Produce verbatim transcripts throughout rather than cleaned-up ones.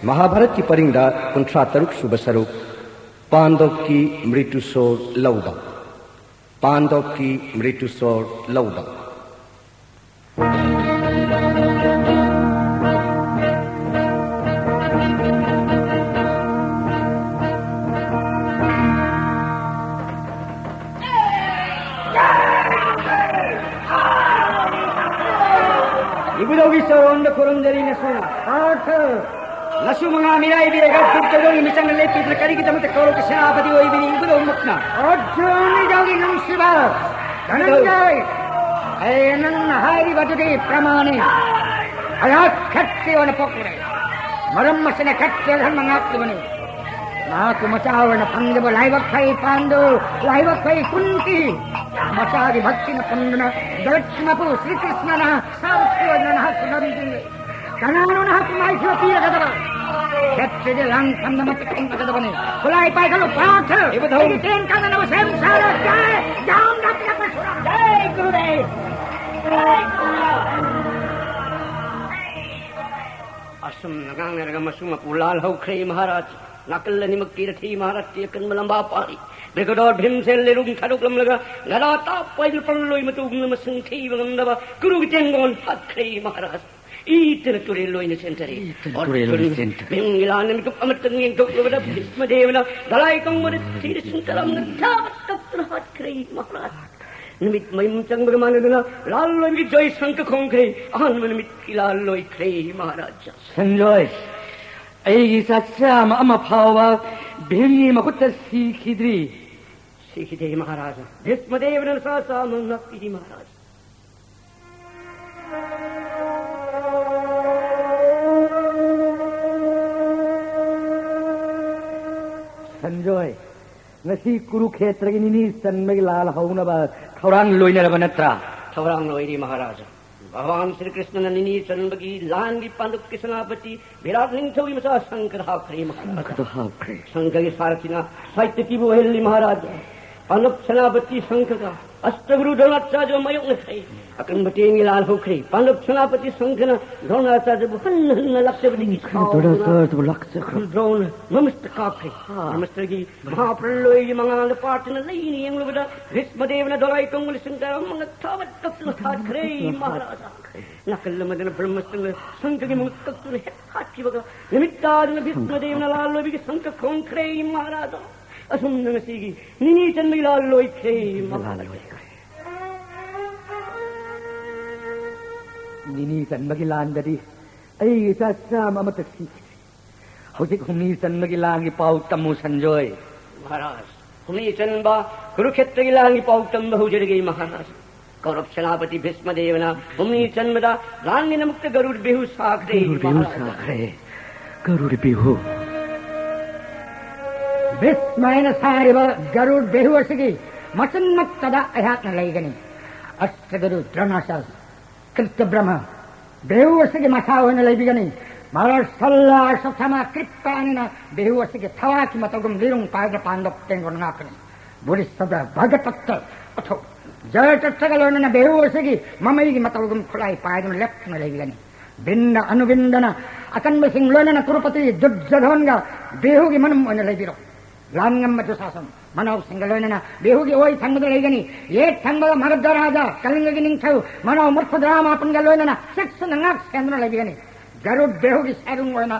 ꯃꯍꯥꯚꯥꯔꯠꯀꯤ ꯄꯔꯤꯡꯗ ꯀꯨꯟꯊ꯭ꯔꯥ ꯇꯔꯨꯛ ꯁꯨꯕ ꯁꯔꯨꯛ, ꯄꯥꯟꯗꯣꯞꯀꯤ ꯃ꯭ꯔꯤꯇꯨꯁꯣꯔ ꯂꯧꯕ꯫ ꯄꯥꯟꯗꯣꯞꯀꯤ ꯃ꯭ꯔꯤꯇꯨꯁꯣꯔ ꯂꯧꯕ꯫ ꯏꯕꯨꯙꯧꯒꯤ ꯆꯔꯣꯟꯗ ꯈꯨꯔꯨꯝꯖꯔꯤ ꯅꯁꯨꯅ꯫ ꯄꯥꯔꯊ! ꯅꯁꯨ ꯃꯉꯥ ꯃꯤꯔꯥꯏꯕꯤꯔꯒ ꯗꯨꯔꯖꯣꯙꯟꯒꯤ ꯃꯤꯆꯪꯗ ꯂꯦꯞꯄꯤꯗꯨꯅ ꯀꯔꯤꯒꯤꯗꯃꯛꯇ ꯀꯧꯔꯛꯀꯦ ꯁꯦꯅꯥꯄꯇꯤ ꯑꯣꯏꯕꯤꯔꯤ ꯏꯕꯨꯙꯧꯃꯛꯅ? ꯑꯔꯖꯨꯟ ꯏꯙꯧꯒꯤ ꯅꯨꯡꯁꯤꯕ ꯙꯅꯟꯖꯌ! ꯑꯦ, ꯅꯪꯅ ꯍꯥꯏꯔꯤꯕꯗꯨꯗꯤ ꯄ꯭ꯔꯃꯥꯅꯤ꯫ ꯑꯩꯍꯥꯛ ꯈꯠꯇ꯭ꯔꯤꯌ ꯑꯣꯏꯅ ꯄꯣꯛꯂꯨꯔꯦ꯫ ꯃꯔꯝ ꯑꯁꯤꯅ ꯈꯠꯇ꯭ꯔꯤꯌ ꯙꯔꯃ ꯉꯥꯛꯂꯤꯕꯅꯤ꯫ ꯃꯍꯥꯛꯄꯨ ꯃꯆꯥ ꯑꯣꯏꯅ ꯐꯪꯖꯕ ꯂꯥꯏꯕꯛ ꯐꯩ ꯄꯥꯟꯗꯨ, ꯂꯥꯏꯕꯛ ꯐꯩ ꯀꯨꯟꯇꯤ꯫ ꯃꯆꯥꯒꯤ ꯚꯛꯇꯤꯅ ꯄꯨꯟꯗꯨꯅ ꯖꯒꯠꯀꯤ ꯃꯄꯨ ꯁ꯭ꯔꯤ ꯀ꯭ꯔꯤꯁꯅꯅ ꯁꯥꯔꯊꯤ ꯑꯣꯏꯗꯨꯅ ꯅꯍꯥꯛꯄꯨ ꯅꯝꯕꯤꯔꯦ꯫ ꯀꯅꯥꯅꯣ ꯅꯍꯥꯛꯄꯨ ꯃꯥꯏꯊꯤꯕ ꯄꯤꯔꯒꯗꯕ? ꯈꯦꯇ꯭ꯔꯤꯒꯤ ꯂꯥꯟꯐꯝꯗ ꯃꯇꯤꯛ ꯈꯪꯒꯗꯕꯅꯤ꯫ ꯈꯨꯠꯂꯥꯏ ꯄꯥꯏꯈꯠꯂꯨ ꯄꯥꯔꯊ! ꯏꯕꯨꯙꯧ! ꯑꯩꯒꯤ ꯇꯦꯟ ꯀꯥꯟꯅꯅꯕ ꯁꯦꯝ ꯁꯥꯔꯣ꯫ ꯖꯥꯏ! ꯖꯥꯝ ꯅꯥꯄꯤ ꯅꯛꯄ ꯁꯨꯔ! ꯖꯥꯏ ꯒꯨꯔꯨꯗꯦꯕ! ꯖꯥꯏ ꯒꯨꯔꯨꯗꯦꯕ! ꯑꯁꯨꯝꯅ ꯉꯥꯡꯅꯔꯒ ꯃꯁꯨ ꯃꯄꯨ ꯂꯥꯜꯍꯧꯈ꯭ꯔꯦ ꯃꯍꯥꯔꯥꯖ꯫ ꯅꯥꯀꯜ ꯑꯅꯤꯃꯛꯀꯤ ꯔꯊꯤ ꯃꯍꯥꯔꯥꯖꯀꯤ ꯑꯀꯟꯕ ꯂꯝꯕꯥ ꯄꯥꯔꯤ꯫ ꯕ꯭ꯔꯤꯒꯗꯣꯔ ꯚꯤꯝꯁꯦꯟ ꯂꯩꯔꯨꯝ ꯊꯥꯗꯣꯛꯂꯝꯂꯒ ꯒꯗꯥ ꯇꯥꯞ ꯄꯥꯏꯗꯨꯅ ꯄꯜꯂꯣꯏ ꯃꯇꯨꯒꯨꯝꯅ ꯃꯁꯤꯡ ꯊꯤꯕ ꯉꯝꯗꯕ ꯀꯨꯔꯨꯒꯤ ꯇꯦꯡꯒꯣꯟ ꯍꯥꯠꯈ꯭ꯔꯦ ꯃꯍꯥꯔꯥꯖ꯫ ꯏꯇꯅ ꯇꯨꯔꯦꯜ ꯑꯣꯏꯅ ꯆꯦꯟꯊꯔꯦ꯫ ꯏꯇꯅ ꯇꯨꯔꯦꯜ ꯑꯣꯏꯅ ꯑꯔꯖꯨꯟ ꯆꯦꯟꯊꯔꯦ꯫ ꯚꯤꯝꯒꯤ ꯂꯥꯟꯅ ꯃꯤꯀꯨꯞ ꯑꯃꯇꯪ ꯌꯦꯡꯊꯣꯛꯂꯨꯕꯗ ꯚꯤꯁꯃ ꯗꯦꯕꯅ ꯒꯂꯥꯏ ꯀꯪꯕꯗ ꯊꯤꯅ ꯆꯤꯡꯈꯠꯂꯝꯅ ꯊꯥꯕ ꯇꯞꯇꯨꯅ ꯍꯥꯠꯈ꯭ꯔꯦ ꯃꯍꯥꯔꯥꯖ꯫ ꯅꯨꯃꯤꯠ ꯃꯌꯨꯝ ꯆꯪꯕꯒ ꯃꯥꯟꯅꯗꯅ ꯂꯥꯜꯂꯣꯏꯕꯒꯤ ꯖꯣꯏ ꯁꯪꯀ ꯈꯣꯡꯈ꯭ꯔꯦ꯫ ꯑꯍꯥꯟꯕ ꯅꯨꯃꯤꯠꯀꯤ ꯂꯥꯜꯂꯣꯏꯈ꯭ꯔꯦ ꯃꯍꯥꯔꯥꯖ꯫ ꯁꯟꯖꯣꯏ, ꯑꯩꯒꯤ ꯆꯥꯆꯥ ꯑꯃ, ꯑꯃ ꯐꯥꯎꯕ ꯚꯤꯝꯒꯤ ꯃꯈꯨꯠꯇ ꯁꯤꯈꯤꯗ꯭ꯔꯤ꯫ ꯁꯤꯈꯤꯗꯦ ꯃꯍꯥꯔꯥꯖ꯫ ꯚꯤꯁꯃ ꯗꯦꯕꯅ ꯅꯁꯥ ꯆꯥꯝꯃ ꯉꯥꯛꯄꯤꯔꯤ ꯃꯍꯥꯔꯥꯖ꯫ ꯁꯟꯖꯣꯏ, ꯉꯁꯤ ꯀꯨꯔꯨꯈꯦꯇ꯭ꯔꯒꯤ ꯅꯤꯅꯤ ꯆꯟꯕꯒꯤ ꯂꯥꯜ ꯍꯧꯅꯕ ꯊꯧꯔꯥꯡ ꯂꯣꯏꯅꯔꯕ ꯅꯠꯇ꯭ꯔꯥ? ꯊꯧꯔꯥꯡ ꯂꯣꯏꯔꯦ ꯃꯍꯥꯔꯥꯖ꯫ ꯚꯒꯋꯥꯟ ꯁ꯭ꯔꯤ ꯀ꯭ꯔꯤꯁꯅꯅ ꯅꯤꯅꯤ ꯆꯟꯕꯒꯤ ꯂꯥꯟꯒꯤ ꯄꯥꯟꯗꯨꯞꯀꯤ ꯁꯦꯅꯥꯄꯇꯤ ꯚꯤꯔꯥꯠ ꯅꯤꯡꯊꯧꯒꯤ ꯃꯆꯥ ꯁꯪꯀꯔ ꯍꯥꯞꯈ꯭ꯔꯦ ꯃꯍꯥꯔꯥꯖ꯫ ꯁꯪꯀꯔ ꯍꯥꯞꯈ꯭ꯔꯦ꯫ ꯁꯪꯀꯔꯒꯤ ꯁꯥꯔꯊꯤꯅ ꯁꯥꯏꯠꯇ ꯄꯤꯕ ꯑꯣꯏꯍꯜꯂꯤ ꯃꯍꯥꯔꯥꯖ꯫ ꯄꯥꯟꯗꯕ ꯁꯦꯅꯥꯄꯇꯤ ꯁꯪꯈꯒ ꯑꯁꯇꯒꯨꯔꯨ ꯗ꯭ꯔꯣꯅꯥꯆꯥꯔꯌꯕꯨ ꯃꯥꯌꯣꯛꯅꯈ꯭ꯔꯦ꯫ ꯑꯀꯟꯕ ꯇꯦꯟꯒꯤ ꯂꯥꯜ ꯍꯧꯈ꯭ꯔꯦ꯫ ꯄꯥꯟꯗꯕ ꯁꯦꯅꯥꯄꯇꯤ ꯁꯪꯈꯅ ꯗ꯭ꯔꯣꯅꯥꯆꯥꯔꯌꯕꯨ ꯍꯟꯅ ꯍꯟꯅ ꯂꯥꯛꯆꯕꯗꯒꯤ ꯁꯥꯎꯗꯨꯅ ꯗ꯭ꯔꯣꯅꯥꯆꯥꯔꯌꯕꯨ ꯂꯥꯛꯆꯈ꯭ꯔꯦ꯫ ꯗ꯭ꯔꯣꯅ ꯃꯃꯁꯇ ꯀꯥꯞꯈ꯭ꯔꯦ꯫ ꯍꯥ꯫ ꯃꯃꯁꯇꯒꯤ ꯃꯍꯥꯄ꯭ꯔꯂꯣꯏꯒꯤ ꯃꯉꯥꯜꯗ ꯄꯥꯠꯇꯨꯅ ꯂꯩꯅ ꯌꯦꯡꯂꯨꯕꯗ ꯚꯤꯁꯃꯗꯦꯕꯅ ꯗꯣꯂꯥꯏ ꯇꯣꯡꯕ ꯂꯤꯁꯤꯡ ꯇꯔꯥꯃꯉꯥ ꯊꯥꯕꯠ ꯀꯛꯇꯨꯅ ꯍꯥꯠꯈ꯭ꯔꯦ꯫ ꯃꯍꯥꯔꯥꯖꯥ꯫ ꯅꯥꯀꯜ ꯑꯃꯗꯅ ꯕ꯭ꯔꯍ꯭ꯃꯁꯇ꯭ꯔꯅ ꯁꯪꯈꯒꯤ ꯃꯉꯛ ꯀꯛꯇꯨꯅ ꯍꯦꯛ ꯍꯥꯠꯈꯤꯕꯒ ꯅꯨꯃꯤꯠ ꯇꯥꯗꯨꯅ ꯚꯤꯁꯃꯗꯦꯕꯅ ꯂꯥꯜꯂꯣꯏꯕꯒꯤ ꯁꯪꯈ ꯈꯣꯡꯈ꯭ꯔꯦ꯫ ꯃꯍꯥꯔꯥꯖꯥ꯫ ꯑꯁꯨꯝꯅ ꯉꯁꯤꯒꯤ ꯅꯤꯅꯤ ꯆꯟꯕꯒꯤ ꯂꯥꯜ ꯂꯣꯏꯈ꯭ꯔꯦ꯫ ꯂꯥꯜ ꯂꯣꯏꯈ꯭ꯔꯦ꯫ ꯅꯤꯅꯤ ꯆꯟꯕꯒꯤ ꯂꯥꯟꯗꯗꯤ ꯑꯩꯒꯤ ꯏꯆꯥ ꯆꯥꯝꯃ ꯑꯃꯠꯇ ꯁꯤꯈꯤ꯫ ꯍꯧꯖꯤꯛ ꯍꯨꯝꯅꯤ ꯆꯟꯕꯒꯤ ꯂꯥꯟꯒꯤ ꯄꯥꯎ ꯇꯝꯃꯨ ꯁꯟꯖꯣꯏ꯫ ꯃꯍꯥꯔꯥꯖ, ꯍꯨꯝꯅꯤ ꯆꯟꯕ ꯀꯨꯔꯨꯈꯦꯇ꯭ꯔꯒꯤ ꯂꯥꯟꯒꯤ ꯄꯥꯎ ꯇꯝꯕ ꯍꯧꯖꯔꯒꯦ ꯃꯍꯥꯔꯥꯖ꯫ ꯀꯧꯔꯕ ꯁꯦꯅꯥꯄꯇꯤ ꯚꯤꯁꯃꯗꯦꯕꯅ ꯍꯨꯝꯅꯤ ꯆꯟꯕꯗ ꯂꯥꯟꯒꯤꯗꯃꯛꯇ ꯒꯔꯨꯔ ꯕꯤꯍꯨ ꯁꯥꯈ꯭ꯔꯦ ꯒꯔꯨꯔ ꯕꯤꯍꯨ ꯃꯍꯥꯔꯥꯖ꯫ ꯁꯥꯈ꯭ꯔꯦ꯫ ꯒꯔꯨꯔ ꯕꯤꯍꯨ꯫ ꯚꯤꯁꯃ ꯍꯥꯏꯅ ꯁꯥꯔꯤꯕ ꯒꯔꯨꯔ ꯕꯤꯍꯨ ꯑꯁꯤꯒꯤ ꯃꯆꯤꯟꯃꯛꯇꯗ ꯑꯩꯍꯥꯛꯅ ꯂꯩꯒꯅꯤ꯫ ꯑꯁꯇꯒꯨꯔꯨ ꯗ꯭ꯔꯣꯅꯥꯆꯥꯔ ꯀ꯭ꯔꯤꯇ ꯕ꯭ꯔꯍ꯭ꯃ ꯕꯤꯍꯨ ꯑꯁꯤꯒꯤ ꯃꯁꯥ ꯑꯣꯏꯅ ꯂꯩꯕꯤꯒꯅꯤ꯫ ꯃꯍꯥꯔꯥꯖ ꯁꯜꯂ ꯑꯁ꯭ꯋꯠꯊꯥꯃ ꯀ꯭ꯔꯤꯄꯥꯅꯤꯅ ꯕꯤꯍꯨ ꯑꯁꯤꯒꯤ ꯊꯋꯥꯀꯤ ꯃꯇꯧꯒꯨꯝ ꯂꯤꯔꯨꯡ ꯄꯥꯏꯗ ꯄꯥꯟꯗꯣꯞ ꯇꯦꯡꯒꯣꯟ ꯉꯥꯛꯀꯅꯤ꯫ ꯕꯨꯔꯤꯁꯗ ꯚꯒꯇꯠꯇ ꯑꯊꯧ ꯖꯌꯇꯠꯇꯒ ꯂꯣꯏꯅꯅ ꯕꯤꯍꯨ ꯑꯁꯤꯒꯤ ꯃꯃꯩꯒꯤ ꯃꯇꯧꯒꯨꯝ ꯈꯨꯠꯂꯥꯏ ꯄꯥꯏꯗꯨꯅ ꯂꯦꯞꯇꯨꯅ ꯂꯩꯕꯤꯒꯅꯤ꯫ ꯕꯤꯟꯗ ꯑꯅꯨꯕꯤꯟꯗꯅ ꯑꯀꯟꯕꯁꯤꯡ ꯂꯣꯏꯅꯅ ꯀ꯭ꯔꯨꯄꯇꯤ ꯗꯨꯔꯖꯣꯙꯣꯟꯒ ꯕꯤꯍꯨꯒꯤ ꯃꯅꯨꯡ ꯑꯣꯏꯅ ꯂꯩꯕꯤꯔꯣ꯫ ꯂꯥꯟꯉꯝꯕ ꯗꯨꯁꯥꯁꯟ ꯃꯅꯥꯎꯁꯤꯡꯒ ꯂꯣꯏꯅꯅ ꯕꯤꯍꯨꯒꯤ ꯑꯣꯏ ꯊꯪꯕꯗ ꯂꯩꯒꯅꯤ꯫ ꯌꯦꯠ ꯊꯪꯕꯗ ꯃꯒꯙ ꯔꯥꯖꯥ ꯀꯂꯤꯡꯒꯒꯤ ꯅꯤꯡꯊꯧ ꯃꯅꯥꯎ ꯃꯨꯔꯈꯨꯗ꯭ꯔꯥ ꯃꯥꯄꯟꯒ ꯂꯣꯏꯅꯅ ꯆꯦꯛꯁꯤꯟꯅ ꯉꯥꯛ ꯁꯦꯟꯗꯨꯅ ꯂꯩꯕꯤꯒꯅꯤ꯫ ꯒꯔꯨꯗ ꯕꯤꯍꯨꯒꯤ ꯁꯥꯏꯔꯨꯡ ꯑꯣꯏꯅ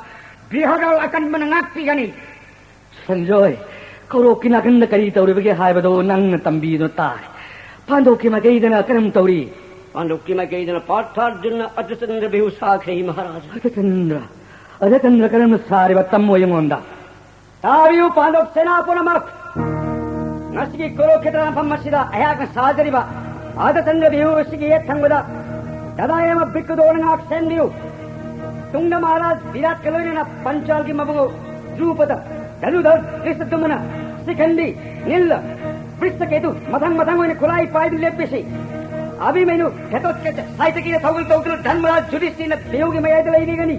ꯕꯤꯍꯣꯗꯜ ꯑꯀꯟꯕꯅ ꯉꯥꯛꯄꯤꯒꯅꯤ꯫ ꯁꯟꯖꯣꯏ, ꯀꯧꯔꯣꯛꯀꯤ ꯅꯥꯀꯟꯗ ꯀꯔꯤ ꯇꯧꯔꯤꯕꯒꯦ ꯍꯥꯏꯕꯗꯨ ꯅꯪꯅ ꯇꯝꯕꯤꯗꯨꯅ ꯇꯥꯏ꯫ ꯄꯥꯟꯗꯣꯛꯀꯤ ꯃꯥꯏꯀꯩꯗꯅ ꯀꯔꯝ ꯇꯧꯔꯤ? ꯄꯥꯟꯗꯣꯛꯀꯤ ꯃꯥꯏꯀꯩꯗꯅ ꯄꯥꯔꯊꯥꯔꯖꯨꯟꯅ ꯑꯔꯙꯆꯟꯗ꯭ꯔ ꯕꯤꯍꯨ ꯁꯥꯈ꯭ꯔꯦ ꯃꯍꯥꯔꯥꯖ꯫ ꯑꯔꯙꯆꯟꯗ꯭ꯔ? ꯑꯔꯙꯆꯟꯗ꯭ꯔ ꯀꯔꯝꯅ ꯁꯥꯔꯤꯕ? ꯇꯝꯃꯣ ꯑꯩꯉꯣꯟꯗ꯫ ꯇꯥꯕꯤꯌꯨ ꯄꯥꯟꯗꯣꯞ ꯁꯦꯅꯥ ꯄꯨꯝꯅꯃꯛ꯫ ꯉꯁꯤꯒꯤ ꯀꯨꯔꯨꯈꯦꯇ꯭ꯔ ꯃꯐꯝ ꯑꯁꯤꯗ ꯑꯩꯍꯥꯛꯅ ꯁꯥꯖꯔꯤꯕ ꯑꯔꯙꯆꯟꯗ꯭ꯔ ꯕꯤꯍꯨ ꯑꯁꯤꯒꯤ ꯌꯦꯠ ꯊꯪꯕꯗ ꯒꯗꯥꯌꯥꯃ ꯚ꯭ꯔꯤꯀꯨꯗꯣꯟꯅ ꯉꯥꯛ ꯁꯦꯟꯕꯤꯌꯨ꯫ ꯇꯨꯡꯗ ꯃꯍꯥꯔꯥꯖ ꯚꯤꯔꯥꯠꯀ ꯂꯣꯏꯅꯅ ꯄꯟꯆꯥꯜꯒꯤ ꯃꯕꯨꯡꯉꯣ ꯗ꯭ꯔꯨꯄꯗ, ꯙꯅꯨꯙꯔ, ꯙ꯭ꯔꯤꯁꯇꯗ꯭ꯌꯨꯝꯅ, ꯁꯤꯈꯟꯗꯤ, ꯅꯤꯜꯂ, ꯕ꯭ꯔꯤꯁꯇꯀꯦꯇꯨ ꯃꯊꯪ ꯃꯊꯪ ꯑꯣꯏꯅ ꯈꯨꯠꯂꯥꯏ ꯄꯥꯏꯗꯨꯅ ꯂꯦꯞꯄꯤꯁꯤ꯫ ꯑꯚꯤꯃꯅ꯭ꯌꯨ, ꯘꯇꯣꯠꯀꯆ, ꯁꯥꯏꯇꯀꯤꯅ ꯊꯧꯒꯜ ꯇꯧꯗꯨꯅ ꯙꯔꯃꯔꯥꯖ ꯌꯨꯙꯤꯁꯇꯤꯔꯅ ꯕꯤꯍꯨꯒꯤ ꯃꯌꯥꯏꯗ ꯂꯩꯕꯤꯒꯅꯤ꯫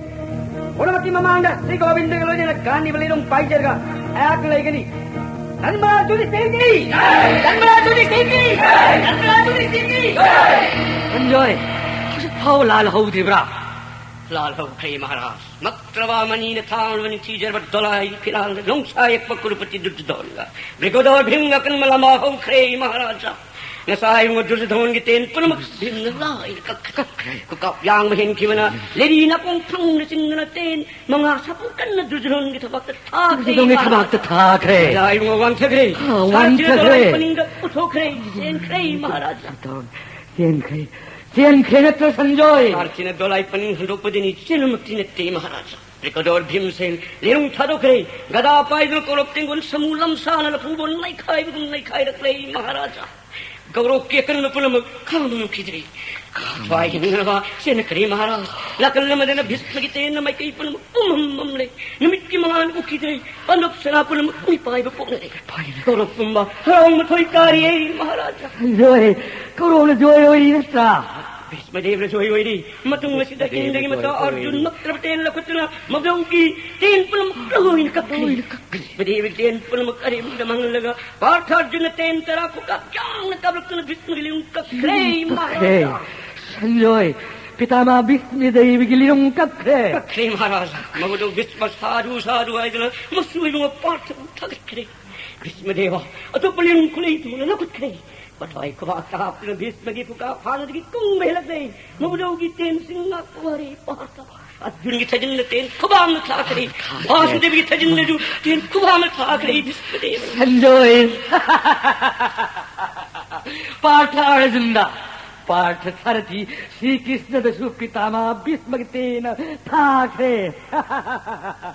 ꯄꯨꯝꯅꯃꯛꯀꯤ ꯃꯃꯥꯡꯗ ꯁ꯭ꯔꯤ ꯒꯣꯕꯤꯟꯗꯒ ꯂꯣꯏꯅꯅ ꯒꯥꯟꯙꯤꯕ ꯂꯤꯔꯨꯡ ꯄꯥꯏꯖꯔꯒ ꯑꯩꯍꯥꯛꯅ ꯂꯩꯒꯅꯤ꯫ ꯙꯔꯃꯔꯥꯖ ꯌꯨꯙꯤꯁꯊꯤꯔꯒꯤ ꯖꯥꯏ! ꯙꯔꯃꯔꯥꯖ ꯌꯨꯙꯤꯁꯊꯤꯔꯒꯤ ꯖꯥꯏ! ꯙꯔꯃꯔꯥꯖ ꯌꯨꯙꯤꯁꯊꯤꯔꯒꯤ ꯖꯥꯏ! ꯁꯟꯖꯣꯏ, ꯍꯧꯖꯤꯛ ꯐꯥꯎ ꯂꯥꯜꯍꯧꯗ꯭ꯔꯤꯕ꯭ꯔꯥ? ꯂꯥꯜꯍꯧꯈ꯭ꯔꯦ ꯃꯍꯥꯔꯥꯖ꯫ ꯃꯛꯇ꯭ꯔꯕꯥ ꯃꯅꯤꯅ ꯊꯥꯡꯂꯕ ꯅꯤꯡꯊꯤꯖꯔꯕ ꯗꯣꯂꯥꯏ ꯐꯤꯔꯥꯜꯗ ꯅꯣꯡꯁꯥ ꯌꯦꯛꯄ ꯀꯨꯔꯨꯄꯇꯤ ꯗꯨꯔꯖꯣꯙꯟꯒ ꯕ꯭ꯔꯤꯒꯣꯗꯣꯔ ꯚꯤꯝꯒ ꯑꯀꯟꯕ ꯂꯝꯕꯥ ꯍꯧꯈ꯭ꯔꯦ ꯃꯍꯥꯔꯥꯖ꯫ ꯉꯁꯥꯏ ꯏꯕꯨꯡꯉꯣ ꯗꯨꯔꯖꯣꯙꯟꯒꯤ ꯇꯦꯟ ꯄꯨꯝꯅꯃꯛ ꯚꯤꯝꯅ ꯂꯥꯏꯅ ꯀꯛꯈ꯭ꯔꯦ꯫ ꯈꯨꯀꯥꯞ ꯌꯥꯡꯕ ꯍꯦꯟꯈꯤꯕꯅ ꯂꯦꯔꯤ ꯅꯥꯀꯣꯡ ꯊꯪꯅ ꯆꯤꯡꯗꯨꯅ ꯇꯦꯟ ꯃꯉꯥ ꯁꯥꯄꯨ ꯀꯟꯅ ꯗꯨꯔꯖꯣꯙꯟꯒꯤ ꯊꯕꯥꯛꯇ ꯊꯥꯈ꯭ꯔꯦ ꯗꯨꯔꯖꯣꯙꯟꯒꯤ ꯃꯍꯥꯔꯥꯖ꯫ ꯊꯕꯥꯛꯇ ꯊꯥꯈ꯭ꯔꯦ꯫ ꯉꯁꯥꯏ ꯏꯕꯨꯡꯉꯣ ꯋꯥꯟꯊꯈ꯭ꯔꯦ꯫ ꯑꯥ, ꯁꯥꯔꯊꯤꯅ ꯋꯥꯟꯊꯈ꯭ꯔꯦ꯫ ꯗꯣꯂꯥꯏ ꯄꯅꯤꯡꯗ ꯄꯨꯊꯣꯛꯈ꯭ꯔꯦ꯫ ꯆꯦꯟꯈ꯭ꯔꯦ ꯃꯍꯥꯔꯥꯖ꯫ ꯆꯦꯟꯈ꯭ꯔꯦ, ꯆꯦꯟꯈ꯭ꯔꯦ ꯅꯠꯇ꯭ꯔ ꯁꯟꯖꯣꯏ? ꯁꯥꯔꯊꯤꯅ ꯗꯣꯂꯥꯏ ꯄꯅꯤꯡ ꯍꯟꯗꯣꯛꯄꯗꯨꯅꯤ, ꯆꯦꯟꯕꯃꯛꯇꯤ ꯅꯠꯇꯦ ꯃꯍꯥꯔꯥꯖ꯫ ꯕ꯭ꯔꯤꯒꯣꯗꯣꯔ ꯚꯤꯝꯁꯦꯟ ꯂꯤꯔꯨꯡ ꯊꯥꯗꯣꯛꯈ꯭ꯔꯦ꯫ ꯒꯗꯥ ꯄꯥꯏꯗꯨꯅ ꯀꯧꯔꯕ ꯇꯦꯡꯒꯣꯜ ꯁꯃꯨ ꯂꯝꯁꯥꯅ ꯂꯐꯨꯕꯣꯟ ꯅꯩꯈꯥꯏꯕꯒꯨꯝ ꯅꯩꯈꯥꯏꯔꯛꯂꯦ ꯃꯍꯥꯔꯥꯖ꯫ ꯀꯧꯔꯕꯀꯤ ꯑꯀꯟꯕ ꯄꯨꯝꯅꯃꯛ ꯈꯥꯡꯕ ꯉꯝꯈꯤꯗ꯭ꯔꯦ꯫ ꯈꯥꯡꯕ ꯊꯋꯥꯏ ꯍꯤꯡꯅꯕ ꯆꯦꯟꯈ꯭ꯔꯦ ꯃꯍꯥꯔꯥꯖ꯫ ꯅꯥꯀꯜ ꯑꯃꯗꯅ ꯚꯤꯁꯃꯒꯤ ꯇꯦꯟꯅ ꯃꯥꯏꯀꯩ ꯄꯨꯝꯅꯃꯛ ꯄꯨꯝꯃꯝ ꯃꯝꯂꯦ꯫ ꯅꯨꯃꯤꯠꯀꯤ ꯃꯉꯥꯜ ꯎꯈꯤꯗ꯭ꯔꯦ꯫ ꯄꯥꯟꯗꯕ ꯁꯅꯥ ꯄꯨꯝꯅꯃꯛ ꯃꯤꯄꯥꯏꯕ ꯄꯣꯛꯅꯔꯦ꯫ ꯄꯥꯏꯔꯦ꯫ ꯀꯧꯔꯕ ꯄꯨꯝꯕ ꯍꯔꯥꯎ ꯃꯊꯣꯏ ꯀꯥꯔꯤꯌꯦ ꯃꯍꯥꯔꯥꯖ꯫ ꯖꯣꯏ, ꯀꯧꯔꯕꯅ ꯖꯣꯏ ꯑꯣꯏꯔꯤ ꯅꯠꯇ꯭ꯔꯥ? ꯚꯤꯁꯃꯗꯦꯕꯅ ꯖꯣꯏ ꯑꯣꯏꯔꯤ꯫ ꯃꯇꯨꯡ ꯑꯁꯤꯗ ꯚꯤꯁꯃꯗꯦꯕꯅ ꯏꯟꯗ꯭ꯔꯒꯤ ꯖꯣꯏ ꯃꯆꯥ ꯑꯣꯏꯔꯤ꯫ ꯑꯔꯖꯨꯟ ꯃꯛꯇ꯭ꯔꯕ ꯇꯦꯟ ꯂꯧꯈꯠꯇꯨꯅ ꯃꯕꯨꯛꯀꯤ ꯇꯦꯟ ꯄꯨꯝꯅꯃꯛ ꯂꯣꯏꯅ ꯀꯛꯈ꯭ꯔꯦ꯫ ꯂꯣꯏꯅ ꯀꯛꯈ꯭ꯔꯦ꯫ ꯚꯤꯁꯃꯗꯦꯕꯒꯤ ꯇꯦꯟ ꯄꯨꯝꯅꯃꯛ ꯑꯔꯦꯝꯕꯗ ꯃꯥꯡꯍꯜꯂꯒ ꯄꯥꯔꯊ ꯑꯔꯖꯨꯟꯅ ꯇꯦꯟ ꯇꯔꯥ ꯈꯨꯀꯥꯞ ꯌꯥꯡꯅ ꯀꯥꯞꯂꯛꯇꯨꯅ ꯚꯤꯁꯃꯒꯤ ꯂꯤꯔꯨꯡ ꯀꯛꯈ꯭ꯔꯦ ꯀꯛꯈ꯭ꯔꯦ꯫ ꯃꯍꯥꯔꯥꯖ꯫ ꯁꯟꯖꯣꯏ, ꯄꯤꯇꯥꯃꯍ ꯚꯤꯁꯃꯗꯦꯕꯒꯤ ꯂꯤꯔꯨꯡ ꯀꯛꯈ꯭ꯔꯦ꯫ ꯀꯛꯈ꯭ꯔꯦ ꯃꯍꯥꯔꯥꯖ꯫ ꯃꯕꯨꯗꯧ ꯚꯤꯁꯃ ꯁꯥꯗꯨ ꯁꯥꯗꯨ ꯍꯥꯏꯗꯨꯅ ꯃꯁꯨ ꯏꯕꯨꯡꯉꯣ ꯄꯥꯔꯊꯕꯨ ꯊꯥꯒꯠꯈ꯭ꯔꯦ꯫ ꯚꯤꯁꯃꯗꯦꯕ ꯑꯇꯣꯞꯄ ꯂꯤꯔꯨꯡ ꯈꯨꯂꯩ ꯊꯨꯅ ꯂꯧꯈꯠꯈ꯭ꯔꯦ꯫ ꯃꯊ꯭ꯋꯥꯏ ꯈꯨꯕꯥꯛꯇ ꯍꯥꯞꯇꯨꯅ ꯚꯤꯁꯃꯒꯤ ꯈꯨꯀꯥꯞ ꯍꯥꯟꯅꯗꯒꯤ ꯀꯨꯡꯕ ꯍꯦꯜꯂꯛꯂꯦ꯫ ꯃꯕꯨꯗꯧꯒꯤ ꯇꯦꯟꯁꯤꯡ ꯉꯥꯛꯄ ꯋꯥꯔꯦ ꯄꯥꯔꯊ꯫ ꯑꯔꯖꯨꯟꯒꯤ ꯊꯥꯖꯤꯟꯗ ꯇꯦꯟ ꯈꯨꯕꯥꯛꯅ ꯊꯥꯈ꯭ꯔꯦ꯫ ꯊꯥꯈ꯭ꯔꯦ꯫ ꯚꯥꯁꯨꯗꯦꯕꯒꯤ ꯊꯥꯖꯤꯟꯗꯁꯨ ꯇꯦꯟ ꯈꯨꯕꯥꯛꯅ ꯊꯥꯈ꯭ꯔꯦ ꯚꯤꯁꯃꯗꯦꯕ꯫ ꯁꯟꯖꯣꯏ꯫ ꯄꯥꯔꯊ ꯑꯔꯖꯨꯟꯗ꯫ ꯄꯥꯔꯊ ꯁꯥꯔꯊꯤ ꯁ꯭ꯔꯤ ꯀ꯭ꯔꯤꯁꯅꯗꯁꯨ ꯄꯤꯇꯥꯃꯍ ꯚꯤꯁꯃꯒꯤ ꯇꯦꯟꯅ ꯊꯥꯈ꯭ꯔꯦ꯫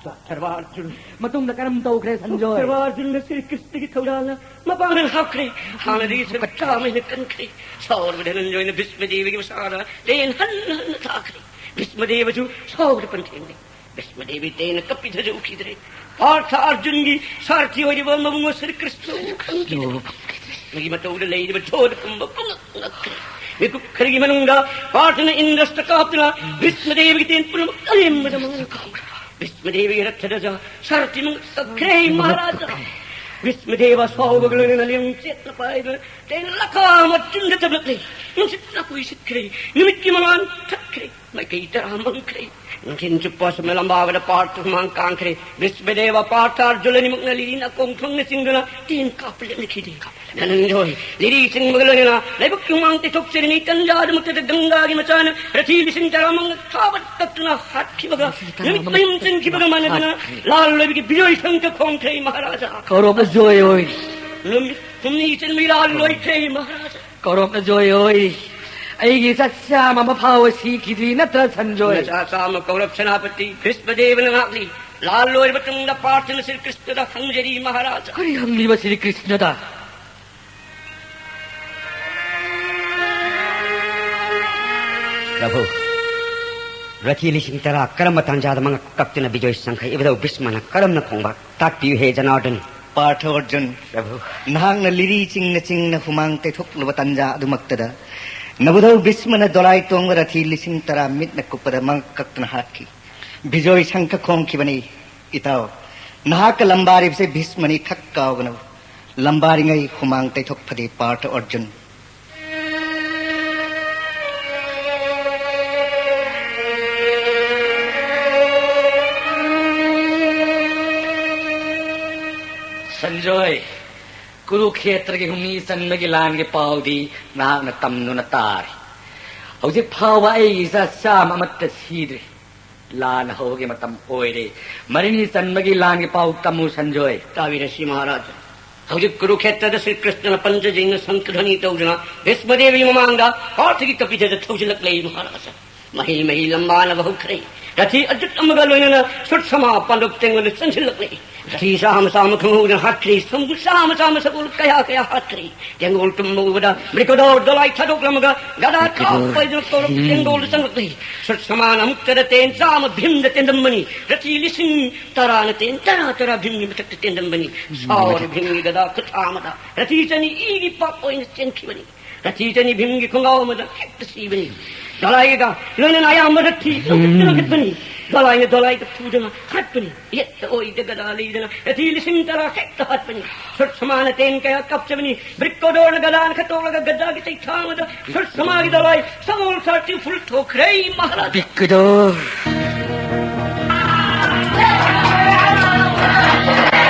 ꯁꯣꯛꯆꯔꯕ ꯑꯔꯖꯨꯟ꯫ ꯃꯇꯨꯡꯗ ꯀꯔꯝ ꯇꯧꯈ꯭ꯔꯦ ꯁꯟꯖꯣꯏ? ꯁꯣꯛꯆꯔꯕ ꯑꯔꯖꯨꯟꯅ ꯁ꯭ꯔꯤ ꯀ꯭ꯔꯤꯁꯅꯒꯤ ꯊꯧꯔꯥꯡꯅ ꯃꯄꯥꯡꯒꯜ ꯍꯥꯞꯈ꯭ꯔꯦ꯫ ꯍꯥꯟꯅꯗꯒꯤ ꯁꯔꯨꯛ ꯆꯥꯝꯃ ꯍꯦꯟꯅ ꯀꯟꯈ꯭ꯔꯦ꯫ ꯁꯥꯎꯔꯕ ꯙꯅꯟꯖꯣꯏꯅ ꯚꯤꯁꯃꯗꯦꯕꯒꯤ ꯃꯁꯥꯗ ꯇꯦꯟ ꯍꯟꯅ ꯍꯟꯅ ꯊꯥꯈ꯭ꯔꯦ꯫ ꯚꯤꯁꯃꯗꯦꯕꯁꯨ ꯁꯥꯎꯔ ꯄꯟꯊꯦꯡꯅꯩ꯫ ꯚꯤꯁꯃꯗꯦꯕꯒꯤ ꯇꯦꯟꯅ ꯀꯞꯄꯤ ꯊꯥꯖ ꯎꯈꯤꯗ꯭ꯔꯦ꯫ ꯄꯥꯔꯊ ꯑꯔꯖꯨꯟꯒꯤ ꯁꯥꯔꯊꯤ ꯑꯣꯏꯔꯤꯕ ꯃꯕꯨꯡ ꯁ꯭ꯔꯤ ꯀ꯭ꯔꯤꯁꯅ ꯎ ꯐꯪꯈꯤꯗ꯭ꯔꯦ꯫ ꯃꯒꯤ ꯃꯇꯧꯗ ꯂꯩꯔꯤꯕ ꯖꯣꯙ ꯄꯨꯝꯕ ꯄꯨꯡꯉꯛ ꯉꯛꯈ꯭ꯔꯦ꯫ ꯃꯤꯀꯨꯞ ꯈꯔꯒꯤ ꯃꯅꯨꯡꯗ ꯄꯥꯔꯊꯅ ꯏꯟꯗ꯭ꯔꯁꯇ ꯀꯥꯞꯇꯨꯅ ꯚꯤꯁꯃꯗꯦꯕꯒꯤ ꯇꯦꯟ ꯄꯨꯝꯅꯃꯛ ꯑꯔꯦꯝꯕꯗ ꯃꯥꯡꯍꯟꯈ꯭ꯔꯦ꯫ ꯚꯤꯁꯃꯗꯦꯕꯒꯤ ꯔꯊ ꯙꯖ ꯁꯥꯔꯊꯤ ꯃꯉꯛ ꯀꯛꯈ꯭ꯔꯦ ꯃꯍꯥꯔꯥꯖ꯫ ꯚꯤꯁꯃꯗꯦꯕ ꯁꯥꯎꯕꯒ ꯂꯣꯏꯅꯅ ꯂꯤꯟ ꯆꯦꯠꯅ ꯄꯥꯏꯗꯨꯅ ꯇꯦꯟ ꯂꯥꯈ ꯑꯃ ꯆꯤꯡꯗ ꯆꯞꯂꯛꯂꯦ꯫ ꯅꯨꯡꯁꯤꯠꯅ ꯀꯨꯏꯁꯤꯠꯈ꯭ꯔꯦ꯫ ꯅꯨꯃꯤꯠꯀꯤ ꯃꯉꯥꯜ ꯊꯛꯈ꯭ꯔꯦ꯫ ꯃꯥꯏꯀꯩ ꯇꯔꯥ ꯃꯥꯡꯈ꯭ꯔꯦ꯫ ꯅꯨꯡꯊꯤꯜ ꯆꯨꯞꯄ ꯁꯨꯝꯅ ꯂꯝꯕꯥꯕꯗ ꯄꯥꯔꯊ ꯍꯨꯃꯥꯡ ꯀꯥꯡꯈ꯭ꯔꯦ꯫ ꯚꯤꯁꯃꯗꯦꯕ ꯄꯥꯔꯊ ꯑꯔꯖꯨꯟ ꯑꯅꯤꯃꯛꯅ ꯂꯤꯔꯤꯅ ꯀꯣꯡꯊꯣꯡꯅ ꯆꯤꯡꯗꯨꯅ ꯇꯦꯟ ꯀꯥꯞꯄ ꯂꯦꯞꯅꯈꯤꯗꯦ꯫ ꯙꯅꯟꯖꯣꯏ, ꯂꯤꯔꯤ ꯆꯤꯡꯕꯒ ꯂꯣꯏꯅꯅ ꯂꯥꯏꯕꯛꯀꯤ ꯍꯨꯃꯥꯡ ꯇꯩꯊꯣꯛꯆꯔꯤꯉꯩ ꯇꯟꯖꯥꯗꯨꯃꯛꯇꯗ ꯒꯪꯒꯥꯒꯤ ꯃꯆꯥꯅ ꯔꯊꯤ ꯂꯤꯁꯤꯡ ꯇꯔꯥꯃꯉꯥ ꯊꯥꯕ ꯀꯛꯇꯨꯅ ꯍꯥꯠꯈꯤꯕꯒ ꯅꯨꯃꯤꯠ ꯃꯌꯨꯝ ꯆꯪꯈꯤꯕꯒ ꯃꯥꯟꯅꯗꯨꯅ ꯂꯥꯜ ꯑꯣꯏꯕꯒꯤ ꯕꯤꯖꯣꯏ ꯁꯪꯈ ꯈꯣꯡꯈ꯭ꯔꯦ ꯃꯍꯥꯔꯥꯖꯥ꯫ ꯀꯧꯔꯣꯞꯅ ꯖꯣꯏ ꯑꯣꯏ꯫ ꯅꯨꯃꯤꯠ ꯍꯨꯝꯅꯤ ꯆꯟꯕꯤ ꯂꯥꯜ ꯂꯣꯏꯈ꯭ꯔꯦ ꯃꯍꯥꯔꯥꯖꯥ꯫ ꯀꯧꯔꯣꯞꯅ ꯖꯣꯏ ꯑꯣꯏ꯫ ꯑꯩꯒꯤ ꯏꯆꯥ ꯆꯥꯝꯃ ꯑꯃ ꯐꯥꯎꯕ ꯁꯤꯈꯤꯗ꯭ꯔꯤ ꯅꯠꯇ꯭ꯔ ꯁꯟꯖꯣꯏ? ꯅꯆꯥ ꯆꯥꯝꯃ ꯀꯧꯔꯞ ꯁꯦꯅꯥꯄꯇꯤ ꯚꯤꯁꯃꯗꯦꯕꯅ ꯉꯥꯛꯂꯤ꯫ ꯂꯥꯜ ꯂꯣꯏꯔꯕ ꯃꯇꯨꯡꯗ ꯄꯥꯔꯊꯅ ꯁ꯭ꯔꯤ ꯀ꯭ꯔꯤꯁꯅꯗ ꯍꯪꯖꯔꯤ ꯃꯍꯥꯔꯥꯖꯥ꯫ ꯀꯔꯤ ꯍꯪꯂꯤꯕ ꯁ꯭ꯔꯤ ꯀ꯭ꯔꯤꯁꯅꯗ? ꯄ꯭ꯔꯚꯨ, ꯔꯊꯤ ꯂꯤꯁꯤꯡ ꯇꯔꯥ ꯀꯔꯝꯕ ꯇꯥꯟꯖꯥꯗ ꯃꯉꯛ ꯀꯛꯇꯨꯅ ꯕꯤꯖꯣꯏ ꯁꯪꯈ ꯏꯕꯨꯙꯧ ꯚꯤꯁꯃꯅ ꯀꯔꯝꯅ ꯈꯣꯡꯕ? ꯇꯥꯛꯄꯤꯌꯨ ꯍꯦ ꯖꯅꯥꯔꯗꯟ꯫ ꯄꯥꯔꯊ ꯑꯔꯖꯨꯟ, ꯄ꯭ꯔꯚꯨ꯫ ꯅꯍꯥꯛꯅ ꯂꯤꯔꯤ ꯆꯤꯡꯅ ꯆꯤꯡꯅ ꯍꯨꯃꯥꯡ ꯇꯩꯊꯣꯛꯂꯨꯕ ꯇꯥꯟꯖꯥ ꯑꯗꯨꯃꯛꯇꯗ ꯅꯕꯨꯙꯧ ꯚꯤꯁꯃꯅ ꯗꯣꯂꯥꯏ ꯇꯣꯡꯕ ꯔꯊꯤ ꯂꯤꯁꯤꯡ ꯇꯔꯥ ꯃꯤꯠꯅ ꯀꯨꯞꯄꯗ ꯃꯉꯛ ꯀꯛꯇꯨꯅ ꯍꯥꯠꯈꯤ꯫ ꯕꯤꯖꯣꯏ ꯁꯪꯈ ꯈꯣꯡꯈꯤꯕꯅꯤ꯫ ꯏꯇꯥꯎ, ꯅꯍꯥꯛꯀ ꯂꯝꯕꯥꯔꯤꯕꯁꯦ ꯚꯤꯁꯃꯅꯤ ꯊꯛ ꯀꯥꯎꯒꯅꯨ꯫ ꯂꯝꯕꯥꯔꯤꯉꯩ ꯍꯨꯃꯥꯡ ꯇꯩꯊꯣꯛ ꯐꯗꯦ ꯄꯥꯔꯊ ꯑꯔꯖꯨꯟ꯫ ꯁꯟꯖꯣꯏ, ꯀꯨꯔꯨꯈꯦꯇ꯭ꯔꯒꯤ ꯍꯨꯝꯅꯤ ꯆꯟꯕꯒꯤ ꯂꯥꯟꯒꯤ ꯄꯥꯎꯗꯤ ꯅꯍꯥꯛꯅ ꯇꯝꯗꯨꯅ ꯇꯥꯔꯦ꯫ ꯍꯧꯖꯤꯛ ꯐꯥꯎꯕ ꯑꯩꯒꯤ ꯏꯆꯥ ꯆꯥꯝꯃ ꯑꯃꯠꯇ ꯁꯤꯗ꯭ꯔꯤ꯫ ꯂꯥꯟ ꯍꯧꯕꯒꯤ ꯃꯇꯝ ꯑꯣꯏꯔꯦ꯫ ꯃꯔꯤꯅꯤ ꯆꯟꯕꯒꯤ ꯂꯥꯟꯒꯤ ꯄꯥꯎ ꯇꯝꯃꯨ ꯁꯟꯖꯣꯏ꯫ ꯇꯥꯕꯤꯔꯁꯤ ꯃꯍꯥꯔꯥꯖ꯫ ꯍꯧꯖꯤꯛ ꯀꯨꯔꯨꯈꯦꯇ꯭ꯔꯗ ꯁ꯭ꯔꯤ ꯀ꯭ꯔꯤꯁꯅꯅ ꯄꯟꯆꯖꯤꯡꯅ ꯁꯪꯈ꯭ꯔꯙ꯭ꯋꯅꯤ ꯇꯧꯗꯨꯅ ꯚꯤꯁꯃꯗꯦꯕꯒꯤ ꯃꯃꯥꯡꯗ ꯄꯥꯔꯊꯒꯤ ꯀꯄꯤꯊꯗ ꯊꯧꯖꯤꯜꯂꯛꯂꯦ ꯃꯍꯥꯔꯥꯖ꯫ ꯃꯍꯤ ꯃꯍꯤ ꯂꯝꯕꯥꯅꯕ ꯍꯧꯈ꯭ꯔꯦ꯫ ꯔꯊꯤ ꯑꯔꯖꯨꯟ ꯑꯃꯒ ꯂꯣꯏꯅꯅ ꯁꯨꯠꯁꯃꯥ ꯄꯥꯟꯗꯕ ꯇꯦꯡꯒꯣꯜꯗ ꯆꯪꯁꯤꯜꯂꯛꯂꯦ꯫ ꯔꯊꯤ ꯆꯥꯝꯃ ꯆꯥꯝꯃ ꯈꯪꯍꯧꯗꯅ ꯍꯥꯠꯈ꯭ꯔꯦ꯫ ꯁꯪꯒꯨ ꯆꯥꯝꯃ ꯆꯥꯝꯃ ꯁꯒꯣꯜ ꯀꯌꯥ ꯀꯌꯥ ꯍꯥꯠꯈ꯭ꯔꯦ꯫ ꯇꯦꯡꯒꯣꯜ ꯇꯨꯝꯕ ꯎꯕꯗ ꯕ꯭ꯔꯤꯀꯣꯗꯣꯔ ꯗꯣꯂꯥꯏ ꯊꯥꯗꯣꯛꯂꯝꯃꯒ ꯒꯗꯥ ꯀꯥꯞꯄ ꯍꯥꯏꯗꯨꯅ ꯀꯧꯔꯛꯄ ꯇꯦꯡꯒꯣꯜꯗ ꯆꯪꯂꯛꯂꯦ꯫ ꯁꯨꯠꯁꯃꯥꯅ ꯑꯃꯨꯛꯇꯗ ꯇꯦꯟ ꯆꯥꯝꯃ ꯚꯤꯝꯗ ꯇꯦꯟꯗꯝꯕꯅꯤ꯫ ꯔꯊꯤ ꯂꯤꯁꯤꯡ ꯇꯔꯥꯅ ꯇꯦꯟ ꯇꯔꯥ ꯇꯔꯥ ꯚꯤꯝꯒꯤ ꯃꯊꯛꯇ ꯇꯦꯟꯗꯝꯕꯅꯤ꯫ ꯁꯥꯎꯔ ꯚꯤꯝꯒꯤ ꯒꯗꯥ ꯈꯨꯠ ꯑꯃꯗ ꯔꯊꯤ ꯆꯅꯤ ꯏꯒꯤ ꯄꯥꯛ ꯑꯣꯏꯅ ꯆꯦꯟꯈꯤꯕꯅꯤ꯫ ꯔꯊꯤ ꯆꯅꯤ ꯚꯤꯝꯒꯤ ꯈꯣꯡꯒꯥꯎ ꯑꯃꯗ ꯍꯦꯛꯇ ꯁꯤꯕꯅꯤ꯫ ꯗꯣꯂꯥꯏꯒ ꯂꯣꯏꯅꯅ ꯑꯌꯥꯝꯕ ꯔꯊꯤ ꯂꯧꯈꯠꯇꯨꯅ ꯈꯠꯄꯅꯤ꯫ ꯗꯣꯂꯥꯏꯅ ꯗꯣꯂꯥꯏꯗ ꯐꯨꯗꯅ ꯍꯥꯠꯄꯅꯤ꯫ ꯌꯦꯠꯇ ꯑꯣꯏꯗ ꯒꯗꯥ ꯂꯩꯗꯅ ꯌꯥꯊꯤ ꯂꯤꯁꯤꯡ ꯇꯔꯥ ꯍꯦꯛꯇ ꯍꯥꯠꯄꯅꯤ꯫ ꯁꯨꯠ ꯁꯃꯥꯅ ꯇꯦꯟ ꯀꯌꯥ ꯀꯥꯞꯆꯕꯅꯤ꯫ ꯕ꯭ꯔꯤꯛꯀꯣꯗꯣꯔꯅ ꯒꯗꯥꯅ ꯈꯠꯇꯣꯛꯂꯒ ꯒꯗꯥꯒꯤ ꯆꯩꯊꯥꯡ ꯑꯗꯨ ꯁꯨꯠ ꯁꯃꯥꯒꯤ ꯗꯣꯂꯥꯏ ꯁꯒꯣꯜ ꯁꯥꯔꯇꯤ ꯐꯨꯜ ꯊꯣꯛꯈ꯭ꯔꯦ ꯃꯍꯥꯔꯥꯖ꯫ ꯕ꯭ꯔꯤꯛꯀꯣꯗꯣꯔ꯫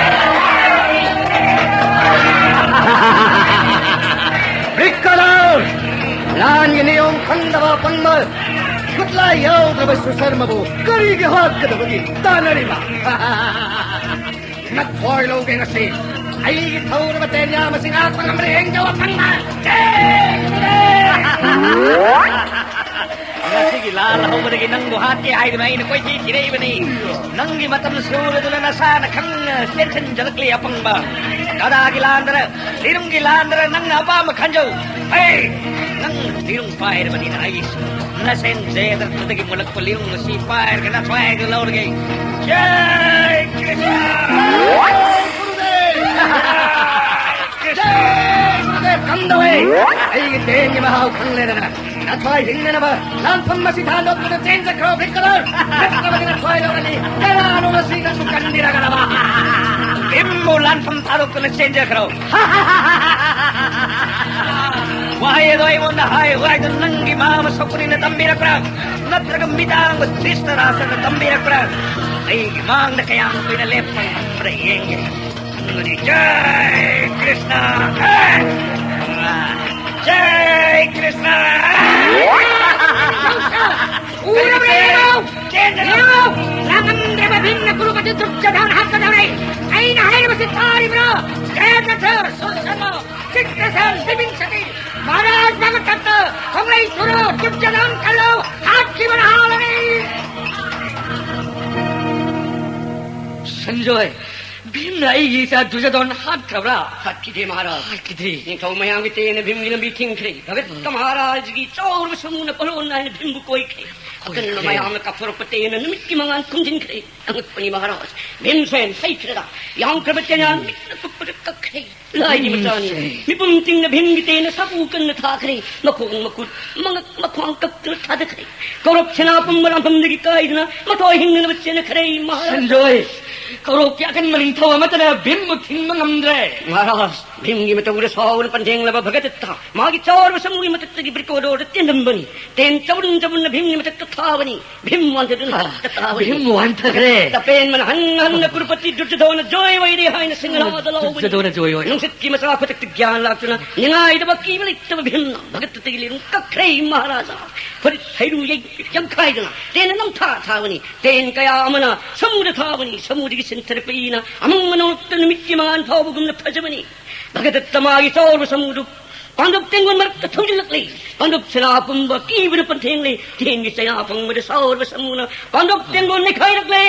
ꯕ꯭ꯔꯤꯛꯀꯣꯗꯣꯔ! ꯂꯥꯟꯒꯤ ꯅꯤꯌꯣꯝ ꯈꯪꯗꯕ ꯑꯄꯪꯕ, ꯈꯨꯠꯂꯥꯏ ꯌꯥꯎꯗ꯭ꯔꯕ ꯁꯨꯁꯔꯃꯕꯨ ꯀꯔꯤꯒꯤ ꯍꯥꯠꯀꯗꯕꯒꯤ ꯇꯥꯟꯅꯔꯤꯕ? ꯅꯊ꯭ꯋꯥꯏ ꯂꯧꯒꯦ ꯉꯁꯤ꯫ ꯑꯩꯒꯤ ꯊꯧꯔꯕ ꯇꯦꯟꯌꯥ ꯃꯁꯤ ꯉꯥꯛꯄ ꯉꯝꯕ꯭ꯔꯥ ꯌꯦꯡꯖꯧ ꯑꯄꯪꯕ꯫ ꯉꯁꯤꯒꯤ ꯂꯥꯜ ꯍꯧꯕꯗꯒꯤ ꯅꯪꯕꯨ ꯍꯥꯠꯀꯦ ꯍꯥꯏꯗꯨꯅ ꯑꯩꯅ ꯀꯣꯏꯊꯤ ꯊꯤꯔꯛꯏꯕꯅꯤ꯫ ꯅꯪꯒꯤ ꯃꯇꯝ ꯁꯨꯔꯗꯨꯅ ꯅꯁꯥꯅ ꯈꯪꯅ ꯆꯦꯟꯁꯤꯟꯖꯔꯛꯂꯤ ꯑꯄꯪꯕ꯫ ꯒꯗꯥꯒꯤ ꯂꯥꯟꯗꯔ, ꯂꯤꯔꯨꯡꯒꯤ ꯂꯥꯟꯗꯔ ꯅꯪꯅ ꯑꯄꯥꯝꯕ ꯈꯟꯖꯧ꯫ ꯍꯦ! ꯅꯪ ꯂꯤꯔꯨꯡ ꯄꯥꯏꯔꯕꯅꯤꯅ ꯑꯩꯁꯨ ꯅꯁꯦꯟ ꯖꯦꯗ꯭ꯔꯗꯒꯤ ꯃꯨꯜꯂꯛꯄ ꯂꯤꯔꯨꯡ ꯑꯁꯤ ꯄꯥꯏꯔꯒ ꯅꯊ꯭ꯋꯥꯏꯗꯨ ꯂꯧꯔꯒꯦ꯫ ꯖꯥꯏ ꯀ꯭ꯔꯤꯁꯅ! ꯖꯥꯏ ꯒꯨꯔꯨꯗꯦꯕ! ꯀꯝꯗꯧꯋꯦ? ꯑꯩꯒꯤ ꯇꯦꯟꯒꯤ ꯃꯍꯥꯎ ꯈꯪꯂꯦꯗꯅ ꯅꯊ꯭ꯋꯥꯏ ꯍꯤꯡꯅꯅꯕ ꯂꯥꯟꯐꯝ ꯑꯁꯤ ꯊꯥꯗꯣꯛꯇꯨꯅ ꯆꯦꯟꯖꯈ꯭ꯔꯣ, ꯕ꯭ꯔꯤꯛꯀꯣꯗꯣꯔ! ꯅꯠꯇ꯭ꯔꯕꯗꯤ ꯅꯊ꯭ꯋꯥꯏ ꯂꯧꯔꯅꯤ꯫ ꯀꯅꯥꯅꯣ ꯉꯁꯤ ꯅꯪꯕꯨ ꯀꯟꯕꯤꯔꯒꯗꯕ? ꯚꯤꯝꯕꯨ ꯂꯥꯟꯐꯝ ꯊꯥꯗꯣꯛꯇꯨꯅ ꯆꯦꯟꯖꯈ꯭ꯔꯣ꯫ ꯋꯥꯍꯩ ꯑꯗꯣ ꯑꯩꯉꯣꯟꯗ ꯍꯥꯏꯌꯨ ꯍꯥꯏꯗꯨꯅ ꯅꯪꯒꯤ ꯃꯃꯥ ꯁꯣꯛꯄꯅꯤꯅ ꯇꯝꯕꯤꯔꯛꯄ꯭ꯔꯥ? ꯅꯠꯇ꯭ꯔꯒ ꯃꯤꯇꯥꯡꯕ ꯙ꯭ꯔꯤꯁꯇꯔꯥꯁꯅ ꯇꯝꯕꯤꯔꯛꯄ꯭ꯔꯥ? ꯑꯩꯒꯤ ꯃꯥꯡꯗ ꯀꯌꯥꯝ ꯀꯨꯏꯅ ꯂꯦꯞꯄ ꯉꯝꯕ꯭ꯔꯥ ꯌꯦꯡꯒꯦ꯫ ꯈꯪꯒꯅꯤ꯫ ꯖꯥꯏ ꯀ꯭ꯔꯤꯁꯅ! ꯖꯥꯏ ꯀ꯭ꯔꯤꯁꯅ! ꯎꯔꯕ꯭ꯔꯥ ꯌꯦꯡꯉꯨ! ꯌꯦꯡꯉꯨ! ꯂꯥꯡꯉꯝꯗ꯭ꯔꯕ ꯚꯤꯝꯅ ꯀꯨꯔꯨꯄꯇꯤ ꯗꯨꯔꯖꯣꯙꯟ ꯍꯥꯠꯀꯗꯧꯔꯦ꯫ ꯑꯩꯅ ꯍꯥꯏꯔꯤꯕꯁꯤ ꯇꯥꯔꯤꯕ꯭ꯔꯥ? ꯖꯌꯗ꯭ꯔꯊ, ꯁꯨꯔꯁꯦꯅ, ꯆꯤꯇ꯭ꯔꯁꯦꯟ, ꯕꯤꯕꯤꯟꯁꯇꯤ, ꯃꯍꯥꯔꯥꯖ ꯃꯥꯒ ꯇꯠꯇ, ꯈꯣꯡꯂꯩ ꯊꯨꯔꯣ, ꯗꯨꯔꯖꯣꯙꯟ ꯀꯜꯂꯣ, ꯍꯥꯠꯈꯤꯕꯅ ꯍꯥꯜꯂꯅꯤ꯫ ꯁꯟꯖꯣꯏ, ꯚꯤꯝꯅ ꯑꯩꯒꯤ ꯏꯆꯥ ꯗꯨꯔꯖꯣꯙꯟ ꯍꯥꯠꯈ꯭ꯔꯕ꯭ꯔꯥ? ꯍꯥꯠꯈꯤꯗꯦ ꯃꯍꯥꯔꯥꯖ꯫ ꯍꯥꯠꯈꯤꯗ꯭ꯔꯤ꯫ ꯅꯤꯡꯊꯧ ꯃꯌꯥꯝꯒꯤ ꯇꯦꯟꯅ ꯚꯤꯝꯒꯤ ꯂꯝꯕꯤ ꯊꯤꯡꯈ꯭ꯔꯦ꯫ ꯚꯒꯠꯀ ꯃꯍꯥꯔꯥꯖꯒꯤ ꯆꯥꯎꯔꯕ ꯁꯃꯨꯅ ꯄꯂꯣꯟ ꯅꯥꯏꯅ ꯚꯤꯝꯕꯨ ꯀꯣꯏꯈ꯭ꯔꯦ꯫ ꯑꯀꯟꯕ ꯃꯌꯥꯝꯅ ꯀꯥꯞꯊꯣꯔꯛꯄ ꯇꯦꯟꯅ ꯅꯨꯃꯤꯠꯀꯤ ꯃꯉꯥꯜ ꯈꯨꯝꯖꯤꯟꯈ꯭ꯔꯦ꯫ ꯑꯉꯛꯄꯅꯤ ꯃꯍꯥꯔꯥꯖ, ꯚꯤꯝꯁꯦꯟ ꯍꯩꯈ꯭ꯔꯦꯗ꯫ ꯌꯥꯝꯈ꯭ꯔꯕ ꯇꯦꯟꯌꯥꯟ ꯃꯤꯠꯅ ꯀꯨꯞꯄꯗ ꯀꯛꯈ꯭ꯔꯦ꯫ ꯂꯥꯏꯒꯤ ꯃꯆꯥꯅꯤ꯫ ꯃꯤꯄꯨꯝ ꯇꯤꯡꯅ ꯚꯤꯝꯒꯤ ꯇꯦꯟꯅ ꯁꯥꯐꯨ ꯀꯟꯅ ꯊꯥꯈ꯭ꯔꯦ꯫ ꯃꯈꯣꯡ ꯃꯈꯨꯠ, ꯃꯉꯛ ꯃꯈ꯭ꯋꯥꯡ ꯀꯛꯇꯨꯅ ꯊꯥꯗꯈ꯭ꯔꯦ꯫ ꯀꯧꯔꯞ ꯁꯦꯅꯥ ꯄꯨꯝꯕ ꯂꯥꯟꯐꯝꯗꯒꯤ ꯀꯥꯏꯗꯨꯅ ꯃꯊꯣꯏ ꯍꯤꯡꯅꯅꯕ ꯆꯦꯟꯅꯈ꯭ꯔꯦ ꯃꯍꯥꯔꯥꯖ꯫ ꯁꯟꯖꯣꯏ, ꯀꯧꯔꯣꯛꯀꯤ ꯑꯀꯟꯕ ꯅꯤꯡꯊꯧ ꯑꯃꯠꯇꯅ ꯚꯤꯝꯕꯨ ꯊꯤꯡꯕ ꯉꯝꯗ꯭ꯔꯦ꯫ ꯃꯍꯥꯔꯥꯖ, ꯚꯤꯝꯒꯤ ꯃꯇꯧꯗ ꯁꯥꯎꯅ ꯄꯟꯊꯦꯡꯂꯕ ꯚꯒꯗꯠꯇ ꯃꯥꯒꯤ ꯆꯥꯎꯔꯕ ꯁꯃꯨꯒꯤ ꯃꯊꯛꯇꯒꯤ ꯕ꯭ꯔꯤꯀꯣꯗꯣꯔꯗ ꯆꯦꯟꯂꯝꯕꯅꯤ꯫ ꯇꯦꯟ ꯆꯕꯨꯟ ꯆꯕꯨꯟꯅ ꯚꯤꯝꯒꯤ ꯃꯊꯛꯇ ꯊꯥꯕꯅꯤ꯫ ꯚꯤꯝ ꯋꯥꯟꯊꯗꯨꯅ ꯍꯦꯛꯇ ꯇꯥꯕꯅꯤ꯫ ꯚꯤꯝ ꯋꯥꯟꯊꯈ꯭ꯔꯦ꯫ ꯇꯄꯦꯟꯕꯅ ꯍꯟꯅ ꯍꯟꯅ ꯀꯨꯔꯨꯄꯇꯤ ꯗꯨꯔꯖꯣꯙꯅ ꯖꯣꯏ ꯑꯣꯏꯔꯦ ꯍꯥꯏꯅ ꯁꯤꯡꯍꯅꯥꯗ ꯂꯥꯎꯕꯅꯤ꯫ ꯗꯨꯔꯖꯣꯙꯅ ꯖꯣꯏ ꯑꯣꯏ꯫ ꯅꯨꯡꯁꯤꯠꯀꯤ ꯃꯆꯥ ꯈꯨꯗꯛꯇ ꯒ꯭ꯌꯥꯟ ꯂꯥꯛꯇꯨꯅ ꯅꯤꯡꯉꯥꯏꯗꯕ ꯀꯤꯕ ꯂꯩꯇꯕ ꯚꯤꯝꯅ ꯚꯒꯠꯇꯒꯤ ꯂꯤꯔꯨꯡ ꯀꯛꯈ꯭ꯔꯦ ꯃꯍꯥꯔꯥꯖꯥ꯫ ꯐꯨꯔꯤꯠ ꯍꯩꯔꯨ ꯌꯩ-, ꯌꯩꯈꯥꯏꯗꯨꯅ ꯇꯦꯟꯅ ꯅꯝꯊꯥ ꯊꯥꯕꯅꯤ꯫ ꯇꯦꯟ ꯀꯌꯥ ꯑꯃꯅ ꯁꯃꯨꯗ ꯊꯥꯕꯅꯤ꯫ ꯁꯃꯨꯗꯒꯤ ꯆꯦꯟꯊꯔꯛꯄ ꯏꯅ ꯑꯃꯪ ꯃꯅꯣꯛꯇ ꯅꯨꯃꯤꯠꯀꯤ ꯃꯉꯥꯜ ꯐꯥꯎꯕꯒꯨꯝꯅ ꯐꯖꯕꯅꯤ꯫ ꯚꯒꯗꯠꯇ ꯃꯥꯒꯤ ꯆꯥꯎꯔꯕ ꯁꯃꯨꯗꯨ ꯄꯥꯟꯗꯣꯞ ꯇꯦꯡꯒꯣꯜ ꯃꯔꯛꯇ ꯊꯧꯖꯤꯜꯂꯛꯂꯤ꯫ ꯄꯥꯟꯗꯣꯞ ꯁꯅꯥ ꯄꯨꯝꯕ ꯀꯤꯕꯅ ꯄꯟꯊꯦꯡꯂꯤ꯫ ꯇꯦꯟꯒꯤ ꯆꯩꯅꯥ ꯐꯪꯕꯗ ꯁꯥꯎꯔꯕ ꯁꯃꯨꯅ ꯄꯥꯟꯗꯣꯞ ꯇꯦꯡꯒꯣꯜ ꯅꯩꯈꯥꯏꯔꯛꯂꯦ꯫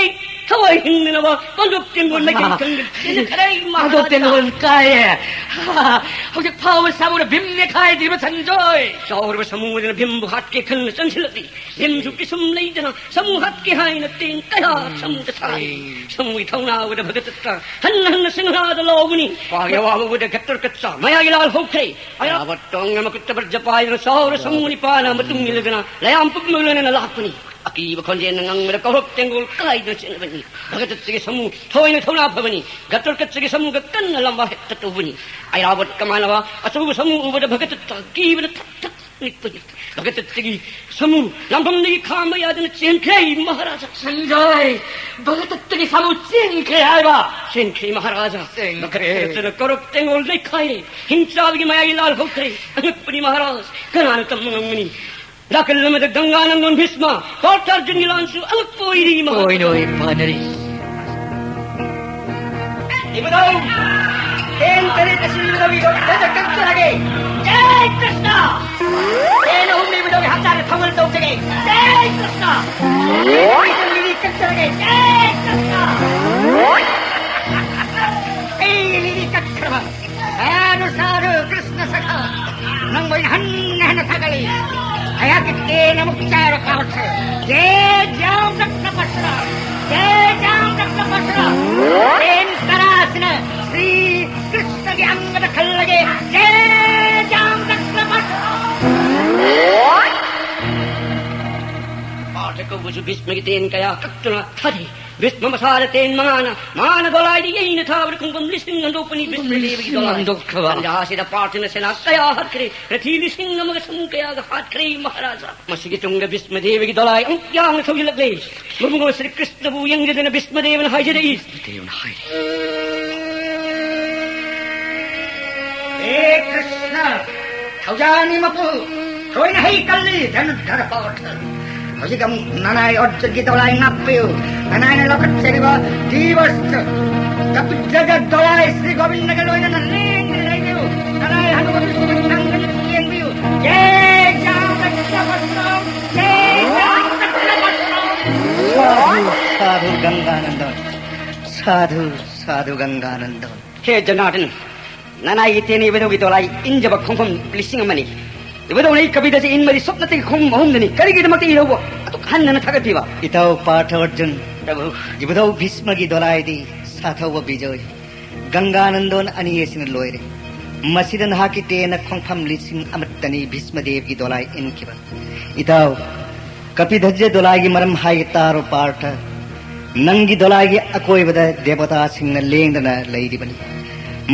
ꯊꯋꯥꯏ ꯍꯤꯡꯅꯅꯕ ꯄꯥꯟꯗꯣꯞ ꯇꯦꯡꯒꯣꯜ ꯃꯥꯏꯀꯩ ꯈꯪꯗꯅ ꯆꯦꯟꯈ꯭ꯔꯦ ꯄꯥꯟꯗꯣꯞ ꯃꯍꯥꯔꯥꯖꯥ꯫ ꯇꯦꯡꯒꯣꯜ ꯀꯥꯏꯌꯦ꯫ ꯍꯧꯖꯤꯛ ꯐꯥꯎꯕ ꯁꯃꯨꯅ ꯚꯤꯝ ꯅꯩꯈꯥꯏꯗ꯭ꯔꯤꯕ ꯁꯟꯖꯣꯏ꯫ ꯆꯥꯎꯔꯕ ꯁꯃꯨ ꯑꯗꯨꯅ ꯚꯤꯝꯕꯨ ꯍꯥꯠꯀꯦ ꯈꯟꯅ ꯆꯪꯁꯤꯜꯂꯛꯂꯤ꯫ ꯚꯤꯝꯁꯨ ꯄꯤꯁꯨꯝ ꯂꯩꯗꯅ ꯁꯃꯨ ꯍꯥꯠꯀꯦ ꯍꯥꯏꯅ ꯇꯦꯟ ꯀꯌꯥ ꯁꯃꯨꯗ ꯊꯥꯔꯤ꯫ ꯁꯃꯨꯒꯤ ꯊꯧꯅꯥ ꯎꯕꯗ ꯚꯒꯗꯠꯇ ꯍꯟꯅ ꯍꯟꯅ ꯁꯤꯡꯍꯥꯗ ꯂꯥꯎꯕꯅꯤ꯫ ꯃꯥꯒꯤ ꯑꯋꯥꯕ ꯎꯕꯗ ꯘꯇꯣꯠꯀꯆ ꯃꯌꯥꯏ ꯂꯥꯜ ꯍꯧꯈ꯭ꯔꯦ꯫ ꯑꯩꯔꯥꯕꯠ ꯇꯣꯡꯅ ꯃꯈꯨꯠꯇ ꯕꯔꯖ ꯄꯥꯏꯗꯨꯅ ꯆꯥꯎꯔ ꯁꯃꯨ ꯅꯤꯄꯥꯅ ꯃꯇꯨꯡ ꯏꯜꯂꯗꯨꯅ ꯂꯌꯥꯝ ꯄꯨꯝꯕ ꯂꯣꯏꯅꯅ ꯂꯥꯛꯄꯅꯤ꯫ ꯑꯀꯤꯕ ꯈꯣꯟꯖꯦꯜꯅ ꯉꯪꯕꯗ ꯀꯧꯔꯣꯛ ꯇꯦꯡꯒꯣꯜ ꯀꯥꯏꯗꯨꯅ ꯆꯦꯟꯕꯅꯤ꯫ ꯚꯒꯗꯠꯇꯒꯤ ꯁꯃꯨ ꯊꯣꯏꯅ ꯊꯧꯅꯥ ꯐꯕꯅꯤ꯫ ꯘꯇꯣꯠꯀꯆꯒꯤ ꯁꯃꯨꯒ ꯀꯟꯅ ꯂꯝꯕꯥ ꯍꯦꯛꯇ ꯇꯧꯕꯅꯤ꯫ ꯑꯩꯔꯥꯕꯠꯀ ꯃꯥꯟꯅꯕ ꯑꯆꯧꯕ ꯁꯃꯨ ꯎꯕꯗ ꯚꯒꯗꯠꯇ ꯀꯤꯕꯅ ꯊꯛ ꯊꯛ ꯅꯤꯛꯄꯅꯤ꯫ ꯚꯒꯗꯠꯇꯒꯤ ꯁꯃꯨ ꯂꯥꯟꯐꯝꯗꯒꯤ ꯈꯥꯝꯕ ꯌꯥꯗꯅ ꯆꯦꯟꯈ꯭ꯔꯦ ꯃꯍꯥꯔꯥꯖꯥ꯫ ꯁꯟꯖꯣꯏ, ꯚꯒꯗꯠꯇꯒꯤ ꯁꯃꯨ ꯆꯦꯟꯈ꯭ꯔꯦ ꯍꯥꯏꯕ? ꯆꯦꯟꯈ꯭ꯔꯦ ꯃꯍꯥꯔꯥꯖꯥ꯫ ꯆꯦꯟꯈ꯭ꯔꯦ꯫ ꯚꯒꯗꯠꯇꯅ ꯀꯧꯔꯣꯛ ꯇꯦꯡꯒꯣꯜ ꯅꯩꯈꯥꯏꯔꯦ꯫ ꯍꯤꯡꯆꯥꯕꯒꯤ ꯃꯌꯥꯏ ꯂꯥꯜ ꯍꯧꯈ꯭ꯔꯦ꯫ ꯑꯉꯛꯄꯅꯤ ꯃꯍꯥꯔꯥꯖ, ꯀꯅꯥꯅ ꯇꯝꯕ ꯉꯝꯒꯅꯤ? ꯅꯥꯀꯜ ꯑꯃꯗ ꯒꯪꯒꯥ ꯅꯪꯗꯣꯟ ꯚꯤꯁꯃ, ꯄꯥꯔꯊ ꯑꯔꯖꯨꯟꯒꯤ ꯂꯥꯟꯁꯨ ꯑꯉꯛꯄ ꯑꯣꯏꯔꯤ ꯃꯍꯥꯔꯥꯖꯥ꯫ ꯑꯣꯏꯅ ꯑꯣꯏ ꯐꯅꯔꯤ꯫ ꯏꯕꯨꯙꯧ, ꯇꯦꯟ ꯇꯔꯦꯠ ꯑꯁꯤ ꯏꯕꯨꯙꯧꯒꯤ ꯂꯣꯛꯇꯗ ꯀꯛꯆꯔꯒꯦ꯫ ꯖꯩ ꯀ꯭ꯔꯤꯁꯅ! ꯇꯦꯟ ꯑꯍꯨꯝꯅ ꯏꯕꯨꯙꯧꯒꯤ ꯍꯛꯆꯥꯡꯗ ꯊꯧꯒꯜ ꯇꯧꯖꯒꯦ꯫ ꯖꯩ ꯀ꯭ꯔꯤꯁꯅ! ꯂꯤꯂꯤ ꯀꯛꯆꯔꯒꯦ꯫ ꯖꯩ ꯀ꯭ꯔꯤꯁꯅ! ꯑꯩ ꯂꯤꯂꯤ ꯀꯛꯈ꯭ꯔꯕ꯫ ꯁꯥꯗꯨ, ꯁꯥꯗꯨ, ꯀ꯭ꯔꯤꯁꯅ ꯁꯈꯥ, ꯅꯪꯕꯨ ꯑꯩꯅ ꯍꯟꯅ ꯍꯟꯅ ꯊꯥꯒꯠꯂꯤ꯫ ꯑꯩꯍꯥꯛꯀꯤ ꯇꯦꯟ ꯑꯃꯨꯛ ꯆꯥꯏꯕ ꯀꯥꯕꯛꯁꯦ꯫ ꯇꯧꯕꯁꯨ ꯚꯤꯁꯃꯒꯤ ꯇꯦꯟ ꯀꯌꯥ ꯀꯛꯇꯨꯅ ꯊꯥꯔꯤ꯫ ꯚꯤꯁꯃ ꯃꯁꯥꯗ ꯇꯦꯟ ꯃꯉꯥꯅ ꯃꯥꯅ ꯗꯣꯂꯥꯏꯗ ꯌꯩꯅ ꯊꯥꯕꯗ ꯈꯣꯡꯐꯝ ꯂꯤꯁꯤꯡ ꯍꯟꯗꯣꯛꯄꯅꯤ ꯈꯣꯡꯐꯝ ꯚꯤꯁꯃ ꯗꯦꯕꯒꯤ ꯂꯤꯁꯤꯡ ꯗꯣꯂꯥꯏ꯫ ꯍꯟꯗꯣꯛꯈ꯭ꯔꯕ? ꯇꯟꯖꯥꯁꯤꯗ ꯄꯥꯔꯊꯅ ꯁꯦꯅꯥ ꯀꯌꯥ ꯍꯥꯠꯈ꯭ꯔꯦ꯫ ꯔꯊꯤ ꯂꯤꯁꯤꯡ ꯑꯃꯒ ꯁꯃꯨ ꯀꯌꯥꯒ ꯍꯥꯠꯈ꯭ꯔꯦ ꯃꯍꯥꯔꯥꯖꯥ꯫ ꯃꯁꯤꯒꯤ ꯇꯨꯡꯗ ꯚꯤꯁꯃ ꯗꯦꯕꯒꯤ ꯗꯣꯂꯥꯏ ꯑꯃꯨꯛ ꯌꯥꯝꯅ ꯊꯧꯖꯤꯜꯂꯛꯂꯦ꯫ ꯃꯕꯨꯡꯉꯣ ꯁ꯭ꯔꯤ ꯀ꯭ꯔꯤꯁꯅꯕꯨ ꯌꯦꯡꯖꯗꯅ ꯚꯤꯁꯃ ꯗꯦꯕꯅ ꯍꯥꯏꯖꯔꯛꯏ꯫ ꯗꯦꯕꯅ ꯍꯥꯏꯔꯤ꯫ ꯍꯦ ꯀ꯭ꯔꯤꯁꯅ, ꯊꯧꯖꯥꯅꯤ ꯃꯄꯨ, ꯊꯣꯏꯅ ꯍꯩ ꯀꯜꯂꯤ ꯙꯅꯨꯙꯔ ꯄꯥꯔꯊ꯫ ꯍꯧꯖꯤꯛ ꯑꯃꯨꯛ ꯅꯅꯥꯏ ꯑꯔꯖꯨꯟꯒꯤ ꯗꯣꯂꯥꯏ ꯉꯥꯛꯄꯤꯌꯨ꯫ ꯅꯅꯥꯏꯅ ꯂꯧꯈꯠꯆꯔꯤꯕ ꯗꯤꯕꯁ ꯀꯄꯤꯙꯖ ꯗꯣꯂꯥꯏ ꯁ꯭ꯔꯤ ꯒꯣꯕꯤꯟꯗꯒ ꯂꯣꯏꯅꯅ ꯂꯦꯡꯗꯅ ꯂꯩꯕꯤꯌꯨ꯫ ꯅꯅꯥꯏ ꯍꯅꯨꯕꯗꯨꯁꯨ ꯅꯪꯒꯅꯤ ꯌꯦꯡꯕꯤꯌꯨ꯫ ꯖꯦ ꯖꯥꯝ ꯀꯠꯇ ꯕꯁ꯭ꯔꯝ, ꯖꯦ ꯖꯥꯝ ꯀꯠꯇ ꯕꯁ꯭ꯔꯝ꯫ ꯁꯥꯙꯨ, ꯁꯥꯙꯨ ꯒꯪꯒꯥꯅꯟꯗꯣꯟ꯫ ꯁꯥꯙꯨ, ꯁꯥꯙꯨ ꯒꯪꯒꯥꯅꯟꯗꯣꯟ꯫ ꯍꯦ ꯖꯅꯥꯔꯗꯟ, ꯅꯅꯥꯏꯒꯤ ꯇꯦꯟ ꯏꯕꯗꯧꯒꯤ ꯗꯣꯂꯥꯏ ꯏꯟꯖꯕ ꯈꯣꯡꯐꯝ ꯂꯤꯁꯤꯡ ꯑꯃꯅꯤ꯫ ꯏꯕꯗꯧꯅ ꯑꯩ ꯀꯕꯤꯗꯁꯤ ꯏꯟꯕꯗꯤ ꯁꯨꯞꯅꯇꯒꯤ ꯈꯣꯡꯐꯝ ꯑꯍꯨꯝꯗꯅꯤ꯫ ꯀꯔꯤꯒꯤꯗꯃꯛꯇ ꯏꯍꯧꯕ? ꯑꯗꯨꯛ ꯍꯟꯅ ꯊꯥꯒꯠꯄꯤꯕ? ꯏꯇꯥꯎ ꯄꯥꯔꯊ ꯑꯔꯖꯨꯟ, ꯄ꯭ꯔꯚꯨ꯫ ꯏꯕꯗꯧ ꯚꯤꯁꯃꯒꯤ ꯗꯣꯂꯥꯏꯗꯤ ꯁꯥꯊꯧꯕ ꯕꯤꯖꯣꯏ, ꯒꯪꯒꯥꯅꯟꯗꯣꯟ ꯑꯅꯤ ꯑꯁꯤꯅ ꯂꯣꯏꯔꯦ꯫ ꯃꯁꯤꯗ ꯅꯍꯥꯛꯀꯤ ꯇꯦꯟꯅ ꯈꯣꯡꯐꯝ ꯂꯤꯁꯤꯡ ꯑꯃꯠꯇꯅꯤ ꯚꯤꯁꯃꯗꯦꯕꯒꯤ ꯗꯣꯂꯥꯏ ꯏꯟꯈꯤꯕ꯫ ꯏꯇꯥꯎ, ꯀꯄꯤꯙꯖ ꯗꯣꯂꯥꯏꯒꯤ ꯃꯔꯝ ꯍꯥꯏꯒꯦ ꯇꯥꯔꯣ ꯄꯥꯔꯊ꯫ ꯅꯪꯒꯤ ꯗꯣꯂꯥꯏꯒꯤ ꯑꯀꯣꯏꯕꯗ ꯗꯦꯕꯇꯥꯁꯤꯡꯅ ꯂꯦꯡꯗꯅ ꯂꯩꯔꯤꯕꯅꯤ꯫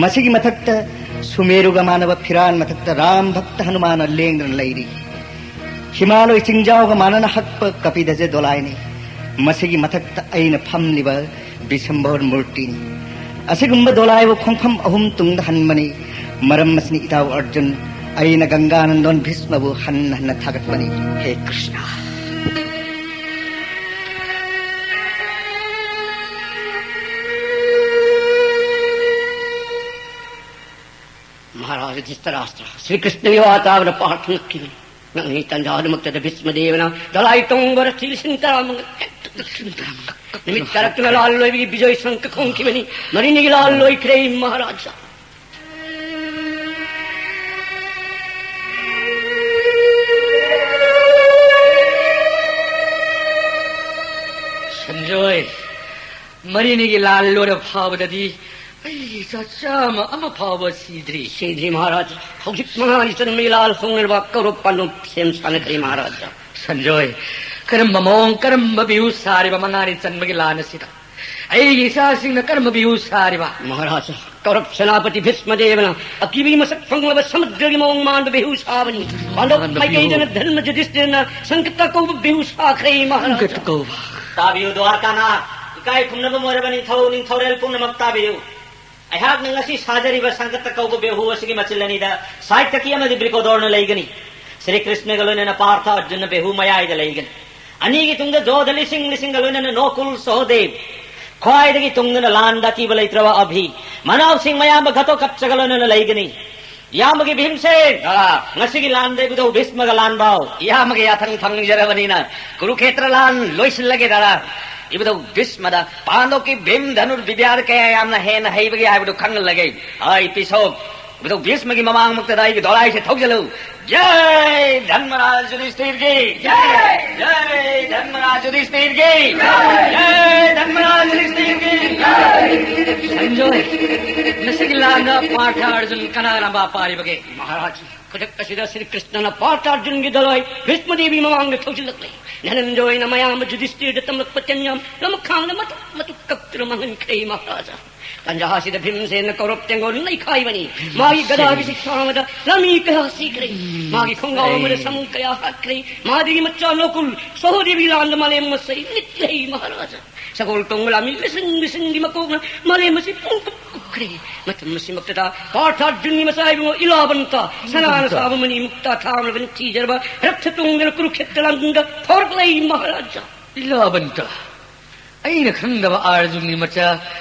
ꯃꯁꯤꯒꯤ ꯃꯊꯛꯇ ꯁꯨꯃꯦꯔꯨꯒ ꯃꯥꯟꯅꯕ ꯐꯤꯔꯥꯟ ꯃꯊꯛꯇ ꯔꯥꯝ ꯚꯛꯇ ꯍꯅꯨꯃꯥꯟꯅ ꯂꯦꯡꯗꯅ ꯂꯩꯔꯤ꯫ ꯍꯤꯃꯥꯂꯣꯏ ꯆꯤꯡꯖꯥꯎꯒ ꯃꯥꯟꯅꯅ ꯍꯛꯄ ꯀꯄꯤꯙꯖ ꯗꯣꯂꯥꯏꯅꯤ꯫ ꯃꯁꯤꯒꯤ ꯃꯊꯛꯇ ꯑꯩꯅ ꯐꯝꯂꯤꯕ ꯕꯤꯁꯝꯚꯔ ꯃꯨꯔꯇꯤꯅꯤ꯫ ꯑꯁꯤꯒꯨꯝꯕ ꯗꯣꯂꯥꯏꯕꯨ ꯈꯣꯡꯐꯝ ꯑꯍꯨꯝ ꯇꯨꯡꯗ ꯍꯟꯕꯅꯤ꯫ ꯃꯔꯝ ꯑꯁꯤꯅ ꯏꯇꯥꯎ ꯑꯔꯖꯨꯟ, ꯑꯩꯅ ꯒꯪꯒꯥꯅꯟꯗꯣꯟ ꯚꯤꯁꯃꯕꯨ ꯍꯟꯅ ꯍꯟꯅ ꯊꯥꯒꯠꯄꯅꯤ꯫ ꯍꯦ ꯀ꯭ꯔꯤꯁꯅ꯫ ꯃꯍꯥꯔꯥꯖ ꯙ꯭ꯔꯤꯇꯔꯥꯁ꯭ꯇ꯭ꯔ, ꯁ꯭ꯔꯤ ꯀ꯭ꯔꯤꯁꯅꯒꯤ ꯋꯥ ꯇꯥꯕꯗ ꯄꯥꯔꯊ ꯉꯛꯈꯤꯕꯅꯤ꯫ ꯉꯛꯂꯤꯉꯩ ꯇꯟꯖꯥꯗꯨꯃꯛꯇꯗ ꯚꯤꯁꯃꯗꯦꯕꯅ ꯗꯣꯂꯥꯏ ꯇꯣꯡꯕ ꯔꯊꯤ ꯂꯤꯁꯤꯡ ꯇꯔꯥꯃꯉꯥ ꯍꯦꯛꯇ ꯅꯨꯃꯤꯠ ꯀꯥꯔꯛꯇꯨꯅ ꯂꯥꯜ ꯂꯣꯏꯕꯒꯤ ꯕꯤꯖꯣꯏ ꯁꯪꯀ ꯈꯣꯡꯈꯤꯕꯅꯤ꯫ ꯃꯔꯤꯅꯤꯒꯤ ꯂꯥꯜ ꯂꯣꯏꯈ꯭ꯔꯦ ꯃꯍꯥꯔꯥꯖꯥ꯫ ꯁꯟꯖꯣꯏ, ꯃꯔꯤꯅꯤꯒꯤ ꯂꯥꯜ ꯂꯣꯏꯔ ꯐꯥꯎꯕꯗꯗꯤ ꯑꯩ ꯏꯆꯥ ꯆꯥꯝꯃ ꯑꯃ ꯐꯥꯎꯕ ꯁꯤꯗ꯭ꯔꯤ꯫ ꯁꯤꯗ꯭ꯔꯤ ꯃꯍꯥꯔꯥꯖ꯫ ꯍꯧꯖꯤꯛ ꯃꯉꯥꯅꯤ ꯆꯟꯕꯒꯤ ꯂꯥꯜ ꯍꯧꯅꯅꯕ ꯀꯧꯔꯕ ꯄꯥꯟꯗꯝ ꯁꯦꯝ ꯁꯥꯅꯈ꯭ꯔꯦ ꯃꯍꯥꯔꯥꯖ꯫ ꯁꯟꯖꯣꯏ, ꯀꯔꯝꯕ ꯃꯑꯣꯡ, ꯀꯔꯝꯕ ꯕꯤꯍꯨ ꯁꯥꯔꯤꯕ ꯃꯉꯥꯅꯤ ꯆꯟꯕꯒꯤ ꯂꯥꯟ ꯑꯁꯤꯗ? ꯑꯩꯒꯤ ꯏꯆꯥꯁꯤꯡꯅ ꯀꯔꯝꯕ ꯕꯤꯍꯨ ꯁꯥꯔꯤꯕ? ꯃꯍꯥꯔꯥꯖꯥ, ꯀꯧꯔꯞ ꯁꯦꯅꯥꯄꯇꯤ ꯚꯤꯁꯃ ꯗꯦꯕꯅ ꯑꯀꯤꯕꯒꯤ ꯃꯁꯛ ꯐꯪꯂꯕ ꯁꯃꯨꯗ꯭ꯔꯒꯤ ꯃꯑꯣꯡ ꯃꯥꯟꯕ ꯕꯤꯍꯨ ꯁꯥꯕꯅꯤ꯫ ꯄꯥꯟꯗꯕ ꯄꯥꯟꯗꯕ ꯃꯥꯏꯀꯩꯗꯅ ꯕꯤꯍꯨ꯫ ꯙꯔꯃ ꯌꯨꯙꯤꯁꯊꯤꯔꯅ ꯁꯪꯀꯠꯇ ꯀꯧꯕ ꯕꯤꯍꯨ ꯁꯥꯈ꯭ꯔꯦ, ꯃꯍꯥꯔꯥꯖꯥ꯫ ꯁꯪꯀꯠꯇ ꯀꯧꯕ꯫ ꯇꯥꯕꯤꯌꯨ, ꯗ꯭ꯋꯥꯔꯀꯥꯅꯥꯊ, ꯏꯀꯥꯏ ꯈꯨꯝꯅꯕ ꯑꯣꯏꯔꯕ ꯅꯤꯡꯊꯧ, ꯅꯤꯡꯊꯧꯔꯦꯜ ꯄꯨꯝꯅꯃꯛ ꯇꯥꯕꯤꯌꯨ꯫ ꯑꯩꯍꯥꯛꯅ ꯉꯁꯤ ꯁꯥꯖꯔꯤꯕ ꯁꯪꯀꯠꯇ ꯀꯧꯕ ꯕꯦꯍꯨ ꯑꯁꯤꯒꯤ ꯃꯆꯤꯜ ꯑꯅꯤꯗ ꯁꯥꯏꯇꯀꯤ ꯑꯃꯗꯤ ꯕ꯭ꯔꯤꯀꯣꯗꯣꯔꯅ ꯂꯩꯒꯅꯤ꯫ ꯁ꯭ꯔꯤ ꯀ꯭ꯔꯤꯁꯅꯒ ꯂꯣꯏꯅꯅ ꯄꯥꯔꯊ ꯑꯔꯖꯨꯟꯅ ꯕꯦꯍꯨ ꯃꯌꯥꯏꯗ ꯂꯩꯒꯅꯤ꯫ ꯑꯅꯤꯒꯤ ꯇꯨꯡꯗ ꯖꯣꯙ ꯂꯤꯁꯤꯡ ꯂꯤꯁꯤꯡꯒ ꯂꯣꯏꯅꯅ ꯅꯣꯀꯨꯜ ꯁꯍꯣꯗꯦꯕ, ꯈ꯭ꯋꯥꯏꯗꯒꯤ ꯇꯨꯡꯗꯅ ꯂꯥꯟꯗ ꯑꯀꯤꯕ ꯂꯩꯇ꯭ꯔꯕ ꯑꯚꯤ, ꯃꯅꯥꯎꯁꯤꯡ ꯃꯌꯥꯝꯕ ꯘꯇꯣꯀꯠꯆꯒ ꯂꯣꯏꯅꯅ ꯂꯩꯒꯅꯤ꯫ ꯏꯌꯥꯝꯕꯒꯤ ꯚꯤꯝꯁꯦꯟ, ꯗꯥꯗꯥ꯫ ꯉꯁꯤꯒꯤ ꯂꯥꯟꯗ ꯏꯕꯨꯙꯧ ꯚꯤꯁꯃꯒ ꯂꯥꯟ ꯕꯥꯎ꯫ ꯏꯌꯥꯝꯕꯒꯤ ꯌꯥꯊꯪ ꯐꯪꯖꯔꯕꯅꯤꯅ ꯀꯨꯔꯨꯈꯦꯇ꯭ꯔ ꯂꯥꯟ ꯂꯣꯏꯁꯤꯜꯂꯒꯦ, ꯗꯥꯗꯥ꯫ ꯏꯕꯨꯙꯧ ꯚꯤꯁꯃꯗ ꯄꯥꯟꯗꯣꯞꯀꯤ ꯚꯤꯝ ꯙꯅꯨꯔ ꯕꯤꯗ꯭ꯌꯥꯗ ꯀꯌꯥ ꯌꯥꯝꯅ ꯍꯦꯟꯅ ꯍꯩꯕꯒꯦ ꯍꯥꯏꯕꯗꯨ ꯈꯪꯍꯜꯂꯒꯦ꯫ ꯍꯥꯏ ꯄꯤꯁꯣꯞ, ꯏꯕꯨꯙꯧ ꯚꯤꯁꯃꯒꯤ ꯃꯃꯥꯡꯃꯛꯇꯗ ꯑꯩꯒꯤ ꯗꯣꯂꯥꯏꯁꯦ ꯊꯧꯖꯤꯜꯂꯨ꯫ ꯖꯥꯏ ꯙꯔꯃꯔꯥꯖ ꯌꯨꯙꯤꯁꯊꯤꯔꯒꯤ! ꯖꯥꯏ! ꯖꯥꯏ ꯙꯔꯃꯔꯥꯖ ꯌꯨꯙꯤꯁꯊꯤꯔꯒꯤ! ꯖꯥꯏ! ꯖꯥꯏ ꯙꯔꯃꯔꯥꯖ ꯌꯨꯙꯤꯁꯊꯤꯔꯒꯤ! ꯖꯥꯏ! ꯁꯟꯖꯣꯏ, ꯉꯁꯤꯒꯤ ꯂꯥꯟꯗ ꯄꯥꯔꯊ ꯑꯔꯖꯨꯟ ꯀꯅꯥ ꯀꯅꯥ ꯃꯄꯥ ꯄꯥꯔꯤꯕꯒꯦ? ꯃꯍꯥꯔꯥꯖ, ꯈꯨꯗꯛ ꯑꯁꯤꯗ ꯁ꯭ꯔꯤ ꯀ꯭ꯔꯤꯁꯅꯅ ꯄꯥꯔꯊ ꯑꯔꯖꯨꯟꯒꯤ ꯗꯣꯂꯥꯏ ꯚꯤꯁꯃ ꯗꯦꯕꯤ ꯃꯃꯥꯡꯗ ꯊꯧꯖꯤꯜꯂꯛꯂꯦ꯫ ꯙꯅꯟꯖꯣꯏꯅ ꯃꯌꯥꯝꯕ ꯌꯨꯙꯤꯁꯊꯤꯔꯗ ꯇꯝꯂꯛꯄ ꯆꯦꯟꯌꯥꯝ ꯂꯃꯈꯥꯡꯗ ꯃꯇꯨꯛ ꯃꯇꯨꯛ ꯀꯛꯇꯨꯅ ꯃꯥꯡꯍꯟꯈ꯭ꯔꯦ, ꯃꯍꯥꯔꯥꯖꯥ꯫ ꯇꯟꯖꯥ ꯑꯁꯤꯗ ꯚꯤꯝꯁꯦꯟꯅ ꯀꯧꯔꯞ ꯇꯦꯡꯒꯣꯜ ꯅꯩꯈꯥꯏꯕꯅꯤ꯫ ꯃꯥꯒꯤ ꯒꯗꯥꯒꯤ ꯁꯤꯛꯁꯥ ꯑꯃꯗ ꯂꯥꯟꯃꯤ ꯀꯌꯥ ꯁꯤꯈ꯭ꯔꯦ꯫ ꯃꯥꯒꯤ ꯈꯣꯡꯒꯥꯎ ꯑꯃꯗ ꯁꯃꯨ ꯀꯌꯥ ꯍꯥꯠꯈ꯭ꯔꯦ꯫ ꯃꯥꯗꯒꯤ ꯃꯆꯥ ꯅꯣꯀꯨꯜ ꯁꯍꯣꯗꯦꯕꯤ ꯂꯥꯟꯗ ꯃꯥꯂꯦꯝ ꯃꯁꯩ ꯅꯤꯛꯂꯦ, ꯃꯍꯥꯔꯥꯖꯥ꯫ ꯁꯒꯣꯜ ꯇꯣꯡꯕ ꯂꯥꯟꯃꯤ ꯂꯤꯁꯤꯡ ꯂꯤꯁꯤꯡꯒꯤ ꯃꯀꯣꯛꯅ ꯃꯥꯂꯦꯝ ꯑꯁꯤ ꯄꯨꯡꯀꯨꯞ ꯀꯨꯞꯈ꯭ꯔꯦ꯫ ꯃꯇꯝ ꯑꯁꯤꯃꯛꯇꯗ ꯄꯥꯔꯊ ꯑꯔꯖꯨꯟꯒꯤ ꯃꯆꯥ ꯏꯕꯨꯡꯉꯣ ꯏꯂꯥꯕꯟꯇ, ꯁꯅꯥꯅ ꯁꯥꯕ ꯃꯅꯤ ꯃꯨꯛꯇꯥ ꯊꯥꯡꯂꯕꯅ ꯊꯤꯖꯔꯕ ꯔꯠꯊ ꯇꯣꯡꯗꯨꯅ ꯀꯨꯔꯨꯈꯦꯇ꯭ꯔ ꯂꯥꯟꯗ ꯐꯥꯎꯔꯛꯂꯦ, ꯃꯍꯥꯔꯥꯖꯥ꯫ ꯏꯂꯥꯕꯟꯇ, ꯑꯩꯅ ꯈꯪꯗꯕ ꯑꯥꯔꯖꯨꯟꯒꯤ ꯃꯆꯥ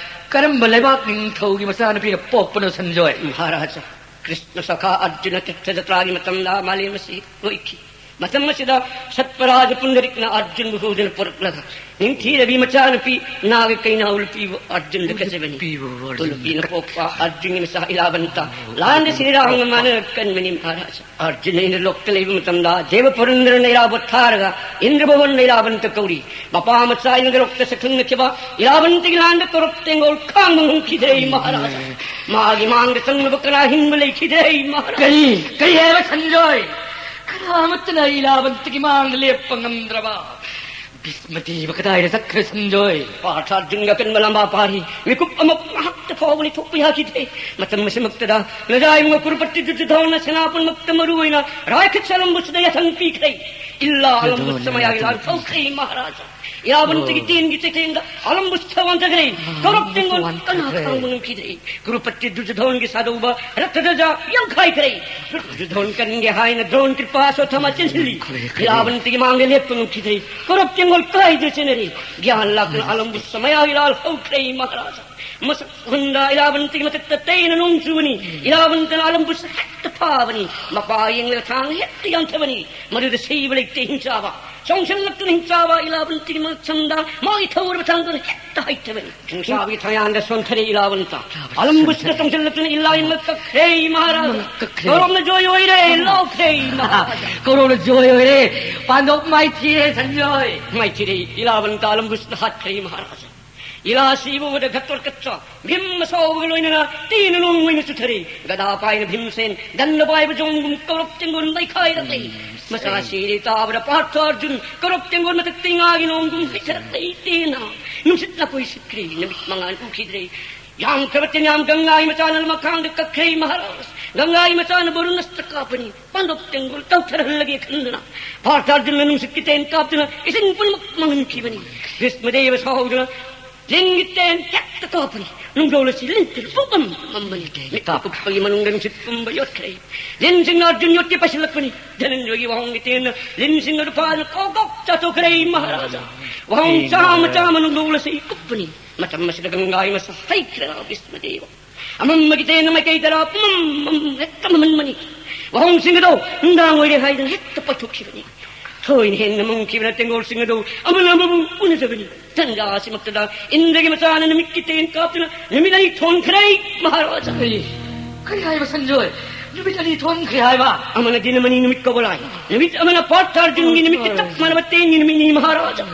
ꯀꯔꯝꯕ ꯂꯩꯕꯥꯛ ꯅꯤꯡꯊꯧꯒꯤ ꯃꯆꯥꯅꯨꯄꯤꯅ ꯄꯣꯛꯄꯅꯣ, ꯁꯟꯖꯣꯏ? ꯃꯍꯥꯔꯥꯖꯥ, ꯀ꯭ꯔꯤꯁꯅ ꯁꯈꯥ ꯑꯔꯖꯨꯅ ꯇꯤꯔꯊ ꯖꯇ꯭ꯔꯥꯒꯤ ꯃꯇꯝꯗ ꯃꯥꯂꯦꯝ ꯑꯁꯤ ꯂꯣꯏꯈꯤ꯫ ꯃꯇꯝ ꯑꯁꯤꯗ ꯁꯠꯄꯔꯥꯖ ꯄꯨꯟꯗꯔꯤꯛꯅ ꯑꯔꯖꯨꯟꯕꯨ ꯍꯨꯗꯨꯅ ꯄꯨꯔꯛꯂꯒ ꯅꯤꯡꯊꯤꯔꯕꯤ ꯃꯆꯥꯅꯨꯄꯤ ꯅꯥꯒ ꯀꯩꯅꯥꯎ ꯂꯨꯄꯤꯕꯨ ꯑꯔꯖꯨꯟꯗ ꯀꯠꯆꯕꯅꯤ꯫ ꯂꯨꯄꯤꯕꯨ ꯑꯔꯖꯨꯟꯗ ꯎꯂꯨꯄꯤꯅ ꯄꯣꯛꯄ ꯑꯔꯖꯨꯟꯒꯤ ꯃꯆꯥ ꯏꯂꯥꯕꯟꯇ ꯂꯥꯟꯗ ꯁꯤꯔꯥꯡꯒ ꯃꯥꯅ ꯀꯟꯕꯅꯤ, ꯃꯍꯥꯔꯥꯖꯥ꯫ ꯑꯔꯖꯨꯟꯅ ꯏꯟꯗ꯭ꯔꯂꯣꯛꯇ ꯂꯩꯕ ꯃꯇꯝꯗ ꯗꯦꯕ ꯄꯨꯔꯟꯗ꯭ꯔꯅ ꯏꯔꯥꯕꯣꯠ ꯊꯥꯔꯒ ꯏꯟꯗ꯭ꯔ ꯚꯨꯕꯟꯗ ꯏꯔꯥꯕꯟꯇ ꯀꯧꯔꯤ꯫ ꯃꯄꯥ ꯃꯆꯥ ꯏꯟꯗ꯭ꯔꯂꯣꯛꯇ ꯁꯛꯈꯪꯅꯈꯤꯕ ꯏꯔꯥꯕꯟꯇꯒꯤ ꯂꯥꯟꯗ ꯀꯧꯔꯞ ꯇꯦꯡꯒꯣꯜ ꯈꯥꯡꯕ ꯉꯝꯈꯤꯗ꯭ꯔꯦ, ꯃꯍꯥꯔꯥꯖꯥ꯫ ꯃꯥꯒꯤ ꯃꯥꯡꯗ ꯆꯪꯅꯕ ꯀꯅꯥ ꯍꯤꯡꯕ ꯂꯩꯈꯤꯗ꯭ꯔꯦ, ꯃꯍꯥꯔꯥꯖꯥ꯫ ꯀꯔꯤ, ꯀꯔꯤ ꯍꯥꯏꯕ, ꯁꯟꯖꯣꯏ? ꯀꯅꯥꯃꯠꯇꯅ ꯏꯔꯥꯕꯟꯇꯒꯤ ꯃꯥꯡꯗ ꯂꯦꯞꯄ ꯉꯝꯗ꯭ꯔꯕ? ꯚꯤꯁꯃꯗꯦꯕ ꯀꯗꯥꯏꯗ ꯆꯠꯈ꯭ꯔꯦ ꯁꯟꯖꯣꯏ? ꯄꯥꯔꯊ ꯑꯔꯖꯨꯟꯒ ꯑꯀꯟꯕ ꯂꯥꯝꯕꯥ ꯄꯥꯔꯤ꯫ ꯃꯤꯀꯨꯞ ꯑꯃ ꯉꯥꯏꯍꯥꯛꯇ ꯐꯥꯎꯕꯅꯤ ꯊꯣꯛꯄ ꯌꯥꯈꯤꯗ꯭ꯔꯦ꯫ ꯃꯇꯝ ꯑꯁꯤꯃꯛꯇꯗ ꯅꯖꯥꯏꯕꯨꯡ ꯀꯨꯔꯨꯄꯇꯤ ꯗꯨꯔꯖꯣꯙꯅ ꯁꯦꯅꯥꯄꯨꯟꯃꯛꯇ ꯃꯔꯨ ꯑꯣꯏꯅ ꯔꯥꯏꯈꯠꯁ ꯑꯂꯝꯕꯨꯁꯤꯗ ꯌꯥꯊꯪ ꯄꯤꯈ꯭ꯔꯦ꯫ ꯏꯜꯂꯥ ꯑꯂꯝꯕꯨꯁ ꯃꯌꯥꯒꯤ ꯂꯥꯟ ꯍꯧꯈ꯭ꯔꯦ ꯃꯍꯥꯔꯥꯖꯥ꯫ ꯏꯔꯥꯕꯟꯇꯒꯤ ꯇꯦꯟꯒꯤ ꯆꯩꯊꯦꯡꯗ ꯑꯂꯝꯕꯨꯁ ꯋꯥꯟꯊꯈ꯭ꯔꯦ꯫ ꯀꯧꯔꯞ ꯇꯦꯡꯒꯣꯜ ꯀꯅꯥ ꯈꯥꯡꯕ ꯉꯝꯈꯤꯗ꯭ꯔꯦ꯫ ꯀꯨꯔꯨꯄꯇꯤ ꯗꯨꯔꯖꯣꯙꯟꯒꯤ ꯁꯥꯗꯧꯕ ꯔꯠꯊꯙ꯭ꯋꯖ ꯌꯥꯡꯈꯥꯏꯈ꯭ꯔꯦ꯫ ꯗꯨꯔꯖꯣꯙꯟ ꯀꯟꯒꯦ ꯍꯥꯏꯅ ꯗ꯭ꯔꯣꯟ ꯀ꯭ꯔꯤꯄꯥ ꯑꯁ꯭ꯋꯠꯊꯥꯃ ꯆꯦꯟꯁꯤꯜꯂꯤ꯫ ꯏꯔꯥꯕꯟꯇꯒꯤ ꯃꯥꯡꯗ ꯂꯦꯞꯄ ꯉꯝꯈꯤꯗ꯭ꯔꯦ꯫ ꯀꯧꯔꯞ ꯇꯦꯡꯒꯣꯜ ꯀꯥꯏꯗ ꯆꯦꯟꯅꯔꯤ꯫ ꯒ꯭ꯌꯥꯟ ꯂꯥꯛꯇꯅ ꯑꯂꯝꯕꯨꯁ ꯃꯌꯥꯒꯤ ꯂꯥꯜ ꯍꯧꯈ꯭ꯔꯦ ꯃꯍꯥꯔꯥꯖꯥ꯫ ꯃꯁꯛ ꯎꯍꯟꯗ ꯏꯔꯥꯕꯟꯇꯒꯤ ꯃꯊꯛꯇ ꯇꯩꯅ ꯅꯣꯡ ꯆꯨꯕꯅꯤ꯫ ꯏꯔꯥꯕꯟꯇꯅ ꯑꯂꯝꯕꯨꯁ ꯍꯦꯛꯇ ꯐꯥꯕꯅꯤ꯫ ꯃꯄꯥ ꯌꯦꯡꯂꯒ ꯊꯥꯡ ꯍꯦꯛꯇ ꯌꯥꯟꯊꯕꯅꯤ꯫ ꯃꯗꯨꯗ ꯁꯤꯕ ꯂꯩꯇꯦ ꯍꯤꯡꯆꯥꯕ꯫ ꯆꯣꯡꯁꯤꯜꯂꯛꯇꯨꯅ ꯍꯤꯡꯆꯥꯕ ꯏꯂꯥꯕꯟꯇꯒꯤ ꯃꯊꯛꯁꯝꯗ ꯃꯥꯒꯤ ꯊꯧꯔꯕ ꯊꯥꯡꯗꯨꯅ ꯍꯦꯛꯇ ꯍꯥꯏꯊꯕꯅꯤ꯫ ꯍꯤꯡꯆꯥꯕꯒꯤ ꯊꯥꯡꯌꯥꯟꯗ ꯁꯣꯟꯊꯔꯦ ꯏꯂꯥꯕꯟꯇ꯫ ꯑꯂꯝꯕꯨꯁꯤꯗ ꯆꯣꯡꯁꯤꯜꯂꯛꯇꯨꯅ ꯏꯂꯥ ꯏꯃꯛ ꯀꯛꯈ꯭ꯔꯦ ꯃꯍꯥꯔꯥꯖꯥ꯫ ꯀꯛꯈ꯭ꯔꯦ꯫ ꯀꯧꯔꯞꯅ ꯖꯣꯏ ꯑꯣꯏꯔꯦ ꯂꯥꯎꯈ꯭ꯔꯦ ꯃꯍꯥꯔꯥꯖꯥ꯫ ꯀꯧꯔꯞꯅ ꯖꯣꯏ ꯑꯣꯏꯔꯦ꯫ ꯄꯥꯟꯗꯣꯞ ꯃꯥꯏꯊꯤꯔꯦ ꯁꯟꯖꯣꯏ꯫ ꯃꯥꯏꯊꯤꯔꯦ꯫ ꯏꯂꯥꯕꯟꯇ ꯑꯂꯝꯕꯨꯁꯤꯗ ꯍꯥꯠꯈ꯭ꯔꯦ ꯃꯍꯥꯔꯥꯖꯥ꯫ ꯏꯂꯥ ꯁꯤꯕ ꯎꯕꯗ ꯘꯇꯣꯠꯀꯆ ꯚꯤꯝ ꯑꯁꯥꯎꯕꯒ ꯂꯣꯏꯅꯅ ꯇꯦꯟꯅ ꯅꯣꯡ ꯑꯣꯏꯅ ꯆꯨꯊꯔꯦ꯫ ꯒꯗꯥ ꯄꯥꯏꯅ ꯚꯤꯝꯁꯦꯟ, ꯗꯟꯗ ꯄꯥꯏꯕ ꯖꯣꯝꯒꯨꯝ ꯀꯧꯔꯞ ꯇꯦꯡꯒꯣꯜ ꯂꯩꯈꯥꯏꯔꯛꯂꯦ꯫ ꯃꯆꯥ ꯁꯤꯔꯦ ꯇꯥꯕꯗ ꯄꯥꯔꯊ ꯑꯔꯖꯨꯟ ꯀꯧꯔꯞ ꯇꯦꯡꯒꯣꯜ ꯃꯊꯛꯇ ꯉꯥꯒꯤ ꯅꯣꯡꯒꯨꯝ ꯍꯩꯊꯔꯛꯂꯦ ꯇꯦꯟꯅ꯫ ꯅꯨꯡꯁꯤꯠ ꯂꯥꯛꯄꯩ ꯁꯤꯠꯈ꯭ꯔꯦ꯫ ꯅꯨꯃꯤꯠ ꯃꯉꯥꯜ ꯎꯈꯤꯗ꯭ꯔꯦ꯫ ꯌꯥꯝꯈ꯭ꯔꯕ ꯇꯦꯟꯌꯥꯝ ꯒꯪꯒꯥꯒꯤ ꯃꯆꯥꯅ ꯂꯃꯈꯥꯡꯗ ꯀꯛꯈ꯭ꯔꯦ ꯃꯍꯥꯔꯥꯖ꯫ ꯒꯪꯒꯥꯒꯤ ꯃꯆꯥꯅ ꯕꯔꯨꯟ ꯑꯁꯇ꯭ꯔ ꯀꯥꯞꯄꯅꯤ꯫ ꯄꯥꯟꯗꯣꯞ ꯇꯦꯡꯒꯣꯜ ꯇꯧꯊꯔꯍꯜꯂꯒꯦ ꯈꯟꯗꯨꯅ ꯄꯥꯔꯊ ꯑꯔꯖꯨꯟꯅ ꯅꯨꯡꯁꯤꯠꯀꯤ ꯇꯦꯟ ꯀꯥꯞꯇꯨꯅ ꯏꯁꯤꯡ ꯄꯨꯝꯅꯃꯛ ꯃꯥꯡꯍꯟꯈꯤꯕꯅꯤ꯫ ꯚꯤꯁꯃꯗꯦꯕ ꯁꯥꯎꯗꯨꯅ ꯂꯤꯟꯒꯤ ꯇꯦꯟ ꯍꯦꯛꯇ ꯀꯥꯞꯄꯅꯤ꯫ ꯅꯨꯡꯖꯧ ꯑꯁꯤ ꯂꯤꯟ ꯄꯨꯝꯃꯝ ꯃꯝꯕꯅꯤ꯫ ꯃꯤꯠꯇ ꯀꯨꯞꯄꯒꯤ ꯃꯅꯨꯡꯗ ꯅꯨꯡꯁꯤꯠ ꯄꯨꯝꯕ ꯌꯣꯠꯈ꯭ꯔꯦ꯫ ꯂꯤꯟꯁꯤꯡꯅ ꯑꯔꯖꯨꯟ ꯌꯣꯠꯀꯦ ꯄꯥꯏꯁꯤꯜꯂꯛꯄꯅꯤ꯫ ꯙꯅꯟꯖꯣꯏꯒꯤ ꯋꯥꯍꯣꯡꯒꯤ ꯇꯦꯟꯅ ꯂꯤꯟꯁꯤꯡ ꯑꯗꯨ ꯐꯥꯗꯨꯅ ꯀꯣꯛ ꯀꯣꯛ ꯆꯥꯊꯣꯛꯈ꯭ꯔꯦ ꯃꯍꯥꯔꯥꯖꯥ꯫ ꯋꯥꯍꯣꯡ ꯆꯥꯝꯃ ꯆꯥꯝꯃ ꯅꯨꯡꯖꯧ ꯑꯁꯤ ꯀꯨꯞꯄꯅꯤ꯫ ꯃꯇꯝ ꯑꯁꯤꯗ ꯒꯪꯒꯥꯒꯤ ꯃꯁꯥ ꯍꯩꯈ꯭ꯔꯦ ꯚꯤꯁꯃꯗꯦꯕ꯫ ꯑꯃꯝꯕꯒꯤ ꯇꯦꯟꯅ ꯃꯥꯏꯀꯩ ꯇꯔꯥ ꯄꯨꯝꯃꯝ ꯍꯦꯛꯇ ꯃꯝꯍꯟꯕꯅꯤ꯫ ꯋꯥꯍꯣꯡꯁꯤꯡ ꯑꯗꯣ ꯅꯨꯡꯗꯥꯡ ꯑꯣꯏꯔꯦ ꯍꯥꯏꯗꯅ ꯍꯦꯛꯇ ꯄꯥꯏꯊꯣꯛꯈꯤꯕꯅꯤ꯫ ꯊꯣꯏꯅ ꯍꯦꯟꯅ ꯃꯨꯡꯈꯤꯕꯅ ꯇꯦꯡꯒꯣꯜꯁꯤꯡ ꯑꯗꯨ ꯑꯃꯅ ꯑꯃꯕꯨ ꯎꯅꯗꯕꯅꯤ꯫ ꯇꯟꯖꯥ ꯑꯁꯤꯃꯛꯇꯗ ꯏꯟꯗ꯭ꯔꯒꯤ ꯃꯆꯥꯅ ꯅꯨꯃꯤꯠꯀꯤ ꯇꯦꯟ ꯀꯥꯞꯇꯨꯅ ꯅꯨꯃꯤꯠ ꯑꯅꯤ ꯊꯣꯟꯈ꯭ꯔꯦ ꯃꯍꯥꯔꯥꯖꯥ꯫ ꯀꯔꯤ? ꯀꯔꯤ ꯍꯥꯏꯕ ꯁꯟꯖꯣꯏ? ꯅꯨꯃꯤꯠ ꯑꯅꯤ ꯊꯣꯟꯈ꯭ꯔꯦ ꯍꯥꯏꯕ? ꯑꯃꯅ ꯗꯤꯅꯃꯅꯤ ꯅꯨꯃꯤꯠ ꯀꯧꯕ ꯂꯥꯏ, ꯅꯨꯃꯤꯠ ꯑꯃꯅ ꯄꯥꯔꯊ ꯑꯔꯖꯨꯟꯒꯤ ꯅꯨꯃꯤꯠꯀꯤ ꯆꯞ ꯃꯥꯟꯅꯕ ꯇꯦꯟꯒꯤ ꯅꯨꯃꯤꯠꯅꯤ ꯃꯍꯥꯔꯥꯖꯥ꯫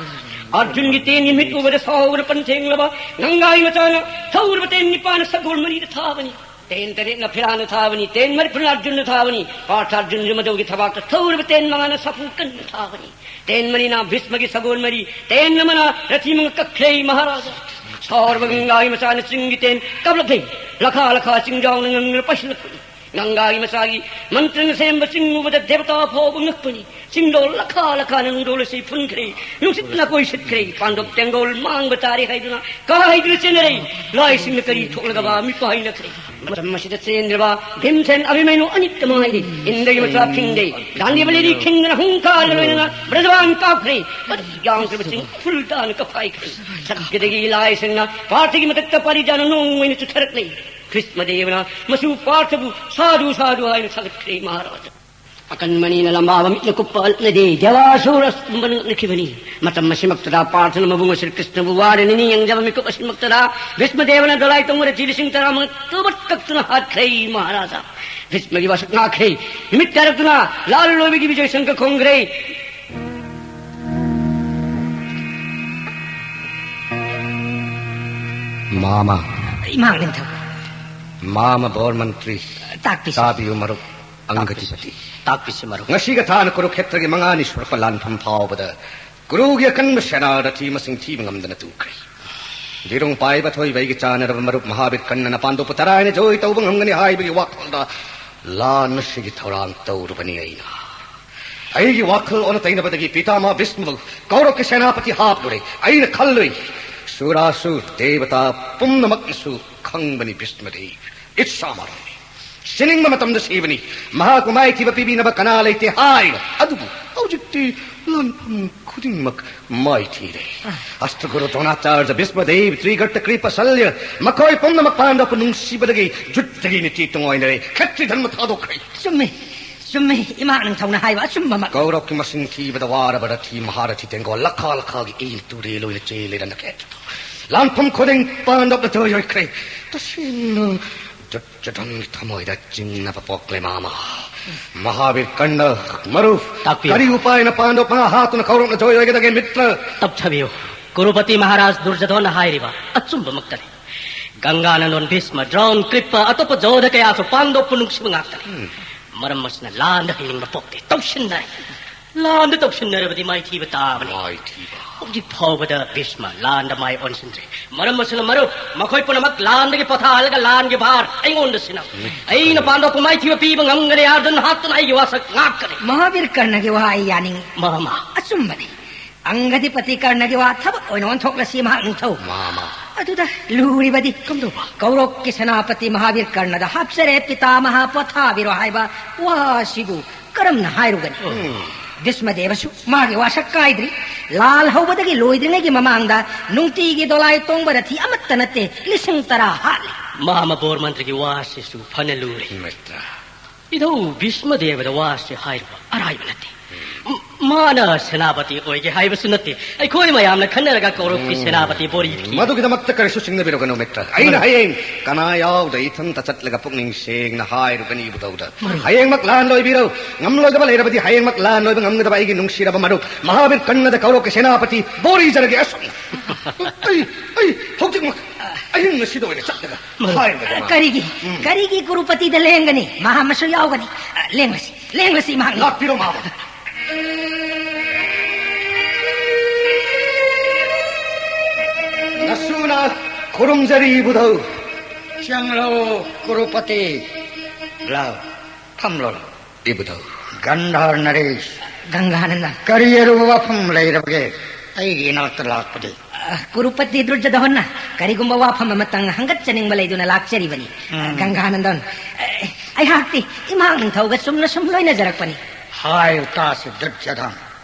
ꯑꯔꯖꯨꯟꯒꯤ ꯇꯦꯟꯒꯤ ꯅꯨꯃꯤꯠ ꯎꯕꯗ ꯁꯥꯎꯕꯗ ꯄꯟꯊꯦꯡꯂꯕ ꯒꯪꯒꯥꯒꯤ ꯃꯆꯥꯅ ꯊꯧꯔꯕ ꯇꯦꯟ ꯅꯤꯄꯥꯅ ꯁꯒꯣꯜ ꯃꯔꯤꯗ ꯊꯥꯕꯅꯤ꯫ ꯇꯦꯟ ꯇꯔꯦꯠꯅ ꯐꯤꯔꯥꯅ ꯊꯥꯕꯅꯤ, ꯇꯦꯟ ꯃꯔꯤꯐꯨꯅ ꯑꯔꯖꯨꯟꯅ ꯊꯥꯕꯅꯤ, ꯄꯥꯔꯊ ꯑꯔꯖꯨꯟꯁꯨ ꯃꯗꯧꯒꯤ ꯊꯕꯥꯛꯇ ꯊꯧꯔꯕ ꯇꯦꯟ ꯃꯉꯥꯅ ꯁꯥꯐꯨ ꯀꯟꯅ ꯊꯥꯕꯅꯤ꯫ ꯇꯦꯟ ꯃꯔꯤꯅ ꯚꯤꯁꯃꯒꯤ ꯁꯒꯣꯜ ꯃꯔꯤ, ꯇꯦꯟ ꯑꯃꯅ ꯔꯊꯤ ꯃꯉꯥ ꯀꯛꯈ꯭ꯔꯦ ꯃꯍꯥꯔꯥꯖꯥ꯫ ꯁꯥꯎꯔꯕ ꯒꯪꯒꯥꯒꯤ ꯃꯆꯥꯅ ꯆꯤꯡꯒꯤ ꯇꯦꯟ ꯀꯥꯞꯂꯛꯈ꯭ꯔꯦ꯫ ꯂꯈꯥ ꯂꯈꯥ ꯆꯤꯡꯖꯥꯎꯅ ꯉꯪꯗꯨꯅ ꯄꯥꯏꯁꯤꯜꯂꯛꯄꯅꯤ꯫ ꯒꯪꯒꯥꯒꯤ ꯃꯆꯥꯒꯤ ꯃꯟꯇ꯭ꯔꯅ ꯁꯦꯝꯕ ꯆꯤꯡ ꯎꯕꯗ ꯗꯦꯕꯇꯥ ꯐꯥꯎꯕ ꯉꯛꯄꯅꯤ꯫ ꯆꯤꯡꯗꯣꯜ ꯂꯈꯥ ꯂꯈꯥꯅ ꯅꯨꯡꯗꯣꯜ ꯑꯁꯤ ꯐꯨꯟꯈ꯭ꯔꯦ꯫ ꯅꯨꯡꯁꯤꯠꯅ ꯀꯣꯏꯁꯤꯠꯈ꯭ꯔꯦ꯫ ꯄꯥꯟꯗꯣꯞ ꯇꯦꯡꯒꯣꯜ ꯃꯥꯡꯕ ꯇꯥꯔꯦ ꯍꯥꯏꯗꯨꯅ ꯀꯥ ꯍꯥꯏꯗꯨꯅ ꯆꯦꯟꯅꯔꯦ꯫ ꯂꯥꯏꯁꯤꯡꯅ ꯀꯔꯤ ꯊꯣꯛꯂꯒꯕ ꯃꯤꯠ ꯄꯥꯏꯅꯈ꯭ꯔꯦ꯫ ꯃꯇꯝ ꯑꯁꯤꯗ ꯆꯦꯟꯗ꯭ꯔꯕ ꯚꯤꯝꯁꯦꯟ ꯑꯚꯤꯃꯩꯅꯨ ꯑꯅꯤꯛꯇ ꯃꯉꯥꯏꯔꯦ꯫ ꯏꯟꯗ꯭ꯔꯒꯤ ꯃꯆꯥ ꯐꯤꯡꯗꯦ꯫ ꯒꯥꯟꯙꯤ ꯕꯂꯦꯔꯤ ꯈꯤꯡꯗꯅ ꯍꯨꯡꯀꯥꯔꯒ ꯂꯣꯏꯅꯅ ꯕ꯭ꯔꯖꯕꯥꯟ ꯀꯥꯞꯈ꯭ꯔꯦ꯫ ꯌꯥꯝꯈ꯭ꯔꯕ ꯆꯤꯡ ꯎꯐꯨꯜ ꯇꯥꯅ ꯀꯞꯈꯥꯏꯈ꯭ꯔꯦ꯫ ꯁꯛꯀꯗꯒꯤ ꯂꯥꯏꯁꯤꯡꯅ ꯄꯥꯔꯊꯒꯤ ꯃꯊꯛꯇ ꯄꯥꯔꯤꯖꯥꯅ ꯅꯣꯡ ꯑꯣꯏꯅ ꯆꯨꯊꯔꯛꯂꯦ꯫ ꯀ꯭ꯔꯤꯁꯃꯗꯦꯕꯅ ꯃꯆꯨ ꯄꯥꯔꯊꯕꯨ ꯁꯥꯗꯨ ꯁꯥꯗꯨ ꯍꯥꯏꯅ ꯊꯥꯒꯠꯈ꯭ꯔꯦ ꯃꯍꯥꯔꯥꯖ꯫ ꯑꯀꯟꯕꯅꯤꯅ ꯂꯝꯕꯥꯕ ꯃꯤꯠꯅ ꯀꯨꯞꯄ ꯑꯜꯅꯗꯦ ꯗꯦꯋꯥꯁꯨꯔ ꯑꯁ ꯄꯨꯝꯕꯅ ꯉꯛꯅꯈꯤꯕꯅꯤ꯫ ꯃꯇꯝ ꯑꯁꯤꯃꯛꯇꯗ ꯄꯥꯔꯊꯅ ꯃꯕꯨꯡ ꯑꯁꯤ ꯀ꯭ꯔꯤꯁꯅꯕꯨ ꯋꯥꯔꯅꯤꯅꯤ ꯌꯦꯡꯖꯕ ꯃꯤꯀꯨꯞ ꯑꯁꯤꯃꯛꯇꯗ ꯚꯤꯁꯃꯗꯦꯕꯅ ꯗꯣꯂꯥꯏ ꯇꯣꯡꯕꯗ ꯊꯤ ꯂꯤꯁꯤꯡ ꯇꯔꯥꯃꯉꯥ ꯇꯨꯕꯠ ꯀꯛꯇꯨꯅ ꯍꯥꯠꯈ꯭ꯔꯦ ꯃꯍꯥꯔꯥꯖꯥ꯫ ꯚꯤꯁꯃꯒꯤ ꯋꯥꯁꯛ ꯉꯥꯛꯈ꯭ꯔꯦ꯫ ꯅꯨꯃꯤꯠ ꯀꯥꯏꯔꯛꯇꯨꯅ ꯂꯥꯜ ꯂꯣꯏꯕꯒꯤ ꯕꯤꯖꯣꯏ ꯁꯪꯀ ꯈꯣꯡꯈ꯭ꯔꯦ꯫ ꯃꯥꯃ꯫ ꯏꯃꯥ ꯅꯤꯡꯊꯧ꯫ ꯃꯥꯃ ꯕꯣꯔ ꯃꯟꯇ꯭ꯔꯤ꯫ ꯇꯥꯛꯄꯤꯁꯤ꯫ ꯇꯥꯕꯤꯌꯨ ꯃꯔꯨꯞ꯫ ꯑꯪꯒꯗꯤꯄꯇꯤ꯫ ꯇꯥꯛꯄꯤꯁꯤ ꯃꯔꯨꯞ꯫ ꯉꯁꯤꯒ ꯊꯥꯅ ꯀꯨꯔꯨꯈꯦꯇ꯭ꯔꯒꯤ ꯃꯉꯥꯅꯤ ꯁꯨꯔꯛꯄ ꯂꯥꯟꯐꯝ ꯐꯥꯎꯕꯗ ꯀꯨꯔꯨꯒꯤ ꯑꯀꯟꯕ ꯁꯦꯅꯥꯗ ꯊꯤ ꯃꯁꯤꯡ ꯊꯤꯕ ꯉꯝꯗꯅ ꯇꯨꯈ꯭ꯔꯦ꯫ ꯂꯤꯔꯨꯡ ꯄꯥꯏꯕ ꯊꯣꯏꯕ ꯑꯩꯒꯤ ꯆꯥꯟꯅꯔꯕ ꯃꯔꯨꯞ ꯃꯍꯥꯕꯤꯔ ꯀꯟꯅꯅ ꯄꯥꯟꯗꯣꯞꯄꯨ ꯇꯔꯥꯏꯅ ꯖꯣꯏ ꯇꯧꯕ ꯉꯝꯒꯅꯤ ꯍꯥꯏꯕꯒꯤ ꯋꯥꯈꯜꯗ ꯂꯥꯟ ꯑꯁꯤꯒꯤ ꯊꯧꯔꯥꯡ ꯇꯧꯔꯨꯕꯅꯤ ꯑꯩꯅ꯫ ꯑꯩꯒꯤ ꯋꯥꯈꯜ ꯑꯣꯟꯅ ꯇꯩꯅꯕꯗꯒꯤ ꯄꯤꯇꯥꯃꯍ ꯚꯤꯁꯃꯕꯨ ꯀꯧꯔꯕꯀꯤ ꯁꯦꯅꯥꯄꯇꯤ ꯍꯥꯞꯂꯨꯔꯦ꯫ ꯑꯩꯅ ꯈꯜꯂꯨꯏ, ꯁꯨꯔꯥꯁꯨꯔ ꯗꯦꯕꯇꯥ ꯄꯨꯝꯅꯃꯛꯅꯁꯨ ꯈꯪꯕꯅꯤ ꯚꯤꯁꯃꯗꯦꯕ ꯏꯠꯁꯥꯃꯥꯔꯣꯝꯅꯤ꯫ ꯁꯤꯅꯤꯡꯕ ꯃꯇꯝꯗ ꯁꯤꯕꯅꯤ꯫ ꯃꯍꯥꯛꯄꯨ ꯃꯥꯏꯊꯤꯕ ꯄꯤꯕꯤꯅꯕ ꯀꯅꯥ ꯂꯩꯇꯦ ꯍꯥꯏꯅ꯫ ꯑꯗꯨꯕꯨ ꯍꯧꯖꯤꯛꯇꯤ ꯂꯥꯟꯐꯝ ꯈꯨꯗꯤꯡꯃꯛ ꯃꯥꯏꯊꯤꯔꯦ꯫ ꯑꯁꯇ꯭ꯔꯒꯨꯔꯨ ꯗ꯭ꯔꯣꯅꯥꯆꯥꯔꯖ ꯚꯤꯁꯃꯗꯦꯕ ꯇ꯭ꯔꯤꯒꯔꯇ ꯀ꯭ꯔꯤꯄ ꯁꯜꯌ ꯃꯈꯣꯏ ꯄꯨꯝꯅꯃꯛ ꯄꯥꯟꯗꯕ ꯅꯨꯡꯁꯤꯕꯗꯒꯤ ꯖꯨꯠꯇꯒꯤ ꯅꯤꯇꯤ ꯇꯨꯡꯑꯣꯏꯅꯔꯦ꯫ ꯈꯦꯇ꯭ꯔꯤ ꯙꯔꯃ ꯊꯥꯗꯣꯛꯈ꯭ꯔꯦ꯫ ꯆꯨꯝꯃꯤ, ꯆꯨꯝꯃꯤ, ꯏꯃꯥ ꯅꯤꯡꯊꯧꯅ ꯍꯥꯏꯕ ꯑꯆꯨꯝꯕꯃꯛ꯫ ꯀꯧꯔꯕꯀꯤ ꯃꯁꯤꯡ ꯊꯤꯕꯗ ꯋꯥꯔꯕ ꯔꯊꯤ ꯃꯍꯥꯔꯊꯤ ꯇꯦꯡꯒꯣꯜ ꯂꯈꯥ ꯂꯈꯥꯒꯤ ꯏ ꯇꯨꯔꯦꯜ ꯑꯣꯏꯅ ꯆꯦꯜꯂꯦ ꯔꯅꯈꯦꯇ꯭ꯔꯗ꯫ ꯂꯥꯟꯐꯝ ꯈꯨꯗꯤꯡ ꯄꯥꯟꯗꯕꯅ ꯇꯣꯏ ꯑꯣꯏꯈ꯭ꯔꯦ꯫ ꯇꯁꯦꯡꯅ ꯖꯨꯠ ꯖꯨꯠꯍꯟꯒꯤ ꯊꯃꯣꯏꯗ ꯆꯤꯡꯅꯕ ꯄꯣꯛꯂꯦ ꯃꯥꯃ꯫ ꯃꯍꯥꯕꯤꯔ ꯀꯟꯅ ꯃꯔꯨ ꯇꯥꯛꯄꯤꯌꯨ꯫ ꯀꯔꯤ ꯎꯄꯥꯏꯅ ꯄꯥꯟꯗꯕ ꯃꯉꯥ ꯍꯥꯠꯇꯨꯅ ꯀꯧꯔꯕꯅ ꯖꯣꯏ ꯑꯣꯏꯒꯗꯒꯦ ꯃꯤꯇ꯭ꯔ? ꯇꯞꯊꯕꯤꯌꯨ꯫ ꯀꯨꯔꯨꯄꯇꯤ ꯃꯍꯥꯔꯥꯖ ꯗꯨꯔꯖꯣꯙꯣꯟꯅ ꯍꯥꯏꯔꯤꯕ ꯑꯆꯨꯝꯕꯃꯛꯇꯅꯤ꯫ ꯒꯪꯒꯥꯅꯟꯗꯣꯟ, ꯚꯤꯁꯃ, ꯗ꯭ꯔꯣꯟ, ꯀ꯭ꯔꯤꯄ, ꯑꯇꯣꯞꯄ ꯖꯣꯙ ꯀꯌꯥꯁꯨ ꯄꯥꯡꯗꯣꯛꯄ ꯅꯨꯡꯁꯤꯕ ꯉꯥꯛꯇꯅꯤ꯫ ꯎꯝ꯫ ꯃꯔꯝ ꯑꯁꯤꯅ ꯂꯥꯟꯗ ꯍꯩꯅꯤꯡꯕ ꯄꯣꯛꯇꯦ꯫ ꯇꯧꯁꯤꯟꯅꯔꯦ꯫ ꯂꯥꯟꯗ ꯇꯧꯁꯤꯟꯅꯔꯕꯗꯤ ꯃꯥꯏꯊꯤꯕ ꯇꯥꯕꯅꯤ꯫ ꯃꯥꯏꯊꯤꯕ꯫ ꯍꯧꯖꯤꯛ ꯐꯥꯎꯕꯗ ꯚꯤꯁꯃ ꯂꯥꯟꯗ ꯃꯥꯏ ꯑꯣꯟꯁꯤꯟꯗ꯭ꯔꯦ꯫ ꯃꯔꯝ ꯑꯁꯤꯅ ꯃꯔꯨꯞ, ꯃꯈꯣꯏ ꯄꯨꯝꯅꯃꯛ ꯂꯥꯟꯗꯒꯤ ꯄꯣꯊꯥꯍꯜꯂꯒ ꯂꯥꯟꯒꯤ ꯚꯥꯔ ꯑꯩꯉꯣꯟꯗ ꯁꯤꯟꯅꯧ꯫ ꯎꯝ꯫ ꯑꯩꯅ ꯄꯥꯡꯊꯣꯛꯄ ꯃꯥꯏꯊꯤꯕ ꯄꯤꯕ ꯉꯝꯒꯅꯤ ꯍꯥꯏꯗꯨꯅ ꯅꯍꯥꯛꯇꯨꯅ ꯑꯩꯒꯤ ꯋꯥꯁꯛ ꯉꯥꯛꯀꯅꯤ꯫ ꯃꯍꯥꯕꯤꯔ ꯀꯔꯅꯒꯤ ꯋꯥ ꯑꯩ ꯌꯥꯅꯤꯡꯏ꯫ ꯃꯃꯥ꯫ ꯑꯆꯨꯝꯕꯅꯤ꯫ ꯑꯪꯒꯗꯤꯄꯇꯤ ꯀꯔꯅꯒꯤ ꯋꯥ ꯊꯕꯛ ꯑꯣꯏꯅ ꯑꯣꯟꯊꯣꯛꯂꯁꯤ ꯃꯍꯥꯛ ꯅꯤꯡꯊꯧ꯫ ꯃꯥꯃ꯫ ꯑꯗꯨꯗ ꯂꯨꯔꯤꯕꯗꯤ ꯀꯝꯗꯧꯕ? ꯀꯧꯔꯣꯛꯀꯤ ꯁꯦꯅꯥꯄꯇꯤ ꯃꯍꯥꯕꯤꯔ ꯀꯔꯅꯗ ꯍꯥꯞꯆꯔꯦ, ꯄꯤꯇꯥꯃꯍ ꯄꯣꯊꯥꯕꯤꯔꯣ ꯍꯥꯏꯕ ꯋꯥꯁꯤꯕꯨ ꯀꯔꯝꯅ ꯍꯥꯏꯔꯨꯒꯅꯤ? ꯎꯝ꯫ ꯚꯤꯁꯃꯗꯦꯕꯁꯨ ꯃꯥꯒꯤ ꯋꯥꯁꯛ ꯀꯥꯏꯗ꯭ꯔꯤ꯫ ꯂꯥꯜ ꯍꯧꯕꯗꯒꯤ ꯂꯣꯏꯗ꯭ꯔꯤꯉꯩꯒꯤ ꯃꯃꯥꯡꯗ ꯅꯨꯡꯇꯤꯒꯤ ꯗꯣꯂꯥꯏ ꯇꯣꯡꯕ ꯔꯊꯤ ꯑꯃꯠꯇ ꯅꯠꯇꯦ, ꯂꯤꯁꯤꯡ ꯇꯔꯥ ꯍꯥꯠꯂꯤ꯫ ꯃꯥꯃ ꯕꯣꯔ ꯃꯟꯇ꯭ꯔꯤꯒꯤ ꯋꯥꯁꯤꯁꯨ ꯐꯅ ꯂꯨꯔꯦ꯫ ꯃꯤꯇ꯭ꯔ꯫ ꯏꯙꯧ ꯚꯤꯁꯃꯗꯦꯕꯗ ꯋꯥꯁꯤ ꯍꯥꯏꯔꯨꯕ ꯑꯔꯥꯏꯕ ꯅꯠꯇꯦ꯫ ꯎꯝ꯫ ꯃꯥꯅ ꯁꯦꯅꯥꯄꯇꯤ ꯑꯣꯏꯒꯦ ꯍꯥꯏꯕꯁꯨ ꯅꯠꯇꯦ꯫ ꯑꯩꯈꯣꯏ ꯃꯌꯥꯝꯅ ꯈꯟꯅꯔꯒ ꯀꯧꯔꯛꯀꯤ ꯎꯝ꯫ ꯁꯦꯅꯥꯄꯇꯤ ꯕꯣꯔꯤ ꯄꯤ꯫ ꯃꯗꯨꯒꯤꯗꯃꯛꯇ ꯀꯔꯤꯁꯨ ꯆꯤꯡꯅꯕꯤꯔꯨꯒꯅꯨ, ꯃꯤꯇ꯭ꯔ꯫ ꯑꯩꯅ ꯃꯔꯨꯞ꯫ ꯍꯌꯦꯡ ꯀꯅꯥ ꯌꯥꯎꯗ ꯏꯊꯟꯇ ꯆꯠꯂꯒ ꯄꯨꯛꯅꯤꯡ ꯁꯦꯡꯅ ꯍꯥꯏꯔꯨꯒꯅꯤ ꯏꯕꯨꯙꯧꯗ꯫ ꯃꯔꯨꯞ꯫ ꯍꯌꯦꯡꯃꯛ ꯂꯥꯟ ꯂꯣꯏꯕꯤꯔꯣ꯫ ꯉꯝꯂꯣꯏꯗꯕ ꯂꯩꯔꯕꯗꯤ ꯍꯌꯦꯡꯃꯛ ꯂꯥꯟ ꯂꯣꯏꯕ ꯉꯝꯒꯗꯕ ꯑꯩꯒꯤ ꯅꯨꯡꯁꯤꯔꯕ ꯃꯔꯨꯞ ꯃꯍꯥꯕꯤꯔ ꯀꯟꯅꯗ ꯀꯧꯔꯛꯀꯤ ꯁꯦꯅꯥꯄꯇꯤ ꯕꯣꯔꯤꯖꯔꯒꯦ ꯑꯁꯨꯝꯅ꯫ ꯑꯩ, ꯑꯩ ꯍꯧꯖꯤꯛꯃꯛ ꯑꯍꯤꯡ ꯑꯁꯤꯗ ꯑꯣꯏꯅ ꯆꯠꯂꯒ ꯃꯔꯨꯞ꯫ ꯍꯥꯏꯔꯒꯦ ꯃꯥ꯫ ꯀꯔꯤꯒꯤ? ꯎꯝ꯫ ꯀꯔꯤꯒꯤ ꯀ꯭ꯔꯨꯄꯇꯤꯗ ꯂꯦꯡꯒꯅꯤ? ꯃꯍꯥꯛ ꯑꯃꯁꯨ ꯌꯥꯎꯒꯅꯤ꯫ ꯑ, ꯂꯦꯡꯂꯁꯤ, ꯂꯦꯡꯂꯁꯤ ꯃꯍꯥꯛꯅꯤ꯫ ꯂꯥꯛꯄꯤꯔꯣ, ꯃꯍꯥꯛ꯫ ꯅꯁꯨꯅ ꯈꯨꯔꯨꯝꯖꯔꯤ, ꯏꯕꯨꯙꯧ꯫ ꯆꯪꯂꯣ, ꯀ꯭ꯔꯨꯄꯇꯤ꯫ ꯂꯥꯎ, ꯐꯝꯂꯣ, ꯂꯥꯎ꯫ ꯏꯕꯨꯙꯧ꯫ ꯒꯟꯙꯥꯔ ꯅꯔꯦꯁ꯫ ꯒꯪꯒꯥꯅꯟꯗ꯫ ꯀꯔꯤ ꯑꯔꯨꯕ ꯋꯥꯐꯝ ꯂꯩꯔꯕꯒꯦ ꯑꯩꯒꯤ ꯏꯅꯥꯛꯇ ꯂꯥꯛꯄꯗꯤ? ꯑ, ꯀ꯭ꯔꯨꯄꯇꯤ ꯗꯨꯔꯖꯗꯣꯍꯟꯅ ꯀꯔꯤꯒꯨꯝꯕ ꯋꯥꯐꯝ ꯑꯃꯇꯪ ꯍꯪꯒꯠꯆꯅꯤꯡꯕ ꯂꯩꯗꯨꯅ ꯂꯥꯛꯆꯔꯤꯕꯅꯤ꯫ ꯎꯝ꯫ ꯒꯪꯒꯥꯅꯟꯗꯟ, ꯑ, ꯑꯩꯍꯥꯛꯇꯤ ꯏꯃꯥ ꯅꯤꯡꯊꯧꯒ ꯆꯨꯝꯅ ꯁꯨꯝ ꯂꯣꯏꯅꯖꯔꯛꯄꯅꯤ꯫ ꯍꯥꯏꯌꯨ ꯇꯥꯁꯤ, ꯗꯨꯔꯖꯗꯣꯟ꯫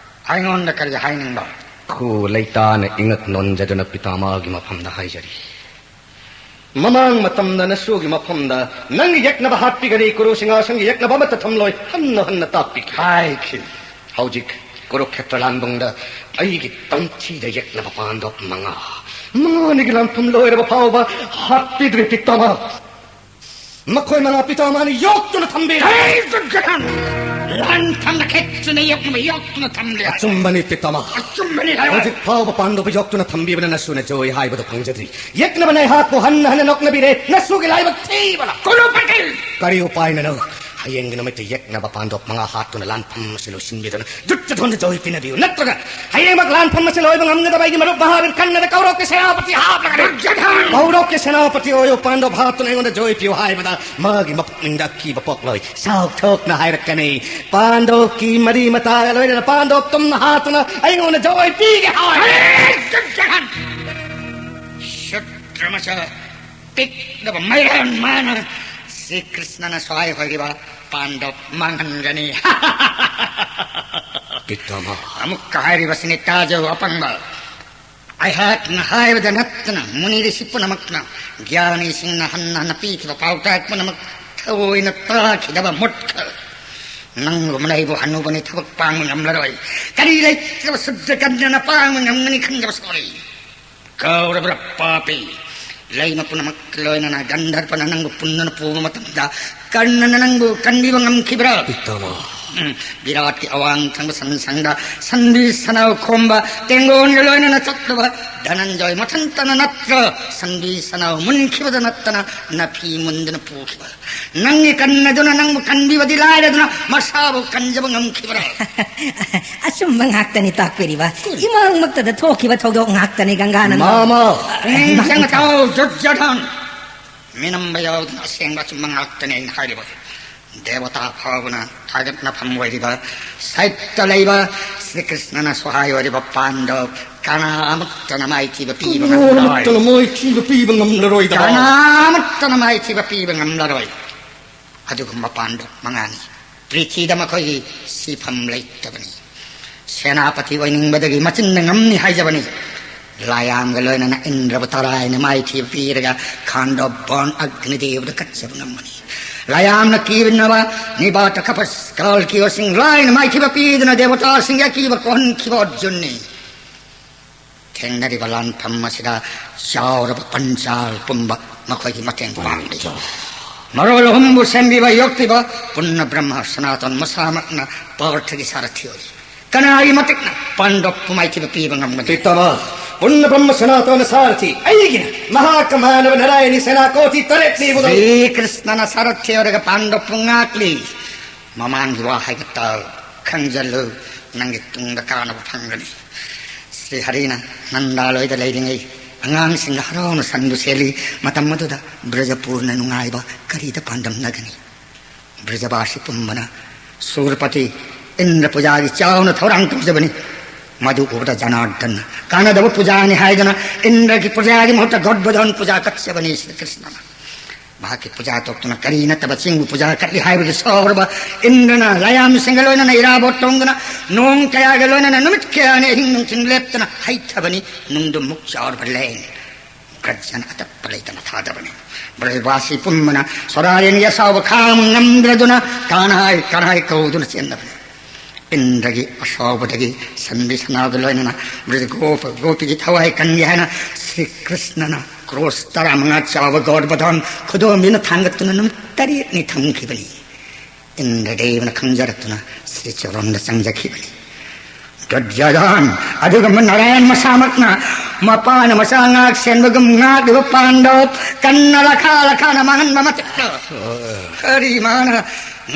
ꯑꯩꯉꯣꯟꯗ ꯀꯔꯤ ꯍꯥꯏꯅꯤꯡꯕ? ꯈꯨ ꯂꯩꯇꯥꯅ ꯏꯉꯛ ꯅꯣꯟꯖꯗꯨꯅ ꯄꯤꯇꯥꯃꯥꯒꯤ ꯃꯐꯝꯗ ꯍꯥꯏꯖꯔꯤ꯫ ꯃꯃꯥꯡ ꯃꯇꯝꯗ ꯅꯁꯨꯒꯤ ꯃꯐꯝꯗ ꯅꯪꯒꯤ ꯌꯦꯛꯅꯕ ꯍꯥꯠꯄꯤꯒꯅꯤ, ꯀꯨꯔꯨ ꯁꯤꯡꯍꯥꯁꯟꯒꯤ ꯌꯦꯛꯅꯕ ꯑꯃꯠꯇ ꯊꯝꯂꯣꯏ ꯍꯟꯅ ꯍꯟꯅ ꯇꯥꯛꯄꯤꯈꯤ꯫ ꯍꯥꯏꯈꯤ꯫ ꯍꯧꯖꯤꯛ ꯀꯨꯔꯨꯈꯦꯇ꯭ꯔ ꯂꯥꯟꯕꯨꯡꯗ ꯑꯩꯒꯤ ꯇꯝꯊꯤꯗ ꯌꯦꯛꯅꯕ ꯄꯥꯟꯗꯣꯞ ꯃꯉꯥ, ꯃꯉꯥꯅꯤꯒꯤ ꯂꯥꯟꯐꯝ ꯂꯣꯏꯔꯕ ꯐꯥꯎꯕ ꯍꯥꯠꯄꯤꯗ꯭ꯔꯤ ꯄꯤꯇꯥꯃꯥ꯫ ꯃꯈꯣꯏ ꯃꯉꯥ ꯄꯤꯇꯥꯃꯥꯅ ꯌꯣꯛꯇꯨꯅ ꯊꯝꯕꯤꯔꯤ꯫ ꯂꯥꯟꯐꯝ ꯑꯈꯦꯠꯇꯨꯅ ꯌꯣꯛꯅꯕ ꯌꯣꯛꯇꯨꯅ ꯊꯝꯂꯦ꯫ ꯑꯆꯨꯝꯕꯅꯤ, ꯄꯤꯇꯥꯃꯍ꯫ ꯑꯆꯨꯝꯕꯅꯤ ꯍꯥꯏꯕ꯫ ꯍꯧꯖꯤꯛ ꯐꯥꯎꯕ ꯄꯥꯟꯗꯣꯞ ꯌꯣꯛꯇꯨꯅ ꯊꯝꯕꯤꯕꯅ ꯅꯁꯨꯅ ꯖꯣꯏ ꯍꯥꯏꯕꯗꯨ ꯐꯪꯖꯗ꯭ꯔꯤ꯫ ꯌꯦꯛꯅꯕꯅ ꯑꯩꯍꯥꯛꯄꯨ ꯍꯟꯅ ꯍꯟꯅ ꯅꯣꯛꯅꯕꯤꯔꯦ꯫ ꯅꯁꯨꯒꯤ ꯂꯥꯏꯕꯛ ꯊꯤꯕꯅ꯫ ꯀꯣꯂꯨ ꯄꯇꯤꯜ! ꯀꯔꯤ ꯎꯄꯥꯏꯅꯅꯣ? ꯍꯌꯦꯡꯒꯤ ꯅꯨꯃꯤꯠꯇ ꯌꯦꯛꯅꯕ ꯄꯥꯟꯗꯣꯞ ꯃꯉꯥ ꯍꯥꯠꯇꯨꯅ ꯂꯥꯟꯐꯝ ꯑꯁꯤ ꯂꯣꯏꯁꯤꯟꯕꯤꯗꯨꯅ ꯖꯨꯠ ꯖꯨꯠ ꯍꯣꯟꯗ ꯖꯣꯏ ꯄꯤꯅꯕꯤꯌꯨ꯫ ꯅꯠꯇ꯭ꯔꯒ ꯍꯌꯦꯡꯃꯛ ꯂꯥꯟꯐꯝ ꯑꯁꯤ ꯂꯣꯏꯕ ꯉꯝꯒꯗꯕ ꯑꯩꯒꯤ ꯃꯔꯨꯞ ꯃꯍꯥꯕꯤꯔ ꯀꯟꯅꯗ ꯀꯧꯔꯣꯛꯀꯤ ꯁꯦꯅꯥꯄꯇꯤ ꯍꯥꯞꯂꯒꯅꯤ꯫ ꯗꯨꯔꯖꯣꯙꯟ! ꯀꯧꯔꯣꯛꯀꯤ ꯁꯦꯅꯥꯄꯇꯤ ꯑꯣꯏꯌꯨ, ꯄꯥꯟꯗꯣꯞ ꯍꯥꯠꯇꯨꯅ ꯑꯩꯉꯣꯟꯗ ꯖꯣꯏ ꯄꯤꯌꯨ ꯍꯥꯏꯕꯗ ꯃꯥꯒꯤ ꯃꯄꯨꯛꯅꯤꯡꯗ ꯑꯀꯤꯕ ꯄꯣꯛꯂꯣꯏ꯫ ꯆꯥꯎꯊꯣꯛꯅ ꯍꯥꯏꯔꯛꯀꯅꯤ꯫ ꯄꯥꯟꯗꯣꯞꯀꯤ ꯃꯔꯤ ꯃꯇꯥꯒ ꯂꯣꯏꯅꯅ ꯄꯥꯟꯗꯣꯞ ꯇꯨꯝꯅ ꯍꯥꯠꯇꯨꯅ ꯑꯩꯉꯣꯟꯗ ꯖꯣꯏ ꯄꯤꯒꯦ ꯍꯥꯏ꯫ ꯑꯔꯦ! ꯗꯨꯔꯖꯣꯙꯟ! ꯁꯨꯗ꯭ꯔ ꯃꯆꯥ, ꯄꯤꯛꯂꯕ ꯃꯩꯔꯥꯟ ꯃꯥꯅ ꯁ꯭ꯔꯤ ꯀ꯭ꯔꯤꯁꯅꯅ ꯁ꯭ꯋꯥꯏ ꯍꯣꯏꯔꯤꯕ ꯄꯥꯟꯗꯣꯞ ꯃꯥꯡꯍꯟꯒꯅꯤ꯫ ꯄꯤꯇꯥꯃꯍ꯫ ꯑꯃꯨꯛꯀ ꯍꯥꯏꯔꯤꯕꯁꯤꯅꯤ, ꯇꯥꯖꯧ ꯑꯄꯪꯕ꯫ ꯑꯩꯍꯥꯛꯅ ꯍꯥꯏꯕꯗ ꯅꯠꯇꯅ ꯃꯨꯅꯤ ꯔꯤꯁꯤ ꯄꯨꯝꯅꯃꯛꯅ, ꯒ꯭ꯌꯥꯅꯤꯁꯤꯡꯅ ꯍꯟꯅ ꯍꯟꯅ ꯄꯤꯈꯤꯕ ꯄꯥꯎꯇꯥꯛ ꯄꯨꯝꯅꯃꯛ ꯊꯑꯣꯏꯅ ꯇꯥꯈꯤꯗꯕ ꯃꯨꯠꯈ꯫ ꯅꯪꯒꯨꯝꯕꯅ ꯑꯩꯕꯨ ꯍꯅꯨꯕꯅꯤ, ꯊꯕꯛ ꯄꯥꯡꯕ ꯉꯝꯂꯔꯣꯏ꯫ ꯀꯔꯤ ꯂꯩꯇ꯭ꯔꯕ ꯁꯨꯗ꯭ꯔ ꯀꯟꯌꯥꯅ ꯄꯥꯡꯕ ꯉꯝꯒꯅꯤ ꯈꯟꯖꯕ ꯁꯣꯔꯤ꯫ ꯀꯧꯔꯕ꯭ꯔꯥ ꯄꯥꯄꯤ? ꯂꯩꯃ ꯄꯨꯝꯅꯃꯛ ꯂꯣꯏꯅꯅ ꯒꯟꯙꯔꯕꯅ ꯅꯪꯕꯨ ꯄꯨꯟꯗꯨꯅ ꯄꯨꯕ ꯃꯇꯝꯗ ꯀꯔꯅꯅ ꯅꯪꯕꯨ ꯀꯟꯕꯤꯕ ꯉꯝꯈꯤꯕ꯭ꯔꯥ? ꯄꯤꯇꯥꯃꯍ꯫ ꯎꯝ, ꯕꯤꯔꯥꯠꯀꯤ ꯑꯋꯥꯡ ꯊꯪꯕ ꯁꯟ ꯁꯪꯗ ꯁꯟꯕꯤ ꯁꯅꯥꯎ ꯈꯣꯝꯕ ꯇꯦꯡꯒꯣꯟꯒ ꯂꯣꯏꯅꯅ ꯆꯠꯂꯨꯕ ꯙꯅꯟꯖꯣꯏ ꯃꯊꯟꯇꯅ ꯅꯠꯇ꯭ꯔ ꯁꯟꯕꯤ ꯁꯅꯥꯎ ꯃꯨꯟꯈꯤꯕꯗ ꯅꯠꯇꯅ ꯅꯐꯤ ꯃꯨꯟꯗꯨꯅ ꯄꯨꯈꯤꯕ? ꯅꯪꯒꯤ ꯀꯟꯅꯗꯨꯅ ꯅꯪꯕꯨ ꯀꯟꯕꯤꯕꯗꯤ ꯂꯥꯏꯔꯗꯨꯅ ꯃꯁꯥꯕꯨ ꯀꯟꯖꯕ ꯉꯝꯈꯤꯕ꯭ꯔꯥ? ꯑꯆꯨꯝꯕ ꯉꯥꯛꯇꯅꯤ ꯇꯥꯛꯄꯤꯔꯤꯕ꯫ ꯏꯃꯥꯡꯃꯛꯇꯗ ꯊꯣꯛꯈꯤꯕ ꯊꯧꯗꯣꯛ ꯉꯥꯛꯇꯅꯤ ꯒꯪꯒꯥꯅꯟꯗ꯫ ꯃꯥꯃ! ꯄꯨꯛꯅꯤꯡ ꯆꯪꯅ ꯇꯥꯎ, ꯗꯨꯔꯖꯣꯙꯟ! ꯃꯤꯅꯝꯕ ꯌꯥꯎꯗꯅ ꯑꯁꯦꯡꯕ ꯑꯆꯨꯝꯕ ꯉꯥꯛꯇꯅꯤ ꯑꯩꯅ ꯍꯥꯏꯔꯤꯕ꯫ ꯗꯦꯕꯇꯥ ꯐꯥꯎꯕꯅ ꯊꯥꯒꯠꯅꯐꯝ ꯑꯣꯏꯔꯤꯕ ꯁꯥꯏꯠꯇ ꯂꯩꯕ ꯁ꯭ꯔꯤ ꯀ꯭ꯔꯤꯁꯅꯅ ꯁꯍꯥꯏ ꯑꯣꯏꯔꯤꯕ ꯄꯥꯟꯗꯕ ꯀꯅꯥ ꯑꯃꯠꯇꯅ ꯃꯥꯏꯊꯤꯕ ꯄꯤꯕ ꯉꯝꯂꯔꯣꯏ꯫ ꯀꯅꯥꯃꯠꯇꯅ ꯃꯥꯏꯊꯤꯕ ꯄꯤꯕ ꯉꯝꯂꯔꯣꯏꯗꯕ꯫ ꯀꯅꯥꯃꯠꯇꯅ ꯃꯥꯏꯊꯤꯕ ꯄꯤꯕ ꯉꯝꯂꯔꯣꯏ꯫ ꯑꯗꯨꯒꯨꯝꯕ ꯄꯥꯟꯗꯕ ꯃꯉꯥꯅꯤ ꯄ꯭ꯔꯤꯊꯤꯗ ꯃꯈꯣꯏꯒꯤ ꯁꯤꯐꯝ ꯂꯩꯇꯕꯅꯤ꯫ ꯁꯦꯅꯥꯄꯇꯤ ꯑꯣꯏꯅꯤꯡꯕꯗꯒꯤ ꯃꯆꯤꯟꯅ ꯉꯝꯅꯤ ꯍꯥꯏꯖꯕꯅꯤ꯫ ꯂꯥꯌꯥꯝꯒ ꯂꯣꯏꯅꯅ ꯏꯟꯗ꯭ꯔꯕ ꯇꯔꯥꯏꯅ ꯃꯥꯏꯊꯤꯕ ꯄꯤꯔꯒ ꯈꯥꯟꯗꯣ ꯕꯣꯟ ꯑꯒ꯭ꯅꯤꯗꯦꯕꯗ ꯀꯠꯆꯕ ꯉꯝꯒꯅꯤ꯫ ꯂꯥꯌꯥꯝꯅ ꯀꯤꯕꯅꯕ ꯅꯤꯕꯥꯇ ꯀꯄꯁ ꯀꯥꯜꯀꯤꯌꯣꯁꯤꯡ ꯂꯥꯏꯅ ꯃꯥꯏꯊꯤꯕ ꯄꯤꯗꯨꯅ ꯗꯦꯕꯇꯥꯁꯤꯡꯒꯤ ꯑꯀꯤꯕ ꯀꯣꯛꯍꯟꯈꯤꯕ ꯑꯔꯖꯨꯟꯅꯤ꯫ ꯊꯦꯡꯅꯔꯤꯕ ꯂꯥꯟꯐꯝ ꯑꯁꯤꯗ ꯆꯥꯎꯔꯕ ꯄꯟꯆꯥꯜ ꯄꯨꯝꯕ ꯃꯈꯣꯏꯒꯤ ꯃꯇꯦꯡ ꯄꯥꯡꯂꯤ꯫ ꯃꯔꯣꯜ ꯑꯍꯨꯝꯕꯨ ꯁꯦꯝꯕꯤꯕ, ꯌꯣꯛꯄꯤꯕ ꯄꯨꯟꯅ ꯕ꯭ꯔꯍ꯭ꯃ ꯁꯅꯥꯇꯟ ꯃꯁꯥꯃꯛꯅ ꯄꯥꯔꯊꯒꯤ ꯁꯥꯔꯊꯤ ꯑꯣꯏ꯫ ꯀꯅꯥꯒꯤ ꯃꯇꯤꯛꯅ ꯄꯥꯟꯗꯕꯄꯨ ꯃꯥꯏꯊꯤꯕ ꯄꯤꯕ ꯉꯝꯒꯅꯤ? ꯄꯤꯇꯥꯃꯍ, ꯄꯨꯟꯅ ꯕ꯭ꯔꯍ꯭ꯃ ꯁꯅꯥꯇꯅ ꯁꯥꯔꯊꯤ꯫ ꯑꯩꯒꯤꯅ ꯃꯍꯥꯀꯃꯥꯟꯗꯕ ꯅꯥꯔꯥꯌꯅꯤ ꯁꯦꯅꯥ ꯀꯣꯇꯤ ꯇꯔꯦꯠ ꯄꯤꯕꯗꯣ꯫ ꯁ꯭ꯔꯤ ꯀ꯭ꯔꯤꯁꯅꯅ ꯁꯥꯔꯊꯤ ꯑꯣꯏꯔꯒ ꯄꯥꯟꯗꯕꯄꯨ ꯉꯥꯛꯂꯤ꯫ ꯃꯃꯥꯡꯒꯤ ꯋꯥ ꯍꯥꯏꯕ ꯇꯥꯎ, ꯈꯪꯖꯜꯂꯨ, ꯅꯪꯒꯤ ꯇꯨꯡꯗ ꯀꯥꯟꯅꯕ ꯐꯪꯒꯅꯤ꯫ ꯁ꯭ꯔꯤ ꯍꯔꯤꯅ ꯅꯟꯗꯥ ꯂꯣꯏꯗ ꯂꯩꯔꯤꯉꯩ ꯑꯉꯥꯡꯁꯤꯡꯒ ꯍꯔꯥꯎꯅ ꯁꯟꯗꯨ ꯁꯦꯜꯂꯤ꯫ ꯃꯇꯝ ꯑꯗꯨꯗ ꯕ꯭ꯔꯖꯄꯨꯔꯅ ꯅꯨꯡꯉꯥꯏꯕ ꯀꯔꯤꯗ ꯄꯥꯟꯗꯝꯅꯒꯅꯤ? ꯕ꯭ꯔꯖꯕꯥꯁꯤ ꯄꯨꯝꯕꯅ ꯁꯨꯔꯄꯇꯤ ꯏꯟꯗ꯭ꯔ ꯄꯨꯖꯥꯒꯤ ꯆꯥꯎꯅ ꯊꯧꯔꯥꯡ ꯇꯧꯖꯕꯅꯤ꯫ ꯃꯗꯨ ꯎꯕꯗ ꯖꯅꯥꯔꯗꯟꯅ ꯀꯥꯟꯅꯗꯕ ꯄꯨꯖꯥꯅꯤ ꯍꯥꯏꯗꯨꯅ ꯏꯟꯗ꯭ꯔꯒꯤ ꯄꯨꯖꯥꯒꯤ ꯃꯍꯨꯠꯇ ꯒꯣꯗꯕꯣꯙꯟ ꯄꯨꯖꯥ ꯀꯠꯆꯕꯅꯤ ꯁ꯭ꯔꯤ ꯀ꯭ꯔꯤꯁꯅꯅ꯫ ꯃꯍꯥꯛꯀꯤ ꯄꯨꯖꯥ ꯇꯣꯛꯇꯨꯅ ꯀꯔꯤ ꯅꯠꯇꯕ ꯆꯤꯡꯕꯨ ꯄꯨꯖꯥ ꯀꯠꯂꯤ ꯍꯥꯏꯕꯒꯤ ꯁꯥꯎꯔꯕ ꯏꯟꯗ꯭ꯔꯅ ꯂꯥꯏꯌꯥꯝꯁꯤꯡꯒ ꯂꯣꯏꯅꯅ ꯏꯔꯥꯕꯣꯠ ꯇꯣꯡꯗꯨꯅ ꯅꯣꯡ ꯀꯌꯥꯒ ꯂꯣꯏꯅꯅ ꯅꯨꯃꯤꯠ ꯀꯌꯥꯅꯤ ꯑꯍꯤꯡ ꯅꯨꯡꯊꯤꯜ ꯂꯦꯞꯇꯅ ꯍꯩꯊꯕꯅꯤ꯫ ꯅꯨꯡꯗꯨ ꯃꯨꯛ ꯆꯥꯎꯔꯕ ꯂꯦꯟ ꯒ꯭ꯔꯖꯅ ꯑꯇꯞꯄ ꯂꯩꯇꯅ ꯊꯥꯗꯕꯅꯤ꯫ ꯕ꯭ꯔꯖꯕꯥꯁꯤ ꯄꯨꯝꯕꯅ ꯁꯣꯔꯥꯔꯦꯟꯒꯤ ꯑꯁꯥꯎꯕ ꯈꯥꯡꯕ ꯉꯝꯗ꯭ꯔꯗꯨꯅ ꯀꯥꯅꯥꯏ ꯀꯥꯅꯥꯏ ꯀꯧꯗꯨꯅ ꯆꯦꯟꯅꯕꯅꯤ꯫ ꯏꯟꯗ꯭ꯔꯒꯤ ꯑꯁꯥꯎꯕꯗꯒꯤ ꯁꯟꯕꯤ ꯁꯅꯥꯗꯨ ꯂꯣꯏꯅꯅ ꯕ꯭ꯔꯖ ꯒꯣꯄ ꯒꯣꯄꯤꯒꯤ ꯊꯋꯥꯏ ꯀꯟꯒꯦ ꯍꯥꯏꯅ ꯁ꯭ꯔꯤ ꯀ꯭ꯔꯤꯁꯅꯅ ꯀ꯭ꯔꯣꯁ ꯇꯔꯥꯃꯉꯥ ꯆꯥꯎꯕ ꯒꯧꯗꯕꯣꯙꯟ ꯈꯨꯗꯣꯝꯕꯤꯅ ꯊꯥꯡꯒꯠꯇꯨꯅ ꯅꯨꯃꯤꯠ ꯇꯔꯦꯠꯅꯤ ꯊꯝꯈꯤꯕꯅꯤ꯫ ꯏꯟꯗ꯭ꯔꯗꯦꯕꯅ ꯈꯪꯖꯔꯛꯇꯨꯅ ꯁ꯭ꯔꯤ ꯆꯔꯣꯟꯗ ꯆꯪꯖꯈꯤꯕꯅꯤ꯫ ꯗꯨꯔꯖꯣꯙꯟ, ꯑꯗꯨꯒꯨꯝꯕ ꯅꯥꯔꯥꯌꯟ ꯃꯁꯥꯃꯛꯅ ꯃꯄꯥꯅ ꯃꯆꯥ ꯉꯥꯛ ꯁꯦꯟꯕꯒꯨꯝ ꯉꯥꯛꯂꯤꯕ ꯄꯥꯟꯗꯕ ꯀꯟꯅ ꯂꯈꯥ ꯂꯈꯥꯅ ꯃꯥꯡꯍꯟꯕ ꯃꯇꯤꯛꯇ ꯀꯔꯤ ꯃꯥꯅ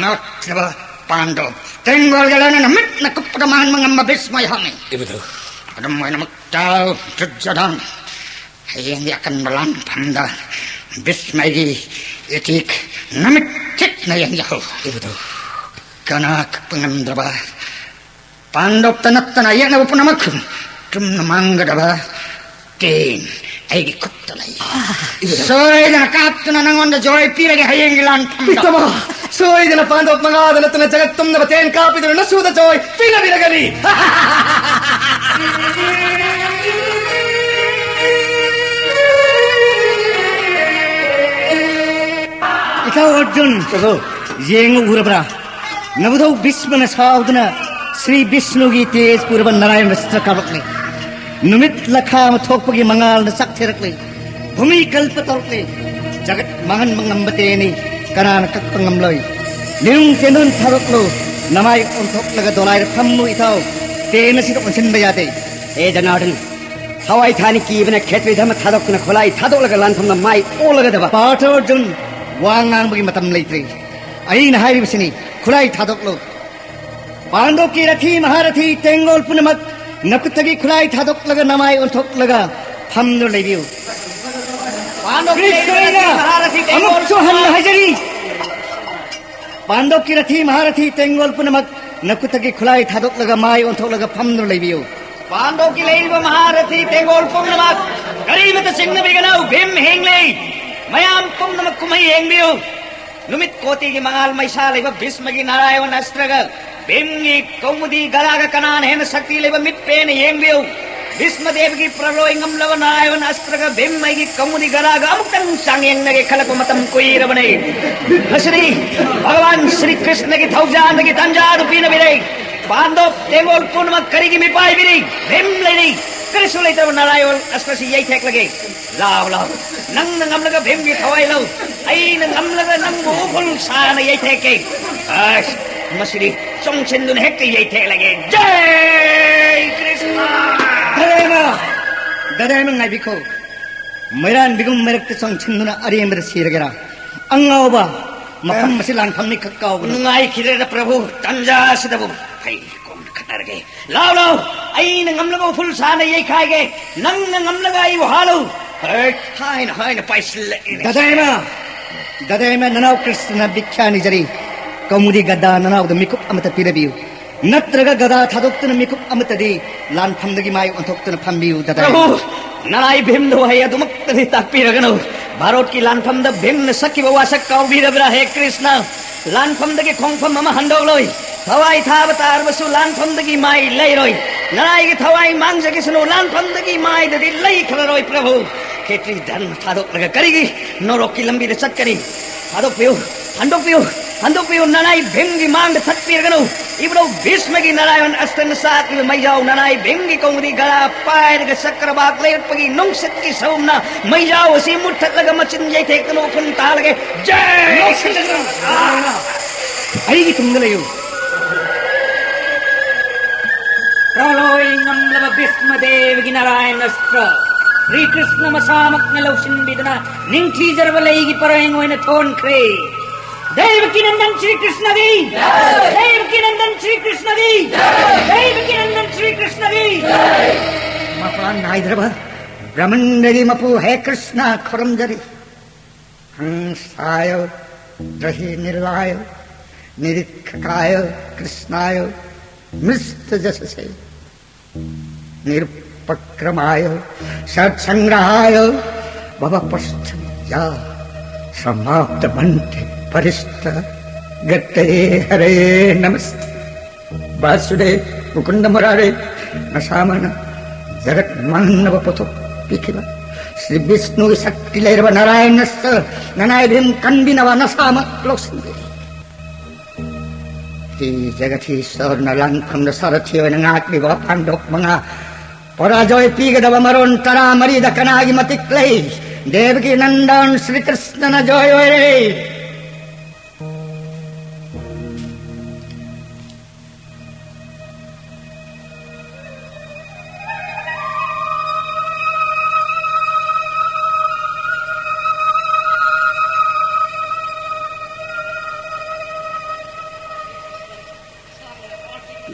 ꯉꯥꯛꯇ꯭ꯔꯕ ꯄꯥꯟꯗꯕ ꯇꯦꯡꯒꯣꯜꯒ ꯂꯣꯏꯅꯅ ꯃꯤꯠꯅ ꯀꯨꯞꯄꯗ ꯃꯥꯡꯍꯟꯕ ꯉꯝꯕ ꯚꯤꯁꯃ ꯑꯩꯍꯥꯛꯅꯤ꯫ ꯏꯕꯨꯙꯧ꯫ ꯑꯗꯨꯝ ꯑꯣꯏꯅꯃꯛ ꯇꯥꯎ, ꯗꯨꯔꯖꯣꯙꯟ꯫ ꯍꯌꯦꯡꯒꯤ ꯑꯀꯟꯕ ꯂꯥꯟꯐꯝꯗ ꯚꯤꯁꯃꯒꯤ ꯏꯇꯤꯛ ꯅꯨꯃꯤꯠ ꯆꯤꯠꯅ ꯌꯦꯡꯖꯍꯧ꯫ ꯏꯕꯨꯙꯧ꯫ ꯀꯅꯥ ꯀꯛꯄ ꯉꯝꯗ꯭ꯔꯕ ꯄꯥꯟꯗꯣꯞꯇ ꯅꯠꯇꯅ ꯌꯦꯛꯅꯕ ꯄꯨꯝꯅꯃꯛ ꯆꯨꯝꯅ ꯃꯥꯡꯒꯗꯕ ꯇꯦꯟ ꯑꯩꯒꯤ ꯈꯨꯠꯇ ꯂꯩ꯫ ꯁꯣꯏꯗꯅ ꯀꯥꯞꯇꯨꯅ ꯅꯪꯉꯣꯟꯗ ꯖꯣꯏ ꯄꯤꯔꯒꯦ ꯍꯌꯦꯡꯒꯤ ꯂꯥꯟꯐꯝꯗ꯫ ꯄꯤꯇꯥꯃꯍ, ꯁꯣꯏꯗꯅ ꯄꯥꯟꯗꯣꯞ ꯃꯉꯥꯗ ꯅꯠꯇꯅ ꯖꯒꯠ ꯇꯨꯝꯅꯕ ꯇꯦꯟ ꯀꯥꯞꯄꯤꯗꯨꯅ ꯅꯁꯨꯗ ꯖꯣꯏ ꯄꯤꯅꯕꯤꯔꯒꯅꯤ꯫ ꯏꯇꯥꯎ ꯑꯔꯖꯨꯟ, ꯌꯦꯡꯉꯨ, ꯎꯔꯕ꯭ꯔꯥ? ꯅꯕꯨꯙꯧ ꯚꯤꯁꯃꯅ ꯁꯥꯎꯗꯨꯅ ꯁ꯭ꯔꯤ ꯕꯤꯁꯅꯨꯒꯤ ꯇꯦꯖ ꯄꯨꯔꯕ ꯅꯥꯔꯥꯌꯟ ꯑꯁꯇ꯭ꯔ ꯀꯥꯞꯂꯛꯂꯦ꯫ ꯅꯨꯃꯤꯠ ꯂꯈꯥ ꯑꯃ ꯊꯣꯛꯄꯒꯤ ꯃꯉꯥꯜꯅ ꯆꯥꯛꯊꯦꯔꯛꯂꯦ꯫ ꯚꯨꯃꯤ ꯀꯜꯄ ꯇꯧꯔꯛꯂꯦ꯫ ꯖꯒꯠ ꯃꯥꯡꯍꯟꯕ ꯉꯝꯕ ꯇꯦꯅꯤ, ꯀꯅꯥꯅ ꯀꯛꯄ ꯉꯝꯂꯣꯏ? ꯅꯤꯔꯨꯡ ꯆꯦꯟꯗꯨꯅ ꯊꯥꯗꯣꯛꯂꯨ, ꯅꯃꯥꯏ ꯑꯣꯟꯊꯣꯛꯂꯒ ꯗꯣꯂꯥꯏꯗ ꯐꯝꯃꯨ ꯏꯇꯥꯎ꯫ ꯇꯦꯟ ꯑꯁꯤꯗ ꯑꯣꯟꯁꯤꯟꯕ ꯌꯥꯗꯦ꯫ ꯍꯦ ꯖꯅꯥꯔꯗꯟ, ꯊꯋꯥꯏ ꯊꯥꯅꯤ ꯀꯤꯕꯅ ꯈꯦꯇ꯭ꯔꯤ ꯙꯔꯃ ꯊꯥꯗꯣꯛꯇꯨꯅ ꯈꯨꯠꯂꯥꯏ ꯊꯥꯗꯣꯛꯂꯒ ꯂꯥꯟꯐꯝꯗ ꯃꯥꯏ ꯑꯣꯜꯂꯒꯗꯕ꯫ ꯄꯥꯔꯊ ꯑꯔꯖꯨꯟ, ꯋꯥ ꯉꯥꯡꯕꯒꯤ ꯃꯇꯝ ꯂꯩꯇ꯭ꯔꯦ꯫ ꯑꯩꯅ ꯍꯥꯏꯔꯤꯕꯁꯤꯅꯤ, ꯈꯨꯠꯂꯥꯏ ꯊꯥꯗꯣꯛꯂꯨ꯫ ꯄꯥꯟꯗꯣꯞꯀꯤ ꯔꯊꯤ ꯃꯍꯥꯔꯊꯤ ꯇꯦꯡꯒꯣꯜ ꯄꯨꯝꯅꯃꯛ ꯅꯈꯨꯠꯇꯒꯤ ꯈꯨꯠꯂꯥꯏ ꯊꯥꯗꯣꯛꯂꯒ ꯅꯃꯥꯏ ꯑꯣꯟꯊꯣꯛꯂꯒ ꯐꯝꯗꯨꯅ ꯂꯩꯕꯤꯌꯨ꯫ ꯄꯥꯟꯗꯣꯞꯀꯤ ꯔꯊꯤ ꯃꯍꯥꯔꯊꯤ ꯇꯦꯡꯒꯣꯜ ꯑꯃꯨꯛꯁꯨ ꯍꯟꯅ ꯍꯥꯏꯖꯔꯤ, ꯄꯥꯟꯗꯣꯞꯀꯤ ꯔꯊꯤ ꯃꯍꯥꯔꯊꯤ ꯇꯦꯡꯒꯣꯜ ꯄꯨꯝꯅꯃꯛ ꯅꯈꯨꯠꯇꯒꯤ ꯈꯨꯠꯂꯥꯏ ꯊꯥꯗꯣꯛꯂꯒ ꯃꯥꯏ ꯑꯣꯟꯊꯣꯛꯂꯒ ꯐꯝꯗꯨꯅ ꯂꯩꯕꯤꯌꯨ꯫ ꯄꯥꯟꯗꯣꯞꯀꯤ ꯂꯩꯔꯤꯕ ꯃꯍꯥꯔꯊꯤ ꯇꯦꯡꯒꯣꯜ ꯄꯨꯝꯅꯃꯛ ꯀꯔꯤꯃꯇ ꯆꯤꯡꯅꯕꯤꯒꯅꯨ, ꯚꯤꯝ ꯍꯤꯡꯂꯤ꯫ ꯃꯌꯥꯝ ꯄꯨꯝꯅꯃꯛ ꯀꯨꯝꯍꯩ ꯌꯦꯡꯕꯤꯌꯨ꯫ ꯅꯨꯃꯤꯠ ꯀꯣꯇꯤꯒꯤ ꯃꯉꯥꯜ ꯃꯩꯁꯥ ꯂꯩꯕ ꯚꯤꯁꯃꯒꯤ ꯅꯥꯔꯥꯌꯣꯟ ꯑꯁꯇ꯭ꯔꯒ ꯚꯤꯝꯒꯤ ꯀꯧꯃꯨꯗꯤ ꯒꯗꯥꯒ ꯀꯅꯥꯅ ꯍꯦꯟꯅ ꯁꯛꯇꯤ ꯂꯩꯕ? ꯃꯤꯠ ꯄꯦꯟꯅ ꯌꯦꯡꯕꯤꯌꯨ꯫ ꯚꯤꯁꯃ ꯗꯦꯕꯒꯤ ꯄ꯭ꯔꯂꯣꯏ ꯉꯝꯂꯕ ꯅꯥꯔꯥꯌꯣꯟ ꯑꯁꯇ꯭ꯔꯒ ꯚꯤꯝ ꯑꯩꯒꯤ ꯀꯧꯃꯨꯗꯤ ꯒꯗꯥꯒ ꯑꯃꯨꯛꯇꯪ ꯆꯥꯡꯌꯦꯡꯅꯒꯦ ꯈꯜꯂꯛꯄ ꯃꯇꯝ ꯀꯨꯏꯔꯕꯅꯤ꯫ ꯉꯁꯤꯗꯤ ꯚꯒꯋꯥꯟ ꯁ꯭ꯔꯤ ꯀ꯭ꯔꯤꯁꯅꯒꯤ ꯊꯧꯖꯥꯜꯗꯒꯤ ꯇꯟꯖꯥ ꯑꯗꯨ ꯄꯤꯅꯕꯤꯔꯦ꯫ ꯄꯥꯟꯗꯣꯞ ꯇꯦꯡꯒꯣꯜ ꯄꯨꯝꯅꯃꯛ ꯀꯔꯤꯒꯤ ꯃꯤꯄꯥꯏꯕꯤꯔꯤ? ꯚꯤꯝ ꯂꯩꯔꯤ꯫ ꯀꯔꯤꯁꯨ ꯂꯩꯇ꯭ꯔꯕ ꯅꯥꯔꯥꯌꯣꯟ ꯑꯁꯇ꯭ꯔꯁꯤ ꯌꯩꯊꯦꯛꯂꯒꯦ꯫ ꯂꯥꯎ, ꯂꯥꯎ꯫ ꯅꯪꯅ ꯉꯝꯂꯒ ꯚꯤꯝꯒꯤ ꯊꯋꯥꯏ ꯂꯧ꯫ ꯑꯩꯅ ꯉꯝꯂꯒ ꯅꯪꯕꯨ ꯎꯐꯨꯜ ꯁꯥꯅ ꯌꯩꯊꯦꯛꯀꯦ꯫ ꯑꯁ, ꯃꯁꯤꯗꯤ ꯆꯣꯡꯁꯤꯟꯗꯨꯅ ꯍꯦꯛꯇ ꯌꯩꯊꯦꯛꯂꯒꯦ꯫ ꯖꯩ ꯀ꯭ꯔꯤꯁꯅ! ꯗꯗꯥꯏꯃ! ꯗꯗꯥꯏꯃ ꯉꯥꯏꯕꯤꯈꯣ꯫ ꯃꯩꯔꯥꯟꯕꯤꯒꯨꯝ ꯃꯔꯛꯇ ꯆꯣꯡꯁꯤꯟꯗꯨꯅ ꯑꯔꯦꯝꯕꯗ ꯁꯤꯔꯒꯦꯔꯥ? ꯑꯉꯥꯎꯕ! ꯃꯐꯝ ꯑꯁꯤ ꯂꯥꯟꯐꯝꯅꯤ, ꯈꯛ ꯀꯥꯎꯒꯅꯨ꯫ ꯅꯨꯡꯉꯥꯏꯈꯤꯗ꯭ꯔꯦꯗ ꯄ꯭ꯔꯚꯨ, ꯇꯟꯖꯥ ꯑꯁꯤꯗꯕꯨ꯫ ꯍꯩ, ꯀꯣꯟꯅ ꯈꯠꯅꯔꯒꯦ꯫ ꯂꯥꯎ, ꯂꯥꯎ! ꯑꯩꯅ ꯉꯝꯂꯒ ꯎꯐꯨꯜ ꯁꯥꯅ ꯌꯩꯈꯥꯏꯒꯦ꯫ ꯅꯪꯅ ꯉꯝꯂꯒ ꯑꯩꯕꯨ ꯍꯥꯠꯂꯨ꯫ ꯍꯩ, ꯍꯥꯏꯅ ꯍꯥꯏꯅ ꯄꯥꯏꯁꯤꯜꯂꯛꯏꯅꯦ꯫ ꯗꯗꯥꯏꯃ! ꯗꯗꯥꯏꯃ, ꯅꯅꯥꯎ ꯀ꯭ꯔꯤꯁꯅ ꯚꯤꯈ꯭ꯌꯥ ꯅꯤꯖꯔꯤ꯫ ꯀꯧꯃꯨꯗꯤ ꯒꯗꯥ ꯅꯅꯥꯎꯗ ꯃꯤꯀꯨꯞ ꯑꯃꯠꯇ ꯄꯤꯔꯕꯤꯌꯨ꯫ ꯅꯠꯇ꯭ꯔꯒ ꯒꯗꯥ ꯊꯥꯗꯣꯛꯇꯨꯅ ꯃꯤꯀꯨꯞ ꯑꯃꯠꯇꯗꯤ ꯂꯥꯟꯐꯝꯗꯒꯤ ꯃꯥꯏ ꯑꯣꯟꯊꯣꯛꯇꯨꯅ ꯐꯝꯕꯤꯌꯨ, ꯗꯗꯥꯏꯃ꯫ ꯄ꯭ꯔꯚꯨ, ꯅꯅꯥꯏ ꯚꯤꯝꯗ ꯋꯥꯍꯩ ꯑꯗꯨꯃꯛꯇꯗꯤ ꯇꯥꯛꯄꯤꯔꯒꯅꯨ꯫ ꯚꯥꯔꯣꯠꯀꯤ ꯂꯥꯟꯐꯝꯗ ꯚꯤꯝꯅ ꯁꯛꯈꯤꯕ ꯋꯥꯁꯛ ꯀꯥꯎꯕꯤꯔꯕ꯭ꯔꯥ, ꯍꯦ ꯀ꯭ꯔꯤꯁꯅ? ꯂꯥꯟꯐꯝꯗꯒꯤ ꯈꯣꯡꯐꯝ ꯑꯃ ꯍꯟꯗꯣꯛꯂꯣꯏ꯫ ꯊꯋꯥꯏ ꯊꯥꯕ ꯇꯥꯔꯕꯁꯨ ꯂꯥꯟꯐꯝꯗꯒꯤ ꯃꯥꯏ ꯂꯩꯔꯣꯏ꯫ ꯅꯔꯥꯏꯒꯤ ꯊꯋꯥꯏ ꯃꯥꯡꯖꯈꯤꯁꯅꯨ, ꯂꯥꯟꯐꯝꯗꯒꯤ ꯃꯥꯏꯗꯗꯤ ꯂꯩꯈ꯭ꯔꯔꯣꯏ, ꯄ꯭ꯔꯚꯨ꯫ ꯈꯦꯇ꯭ꯔꯤ ꯙꯔꯃ ꯊꯥꯗꯣꯛꯂꯒ ꯀꯔꯤꯒꯤ ꯅꯣꯔꯣꯛꯀꯤ ꯂꯝꯕꯤꯗ ꯆꯠꯀꯅꯤ? ꯊꯥꯗꯣꯛꯄꯤꯌꯨ, ꯍꯟꯗꯣꯛꯄꯤꯌꯨ꯫ ꯍꯟꯗꯣꯛꯄꯤꯌꯨ, ꯅꯅꯥꯏ ꯚꯤꯝꯒꯤ ꯃꯥꯡꯗ ꯊꯠꯄꯤꯔꯒꯅꯨ꯫ ꯏꯕꯨꯙꯧ ꯚꯤꯁꯃꯒꯤ ꯅꯥꯔꯥꯌꯟ ꯑꯁꯇꯅ ꯁꯥꯠꯂꯤꯕ ꯃꯩꯖꯥꯎ ꯅꯅꯥꯏ ꯚꯤꯝꯒꯤ ꯀꯧꯕꯗꯤ ꯒꯗꯥ ꯄꯥꯏꯔꯒ ꯆꯀ꯭ꯔꯕꯥꯛ ꯂꯩꯔꯛꯄꯒꯤ ꯅꯨꯡꯁꯤꯠꯀꯤ ꯁꯍꯨꯝꯅ ꯃꯩꯖꯥꯎ ꯑꯁꯤ ꯃꯨꯠꯊꯠꯂꯒ ꯃꯆꯤꯟ ꯌꯩꯊꯦꯛꯇꯨꯅ ꯎꯐꯨꯟ ꯇꯥꯍꯜꯂꯒꯦ꯫ ꯖꯩ ꯁꯤꯇꯟ! ꯑꯩꯒꯤ ꯇꯨꯡꯗ ꯂꯩꯌꯨ꯫ ꯄ꯭ꯔꯂꯣꯏ ꯉꯝꯂꯕ ꯚꯤꯁꯃ ꯗꯦꯕꯒꯤ ꯅꯥꯔꯥꯌꯟ ꯑꯁꯇ꯭ꯔ ꯁ꯭ꯔꯤ ꯀ꯭ꯔꯤꯁꯅ ꯃꯁꯥꯃꯛꯅ ꯂꯧꯁꯤꯟꯕꯤꯗꯨꯅ ꯅꯤꯡꯊꯤꯖꯔꯕ ꯂꯩꯒꯤ ꯄꯔꯦꯡ ꯑꯣꯏꯅ ꯊꯣꯟꯈ꯭ꯔꯦ꯫ ꯗꯦꯕꯀꯤ ꯅꯟꯗꯟ ꯁ꯭ꯔꯤ ꯀ꯭ꯔꯤꯁꯅꯒꯤ! ꯗꯦꯕꯀꯤ ꯅꯟꯗꯟ ꯁ꯭ꯔꯤ ꯀ꯭ꯔꯤꯁꯅꯒꯤ! ꯗꯦꯕꯀꯤ ꯅꯟꯗꯟ ꯁ꯭ꯔꯤ ꯀ꯭ꯔꯤꯁꯅꯒꯤ! ꯃꯄꯥꯟ ꯅꯥꯏꯗ꯭ꯔꯕ ꯕ꯭ꯔꯍꯃꯟꯗꯒꯤ ꯃꯄꯨ ꯍꯦ ꯀ꯭ꯔꯤꯁꯅ ꯈꯨꯔꯨꯝꯖꯔꯤ꯫ ꯍꯪꯁꯥꯌ ꯗ꯭ꯔꯍꯤ ꯅꯤꯔꯂꯥꯌ ꯅꯤꯔꯤꯛꯈꯀꯥꯌ ꯀ꯭ꯔꯤꯁꯅꯥꯌ ꯃꯤꯁ꯭ꯇ ꯖꯁꯁꯦ ꯅꯤꯔꯨꯄꯀ꯭ꯔමාꯌ ꯁꯠ ꯁꯪꯒ꯭ꯔಹಾꯌ ꯚꯕ ꯄ꯭ꯔꯁꯊ ꯌ ꯁꯃꯥꯞꯇ ꯃꯟꯇꯦ ꯄꯔꯤꯁ꯭ꯊ ꯒꯇꯌꯦ ꯍꯔꯦ ꯅꯃꯁ꯭ꯇꯦ꯫ ꯕꯥꯁꯨꯗꯦꯕ ꯃꯨꯀꯨꯟꯗ ꯃꯨꯔꯥꯔꯦ ꯅꯁꯥꯃꯛꯅ ꯖꯒꯠ ꯃꯥꯡꯅꯕ ꯄꯣꯠꯊꯣꯛ ꯄꯤꯈꯤꯕ ꯁ꯭ꯔꯤ ꯕꯤꯁꯅꯨꯒꯤ ꯁꯛꯇꯤ ꯂꯩꯔꯕ ꯅꯥꯔꯥꯌꯟ ꯑꯁꯇ꯭ꯔ ꯅꯅꯥꯏ ꯚꯤꯝ ꯀꯟꯕꯤꯅꯕ ꯅꯁꯥꯃꯛ ꯂꯧꯁꯤꯟꯕꯤꯔꯦ꯫ ꯍꯤ ꯖꯒꯠ ꯍꯤ ꯏꯁꯣꯔꯅ ꯂꯥꯟꯐꯝꯗ ꯁꯥꯔꯊꯤ ꯑꯣꯏꯅ ꯉꯥꯛꯂꯤꯕ ꯄꯥꯟꯗꯣꯞ ꯃꯉꯥ ꯄꯔꯥꯖꯣꯏ ꯄꯤꯒꯗꯕ ꯃꯔꯣꯟ ꯇꯔꯥꯃꯔꯤꯗ ꯀꯅꯥꯒꯤ ꯃꯇꯤꯛ ꯂꯩ? ꯗꯦꯕꯀꯤ ꯅꯟꯗꯟ ꯁ꯭ꯔꯤ ꯀ꯭ꯔꯤꯁꯅꯅ ꯖꯣꯏ ꯑꯣꯏꯔꯦ꯫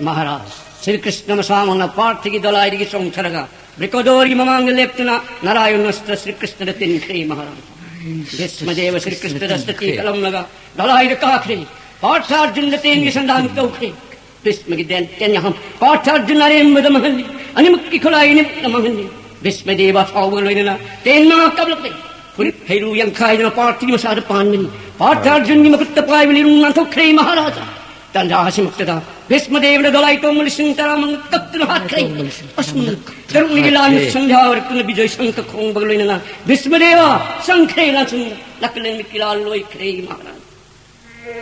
ꯃꯍꯥꯔꯥꯖ, ꯁ꯭ꯔꯤ ꯀ꯭ꯔꯤꯁꯅ ꯃꯁꯥꯃꯛꯅ ꯄꯥꯔꯊꯤꯒꯤ ꯗꯣꯂꯥꯏꯗꯒꯤ ꯆꯣꯡꯊꯔꯒ ꯕ꯭ꯔꯤꯀꯣꯗꯣꯔꯒꯤ ꯃꯃꯥꯡꯗ ꯂꯦꯞꯇꯨꯅ ꯅꯥꯔꯥꯌꯟ ꯑꯁꯇ꯭ꯔ ꯁ꯭ꯔꯤ ꯀ꯭ꯔꯤꯁꯅꯗ ꯇꯤꯟꯈ꯭ꯔꯦ ꯃꯍꯥꯔꯥꯖ꯫ ꯚꯤꯁꯃꯗꯦꯕ ꯁ꯭ꯔꯤ ꯀ꯭ꯔꯤꯁꯅꯗ ꯑꯁꯇ꯭ꯔ ꯇꯤ ꯀꯜꯂꯝꯂꯒ ꯗꯣꯂꯥꯏꯗ ꯀꯥꯈ꯭ꯔꯦ꯫ ꯄꯥꯔꯊ ꯑꯔꯖꯨꯟꯗ ꯇꯦꯟꯒꯤ ꯁꯟꯗꯥꯡ ꯇꯧꯈ꯭ꯔꯦ꯫ ꯚꯤꯁꯃꯒꯤ ꯇꯦꯟ, ꯇꯦꯟ ꯌꯥꯝ ꯄꯥꯔꯊ ꯑꯔꯖꯨꯟ ꯑꯔꯦꯝꯕꯗ ꯃꯥꯡꯍꯜꯂꯤ꯫ ꯑꯅꯤꯃꯛꯀꯤ ꯈꯨꯠꯂꯥꯏ ꯑꯅꯤꯃꯛꯅ ꯃꯥꯡꯍꯜꯂꯤ꯫ ꯚꯤꯁꯃꯗꯦꯕ ꯑꯁꯥꯎꯕꯒ ꯂꯣꯏꯅꯅ ꯇꯦꯟ ꯃꯉꯥ ꯀꯥꯞꯂꯛꯂꯦ꯫ ꯐꯨꯔꯤꯠ ꯍꯩꯔꯨ ꯌꯥꯡꯈꯥꯏꯗꯨꯅ ꯄꯥꯔꯊꯤꯒꯤ ꯃꯁꯥꯗ ꯄꯥꯟꯕꯅꯤ꯫ ꯄꯥꯔꯊ ꯑꯔꯖꯨꯟꯒꯤ ꯃꯈꯨꯠꯇ ꯄꯥꯏꯕ ꯂꯤꯔꯨꯡ ꯅꯥꯟꯊꯣꯛꯈ꯭ꯔꯦ ꯃꯍꯥꯔꯥꯖꯥ꯫ ꯇꯥꯟꯖꯥ ꯑꯁꯤꯃꯛꯇꯗ ꯚꯤꯁꯃꯗꯦꯕꯅ ꯗꯣꯂꯥꯏ ꯇꯣꯡꯕ ꯂꯤꯁꯤꯡ ꯇꯔꯥꯃꯉꯥ ꯀꯛꯇꯨꯅ ꯍꯥꯠꯈ꯭ꯔꯦ꯫ ꯑꯁꯨꯝꯅ ꯇꯔꯨꯛꯅꯤꯒꯤ ꯂꯥꯟ ꯁꯟꯙ꯭ꯌꯥ ꯑꯣꯏꯔꯛꯇꯨꯅ ꯕꯤꯖꯣꯏ ꯁꯪꯈ ꯈꯣꯡꯕꯒ ꯂꯣꯏꯅꯅ ꯚꯤꯁꯃꯗꯦꯕ ꯆꯪꯈ꯭ꯔꯦ ꯂꯥꯟꯁꯪꯗ꯫ ꯅꯥꯀꯜ ꯑꯅꯤꯃꯛꯀꯤ ꯂꯥꯟ ꯂꯣꯏꯈ꯭ꯔꯦ ꯃꯍꯥꯔꯥꯖ꯫ ꯁꯟꯖꯣꯏ,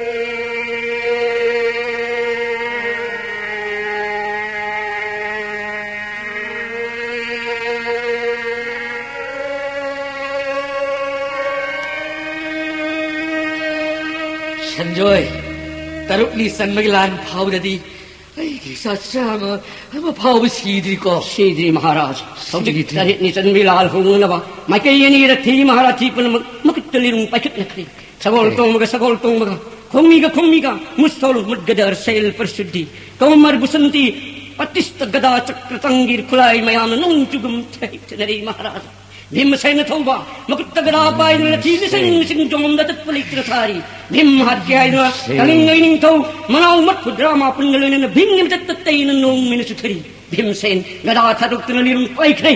ꯇꯔꯨꯛꯅꯤ ꯆꯟꯕꯒꯤ ꯂꯥꯟ ꯐꯥꯎꯗꯗꯤ ꯑꯩꯒꯤ ꯏꯆꯥ ꯑꯃ, ꯑꯃ ꯐꯥꯎꯕ ꯁꯤꯗ꯭ꯔꯤꯀꯣ? ꯁꯤꯗ꯭ꯔꯤ ꯃꯍꯥꯔꯥꯖ꯫ ꯍꯧꯖꯤꯛ ꯁꯤꯗ꯭ꯔꯤ꯫ ꯇꯔꯦꯠꯅꯤ ꯆꯟꯕꯤ ꯂꯥꯜ ꯍꯧꯅꯅꯕ ꯃꯥꯏꯀꯩ ꯑꯅꯤꯗ ꯊꯤ ꯃꯍꯥꯔꯥꯖ ꯊꯤ ꯄꯨꯝꯅꯃꯛ ꯃꯈꯨꯠꯇ ꯂꯤꯔꯨꯡ ꯄꯥꯏꯈꯠꯅꯈ꯭ꯔꯦ꯫ ꯁꯒꯣꯜ ꯇꯣꯡꯕꯒ ꯁꯒꯣꯜ ꯇꯣꯡꯕꯒ, ꯈꯣꯡꯃꯤꯒ ꯈꯣꯡꯃꯤꯒ, ꯃꯨꯁꯣꯜ ꯃꯨꯠꯒꯗ ꯁꯦꯜ ꯄꯔꯁꯨꯗꯤ, ꯀꯧꯃꯔ ꯕꯨꯁꯟꯇꯤ, ꯄꯇꯤꯁꯇ ꯒꯗꯥ ꯆꯀ꯭ꯔ ꯇꯪꯒꯤꯔ ꯈꯨꯂꯥꯏ ꯃꯌꯥꯝꯅ ꯅꯣꯡ ꯆꯨꯒꯨꯝ ꯊꯩꯇꯅꯔꯤ ꯃꯍꯥꯔꯥꯖ꯫ ꯚꯤꯝꯁꯦꯅ ꯊꯧꯕ ꯃꯈꯨꯠꯇ ꯒꯗꯥ ꯄꯥꯏꯗꯨꯅ ꯂꯊꯤ ꯂꯤꯁꯤꯡ ꯂꯤꯁꯤꯡ ꯖꯣꯝꯗ ꯆꯠꯄ ꯂꯩꯇꯅ ꯊꯥꯔꯤ꯫ ꯚꯤꯝ ꯍꯥꯠꯀꯦ ꯍꯥꯏꯗꯨꯅ ꯀꯂꯤꯡꯒ ꯏꯅꯤꯡꯊꯧ ꯃꯅꯥꯎ ꯃꯔꯐꯨ ꯗ꯭ꯔꯥ ꯃꯥꯄꯟꯒ ꯂꯣꯏꯅꯅ ꯚꯤꯝꯒꯤ ꯃꯊꯛꯇ ꯇꯩꯅ ꯅꯣꯡ ꯃꯤꯅ ꯆꯨꯊꯔꯤ꯫ ꯚꯤꯝꯁꯦꯟ ꯒꯗꯥ ꯊꯥꯗꯣꯛꯇꯨꯅ ꯂꯤꯔꯨꯡ ꯄꯥꯏꯈ꯭ꯔꯦ꯫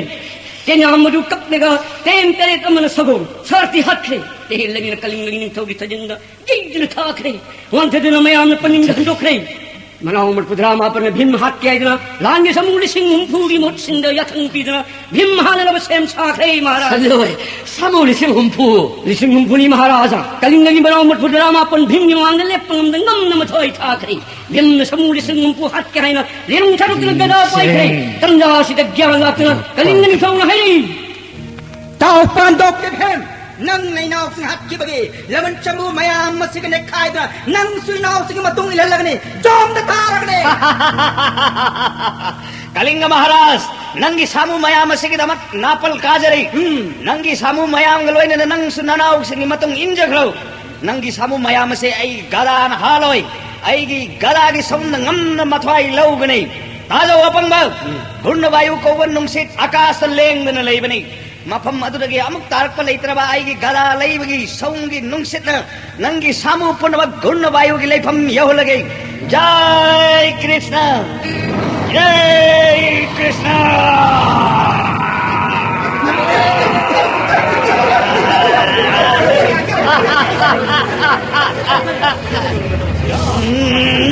ꯆꯦꯟꯌꯥꯝ ꯑꯗꯨ ꯀꯞꯂꯒ ꯇꯦꯟ ꯇꯔꯦꯠ ꯑꯃꯅ ꯁꯒꯣꯜ ꯁꯥꯔꯊꯤ ꯍꯥꯠꯈ꯭ꯔꯦ꯫ ꯇꯦꯜꯂꯅꯤꯅ ꯀꯂꯤꯡꯒ ꯏꯅꯤꯡꯊꯧꯒꯤ ꯊꯥꯖꯤꯟꯗ ꯌꯩꯗꯨꯅ ꯊꯥꯈ꯭ꯔꯦ꯫ ꯋꯥꯟꯊꯗꯨꯅ ꯃꯌꯥꯝꯅ ꯄꯅꯤꯡꯗ ꯍꯟꯗꯣꯛꯈ꯭ꯔꯦ꯫ ꯃꯅꯥꯎ ꯃꯔꯐꯨ ꯗ꯭ꯔꯥ ꯃꯥꯄꯟꯅ ꯚꯤꯝ ꯍꯥꯠꯀꯦ ꯍꯥꯏꯗꯨꯅ ꯂꯥꯟꯒꯤ ꯁꯥꯃꯨ ꯂꯤꯁꯤꯡ ꯍꯨꯝꯐꯨꯒꯤ ꯃꯍꯨꯠ ꯁꯤꯟꯗ ꯌꯥꯊꯪ ꯄꯤꯗꯨꯅ ꯚꯤꯝ ꯍꯥꯠꯅꯅꯕ ꯁꯦꯝ ꯁꯥꯈ꯭ꯔꯦ ꯃꯍꯥꯔꯥꯖ꯫ ꯁꯟꯖꯣꯏ, ꯁꯥꯃꯨ ꯂꯤꯁꯤꯡ ꯍꯨꯝꯐꯨ? ꯂꯤꯁꯤꯡ ꯍꯨꯝꯐꯨꯅꯤ ꯃꯍꯥꯔꯥꯖ꯫ ꯀꯂꯤꯡꯒꯒꯤ ꯃꯅꯥꯎ ꯃꯔꯐꯨ ꯗ꯭ꯔꯥ ꯃꯥꯄꯟ ꯚꯤꯝꯒꯤ ꯃꯃꯥꯡꯗ ꯂꯦꯞꯄ ꯉꯝꯗ ꯉꯝꯅ ꯃꯊ꯭ꯋꯥꯏ ꯊꯥꯈ꯭ꯔꯦ꯫ ꯚꯤꯝꯅ ꯁꯥꯃꯨ ꯂꯤꯁꯤꯡ ꯍꯨꯝꯐꯨ ꯍꯥꯠꯀꯦ ꯍꯥꯏꯅ ꯂꯤꯔꯨꯡ ꯊꯥꯗꯣꯛꯇꯨꯅ ꯒꯗꯥ ꯄꯥꯏꯈ꯭ꯔꯦ꯫ ꯁꯦꯡ꯫ ꯇꯟꯖꯥ ꯑꯁꯤꯗ ꯒ꯭ꯌꯥꯟ ꯂꯥꯛꯇꯨꯅ ꯀꯂꯤꯡꯒ ꯅꯤꯡꯊꯧꯅ ꯍꯥꯏꯔꯤ꯫ ꯇꯥꯎ ꯄꯥꯟꯗꯣꯞꯀꯤ ꯚꯤꯝ, ꯅꯪꯅ ꯏꯅꯥꯎꯁꯤꯡ ꯍꯥꯠꯈꯤꯕꯒꯤ ꯂꯃꯟ ꯆꯝꯕꯨ ꯃꯌꯥꯝ ꯑꯁꯤꯒ ꯅꯦꯛꯈꯥꯏꯗꯨꯅ ꯅꯪꯁꯨ ꯏꯅꯥꯎꯁꯤꯡꯒꯤ ꯃꯇꯨꯡ ꯏꯜꯍꯜꯂꯒꯅꯤ, ꯖꯣꯝꯗ ꯊꯥꯔꯒꯅꯤ꯫ ꯀꯂꯤꯡꯒ ꯃꯍꯥꯔꯥꯖ, ꯅꯪꯒꯤ ꯁꯥꯃꯨ ꯃꯌꯥꯝ ꯑꯁꯤꯒꯤꯗꯃꯛ ꯅꯥꯄꯜ ꯀꯥꯖꯔꯤ꯫ ꯎꯝ꯫ ꯅꯪꯒꯤ ꯁꯥꯃꯨ ꯃꯌꯥꯝꯒ ꯂꯣꯏꯅꯅ ꯅꯪꯁꯨ ꯅꯅꯥꯎꯁꯤꯡꯒꯤ ꯃꯇꯨꯡ ꯏꯟꯖꯈ꯭ꯔꯣ꯫ ꯅꯪꯒꯤ ꯁꯥꯃꯨ ꯃꯌꯥꯝ ꯑꯁꯦ ꯑꯩ ꯒꯗꯥꯅ ꯍꯥꯠꯂꯣꯏ꯫ ꯑꯩꯒꯤ ꯒꯗꯥꯒꯤ ꯁꯎꯝꯗ ꯉꯝꯅ ꯃꯊ꯭ꯋꯥꯏ ꯂꯧꯒꯅꯤ꯫ ꯇꯥꯖꯧ ꯑꯄꯪꯕ! ꯎꯝ꯫ ꯒꯨꯔꯅ ꯚꯥꯌꯨ ꯀꯧꯕ ꯅꯨꯡꯁꯤꯠ ꯑꯀꯥꯁꯇ ꯂꯦꯡꯗꯅ ꯂꯩꯕꯅꯤ꯫ ꯃꯐꯝ ꯑꯗꯨꯗꯒꯤ ꯑꯃꯨꯛ ꯇꯥꯔꯛꯄ ꯂꯩꯇ꯭ꯔꯕ ꯑꯩꯒꯤ ꯒꯗꯥ ꯂꯩꯕꯒꯤ ꯁꯎꯝꯒꯤ ꯅꯨꯡꯁꯤꯠꯅ ꯅꯪꯒꯤ ꯁꯥꯃꯨ ꯄꯨꯝꯅꯃꯛ ꯒꯨꯔꯅ ꯚꯥꯌꯨꯒꯤ ꯂꯩꯐꯝ ꯌꯧꯍꯜꯂꯒꯦ꯫ ꯖꯥꯏ ꯀ꯭ꯔꯤꯁꯅ! ꯖꯥꯏ ꯀ꯭ꯔꯤꯁꯅ!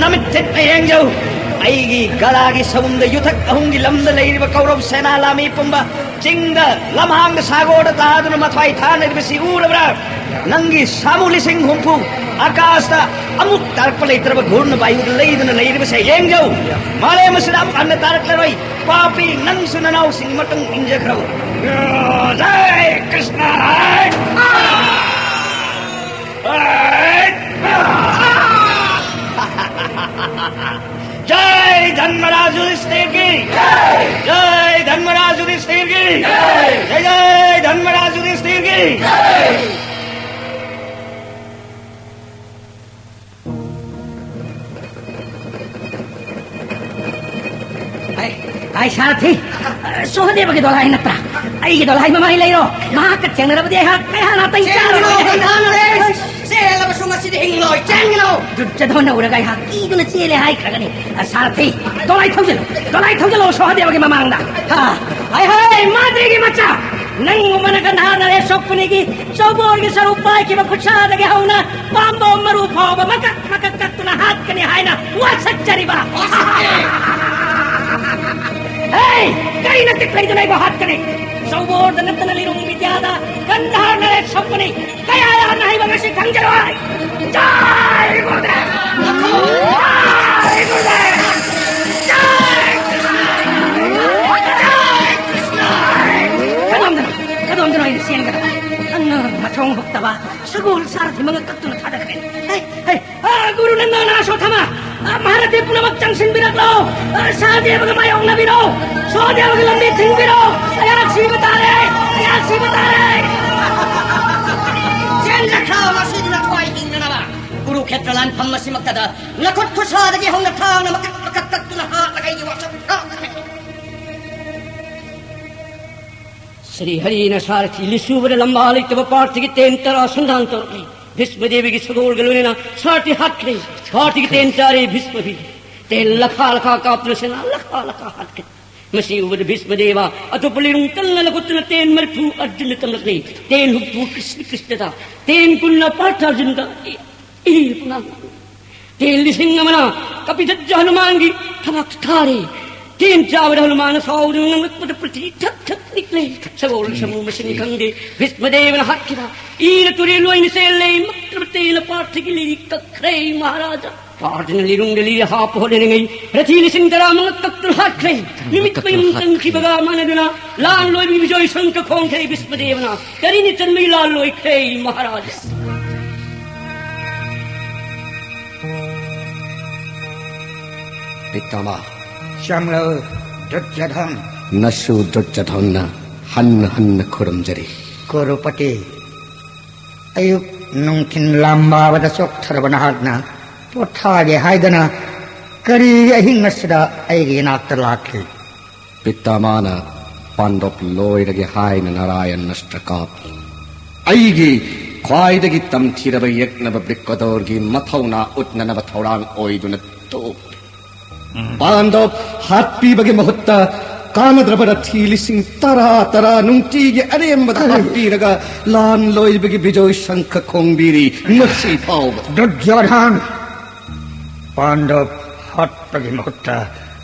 ꯅꯃꯤꯠ ꯊꯤꯠꯅ ꯌꯦꯡꯖꯧ꯫ ꯑꯩꯒꯤ ꯒꯗꯥꯒꯤ ꯁꯎꯝꯗ ꯌꯨꯊꯛ ꯑꯍꯨꯝꯒꯤ ꯂꯝꯗ ꯂꯩꯔꯤꯕ ꯀꯧꯔꯧ ꯁꯦꯅꯥ ꯂꯥꯃꯤ ꯄꯨꯝꯕ ꯆꯤꯡꯗ, ꯂꯝꯍꯥꯡꯗ, ꯁꯥꯒꯣꯔꯗ ꯇꯥꯗꯨꯅ ꯃꯊ꯭ꯋꯥꯏ ꯊꯥꯅꯔꯤꯕꯁꯤ ꯎꯔꯕ꯭ꯔꯥ? ꯅꯪꯒꯤ ꯁꯥꯃꯨ ꯂꯤꯁꯤꯡ ꯍꯨꯝꯐꯨ ꯑꯀꯥꯁꯇ ꯑꯃꯨꯛ ꯇꯥꯔꯛꯄ ꯂꯩꯇ꯭ꯔꯕ ꯘꯨꯔꯅ ꯚꯥꯌꯨꯗ ꯂꯩꯗꯨꯅ ꯂꯩꯔꯤꯕꯁꯦ ꯌꯦꯡꯖꯧ꯫ ꯃꯥꯂꯦꯝ ꯑꯁꯤꯗ ꯑꯃꯨꯛ ꯍꯟꯅ ꯇꯥꯔꯛꯂꯔꯣꯏ꯫ ꯄꯥꯄꯤ, ꯅꯪꯁꯨ ꯅꯅꯥꯎꯁꯤꯡꯒꯤ ꯃꯇꯨꯡ ꯏꯟꯖꯈ꯭ꯔꯣ꯫ ꯖꯥꯏ ꯀ꯭ꯔꯤꯁꯅ! ꯖꯥꯏ ꯙꯔꯃꯔꯥꯖ ꯌꯨꯙꯤꯁꯊꯤꯔ ꯀꯤ! ꯖꯥꯏ ꯙꯔꯃꯔꯥꯖ ꯌꯨꯙꯤꯁꯊꯤꯔ ꯀꯤ! ꯖꯥꯏ ꯙꯔꯃꯔꯥꯖ ꯌꯨꯙꯤꯁꯊꯤꯔ ꯀꯤ! ꯑꯩ, ꯑꯩ ꯁꯥꯔꯊꯤ, ꯁꯣꯍꯗꯦꯕꯒꯤ ꯗꯣꯂꯥꯏ ꯅꯠꯇ꯭ꯔꯥ? ꯑꯩꯒꯤ ꯗꯣꯂꯥꯏ ꯃꯃꯥꯏ ꯂꯩꯔꯣ꯫ ꯃꯍꯥꯛꯀ ꯊꯦꯡꯅꯔꯕꯗꯤ ꯑꯩꯍꯥꯛ, ꯑꯩꯍꯥꯛ ꯅꯥꯇꯩ ꯆꯦꯟꯒꯅꯨ, ꯆꯥꯔꯣꯏ꯫ ꯒꯟꯙꯥꯔ ꯅꯔꯦꯁ! ꯆꯦꯜꯂꯕꯁꯨ ꯃꯁꯤꯗꯤ ꯍꯤꯡꯂꯣꯏ꯫ ꯆꯦꯟꯒꯅꯨ! ꯗꯨꯔꯖꯣꯙꯟꯅ ꯎꯔꯒ ꯑꯩꯍꯥꯛ ꯀꯤꯗꯨꯅ ꯆꯦꯜꯂꯦ ꯍꯥꯏꯈ꯭ꯔꯒꯅꯤ꯫ ꯑ, ꯁꯥꯔꯊꯤ, ꯗꯣꯂꯥꯏ ꯊꯧꯖꯤꯜꯂꯨ, ꯗꯣꯂꯥꯏ ꯊꯧꯖꯤꯜꯂꯨ ꯁꯣꯍꯗꯦꯕꯒꯤ ꯃꯃꯥꯡꯗ꯫ ꯑ, ꯍꯥꯏ ꯍꯥꯏ, ꯃꯥꯗ꯭ꯔꯤꯒꯤ ꯃꯆꯥ! ꯅꯪꯒꯨꯝꯕꯅ ꯒꯟꯙꯥꯔ ꯅꯔꯦꯁ ꯁꯣꯛꯄꯅꯤꯒꯤ ꯆꯧꯕꯣꯔꯒꯤ ꯁꯔꯨꯛ ꯄꯥꯏꯈꯤꯕ ꯈꯨꯠꯁꯥꯗꯒꯤ ꯍꯧꯅ ꯄꯥꯝꯕꯣꯝ ꯃꯔꯨ ꯐꯥꯎꯕ ꯃꯀꯛ ꯃꯀꯛ ꯀꯛꯇꯨꯅ ꯍꯥꯠꯀꯅꯤ ꯍꯥꯏꯅ ꯋꯥꯁꯛꯆꯔꯤꯕ꯫ ꯍꯦ! ꯀꯔꯤ ꯅꯇꯤꯛ ꯂꯩꯗꯨꯅ ꯑꯩꯕꯨ ꯍꯥꯠꯀꯅꯤ? ꯆꯧꯕꯣꯔꯗ ꯅꯠꯇꯅ ꯂꯤꯔꯨꯡ ꯕꯤꯗ꯭ꯌꯥꯗ ꯒꯟꯙꯥꯔ ꯅꯔꯦꯁ ꯁꯣꯛꯄꯅꯤ꯫ ꯀꯌꯥ ꯌꯥꯝꯅ ꯍꯩꯕ ꯉꯁꯤ ꯈꯪꯖꯔꯣꯏ꯫ ꯖꯥꯏ ꯒꯨꯔꯨꯗꯦꯕ! ꯖꯥꯏ ꯒꯨꯔꯨꯗꯦꯕ! ꯖꯥꯏ ꯀ꯭ꯔꯤꯁꯅ! ꯖꯥꯏ ꯀ꯭ꯔꯤꯁꯅ! ꯀꯗꯣꯝꯗꯅꯣ? ꯀꯗꯣꯝꯗꯅꯣ ꯑꯩꯅ ꯆꯦꯟꯒꯗꯕ? ꯑꯉꯥꯡ ꯃꯊꯣꯡ ꯍꯨꯛꯇꯕ ꯁꯒꯣꯜ ꯁꯥꯔꯊꯤ ꯃꯉꯛ ꯀꯛꯇꯨꯅ ꯊꯥꯗꯈ꯭ꯔꯦ꯫ ꯍꯩ, ꯍꯩ, ꯑꯥ, ꯒꯨꯔꯨ ꯅꯟꯗꯣꯅ ꯑꯁꯣꯊꯥꯃ, ꯑꯥ, ꯃꯍꯥꯔꯊꯤ ꯄꯨꯝꯅꯃꯛ ꯆꯪꯁꯤꯟꯕꯤꯔꯛꯂꯣ꯫ ꯑꯥ, ꯁꯍꯗꯦꯕꯒ ꯃꯥꯌꯣꯛꯅꯕꯤꯔꯣ꯫ ꯁꯍꯗꯦꯕꯒꯤ ꯂꯝꯕꯤ ꯊꯤꯡꯕꯤꯔꯣ꯫ ꯑꯩꯍꯥꯛ ꯁꯤꯕ ꯇꯥꯔꯦ꯫ ꯑꯩꯍꯥꯛ ꯁꯤꯕ ꯇꯥꯔꯦ꯫ ꯆꯦꯟꯖꯈ꯭ꯔꯣ, ꯉꯁꯤꯗꯤ ꯅꯊ꯭ꯋꯥꯏ ꯍꯤꯡꯅꯅꯕ꯫ ꯀꯨꯔꯨꯈꯦꯇ꯭ꯔ ꯂꯥꯟꯐꯝ ꯑꯁꯤꯃꯛꯇꯗ ꯅꯈꯨꯠ ꯈꯨꯠꯁꯥꯗꯒꯤ ꯍꯧꯅ ꯊꯥꯡꯅ ꯃꯀꯛ ꯃꯀꯛ ꯀꯛꯇꯨꯅ ꯍꯥꯠꯂꯒ ꯑꯩꯒꯤ ꯋꯥꯁꯛ ꯍꯥꯠꯂꯒ ꯁ꯭ꯔꯤ ꯍꯔꯤꯅ ꯁꯥꯔꯊꯤ ꯂꯤꯁꯨꯕꯗ ꯂꯝꯕꯥ ꯂꯩꯇꯕ ꯄꯥꯔꯊꯤꯒꯤ ꯇꯦꯟ ꯇꯔꯥ ꯁꯟꯗꯥꯟ ꯇꯧꯔꯛꯂꯤ꯫ ꯚꯤꯁꯃ ꯗꯦꯕꯤꯒꯤ ꯁꯒꯣꯜꯒ ꯂꯣꯏꯅꯅ ꯁꯥꯔꯊꯤ ꯍꯥꯠꯈ꯭ꯔꯦ꯫ ꯄꯥꯔꯊꯤꯒꯤ ꯇꯦꯟ ꯆꯥꯔꯦ ꯚꯤꯁꯃ ꯕꯤꯔ꯫ ꯇꯦꯟ ꯂꯈꯥ ꯂꯈꯥ ꯀꯥꯞꯇꯨꯅ ꯁꯦꯅꯥ ꯂꯈꯥ ꯂꯈꯥ ꯍꯥꯠꯈ꯭ꯔꯦ꯫ ꯃꯁꯤ ꯎꯕꯗ ꯚꯤꯁꯃ ꯗꯦꯕ ꯑꯇꯣꯞꯄ ꯂꯤꯔꯨꯡ ꯀꯟꯅ ꯂꯧꯈꯠꯇꯨꯅ ꯇꯦꯟ ꯃꯔꯤꯐꯨ ꯑꯔꯖꯨꯟꯗ ꯇꯝꯂꯛꯂꯤ꯫ ꯇꯦꯟ ꯍꯨꯝꯐꯨ Krishna ꯀ꯭ꯔꯤꯁꯅꯗ, ten ꯀꯨꯟꯅ Partha ꯑꯔꯖꯨꯟꯗ꯫ E, E, ꯄꯨꯡꯉꯥꯡ ten ꯂꯤꯁꯤꯡ ꯑꯃꯅ ꯀꯄꯤꯙꯠꯖ ꯍꯅꯨꯃꯥꯟꯒꯤ ꯊꯕꯥꯛꯇ ꯊꯥꯔꯦ꯫ ꯆꯦꯟ ꯆꯥꯕꯗ ꯍꯅꯨꯃꯥꯟꯅ ꯁꯥꯎꯗꯨꯅ ꯉꯥꯡꯂꯛꯄꯗ ꯄ꯭ꯔꯤꯊꯤꯕꯤ ꯊꯛ ꯊꯛ ꯅꯤꯛꯂꯦ꯫ ꯁꯒꯣꯜ ꯁꯃꯨ ꯃꯁꯤꯡ ꯈꯪꯗꯦ꯫ ꯚꯤꯁꯃꯗꯦꯕꯅ ꯍꯥꯠꯈꯤꯕ꯫ ꯏꯅ ꯇꯨꯔꯦꯜ ꯑꯣꯏꯅ ꯆꯦꯜꯂꯦ꯫ ꯃꯛꯇ꯭ꯔꯕꯇꯦꯅ ꯄꯥꯊꯒꯤ ꯂꯤꯔꯤ ꯀꯛꯈ꯭ꯔꯦ ꯃꯍꯥꯔꯥꯖꯥ꯫ ꯄꯥꯔꯊꯅ ꯂꯤꯔꯨꯡꯗ ꯂꯤꯔꯤ ꯍꯥꯞꯄ ꯍꯣꯠꯅꯔꯤꯉꯩ ꯔꯊꯤ ꯂꯤꯁꯤꯡ ꯇꯔꯥ ꯃꯉꯛ ꯀꯛꯇꯨꯅ ꯍꯥꯠꯈ꯭ꯔꯦ꯫ ꯅꯨꯃꯤꯠ ꯃꯌꯨꯝ ꯆꯪꯈꯤꯕꯒ ꯃꯥꯟꯅꯗꯨꯅ ꯂꯥꯟ ꯂꯣꯏꯕꯤ ꯕꯤꯖꯣꯏ ꯁꯪꯈ ꯈꯣꯡꯈ꯭ꯔꯦ ꯚꯤꯁꯃꯗꯦꯕꯅ꯫ ꯀꯔꯤꯅꯤ ꯆꯟꯕꯒꯤ ꯂꯥꯟ ꯂꯣꯏꯈ꯭ꯔꯦ ꯃꯍꯥꯔꯥꯖꯥ꯫ ꯄꯤꯇꯥꯃꯥ꯫ ꯆꯪꯂꯛꯎ, ꯗꯨꯔꯖꯣꯙꯟ꯫ ꯅꯁꯨ ꯗꯨꯔꯖꯣꯙꯟꯅ ꯍꯟꯅ ꯍꯟꯅ ꯈꯨꯔꯨꯝꯖꯔꯤ꯫ ꯀꯨꯔꯨꯄꯇꯤ, ꯑꯌꯨꯛ ꯅꯨꯡꯊꯤꯟ ꯂꯥꯝꯕꯥꯕꯗ ꯆꯣꯛꯊꯔꯕ ꯅꯍꯥꯛꯅ ꯄꯣꯊꯥꯒꯦ ꯍꯥꯏꯗꯅ ꯀꯔꯤꯒꯤ ꯑꯍꯤꯡ ꯑꯁꯤꯗ ꯑꯩꯒꯤ ꯏꯅꯥꯛꯇ ꯂꯥꯛꯂꯤ? ꯄꯤꯇꯥꯃꯥꯅ ꯄꯥꯟꯗꯣꯞ ꯂꯣꯏꯔꯒꯦ ꯍꯥꯏꯅ ꯅꯥꯔꯥꯌꯟ ꯑꯁꯇ꯭ꯔ ꯀꯥꯞꯂꯤ꯫ ꯑꯩꯒꯤ ꯈ꯭ꯋꯥꯏꯗꯒꯤ ꯇꯝꯊꯤꯔꯕ ꯌꯦꯛꯅꯕ ꯕ꯭ꯔꯤꯀꯣꯗꯣꯔꯒꯤ ꯃꯊꯧꯅꯥ ꯎꯠꯅꯅꯕ ꯊꯧꯔꯥꯡ ꯑꯣꯏꯗꯨꯅ ꯊꯣꯛꯂꯤ꯫ ꯄꯥꯟꯗꯣꯞ ꯍꯥꯠꯄꯤꯕꯒꯤ ꯃꯍꯨꯠꯇ ꯀꯥꯟꯅꯗ꯭ꯔꯕ ꯔꯊꯤ ꯂꯤꯁꯤꯡ ꯇꯔꯥ ꯇꯔꯥ ꯅꯨꯡꯇꯤꯒꯤ ꯑꯔꯦꯝꯕꯗ ꯍꯥꯠꯄꯤꯔꯒ ꯂꯥꯟ ꯂꯣꯏꯕꯒꯤ ꯕꯤꯖꯣꯏ ꯁꯪꯈ ꯈꯣꯡꯕꯤꯔꯤ ꯉꯁꯤ ꯐꯥꯎꯕ꯫ ꯗꯨꯔꯖꯣꯙꯟ! ꯄꯥꯟꯗꯣꯞ ꯍꯥꯠꯄꯒꯤ ꯃꯍꯨꯠꯇ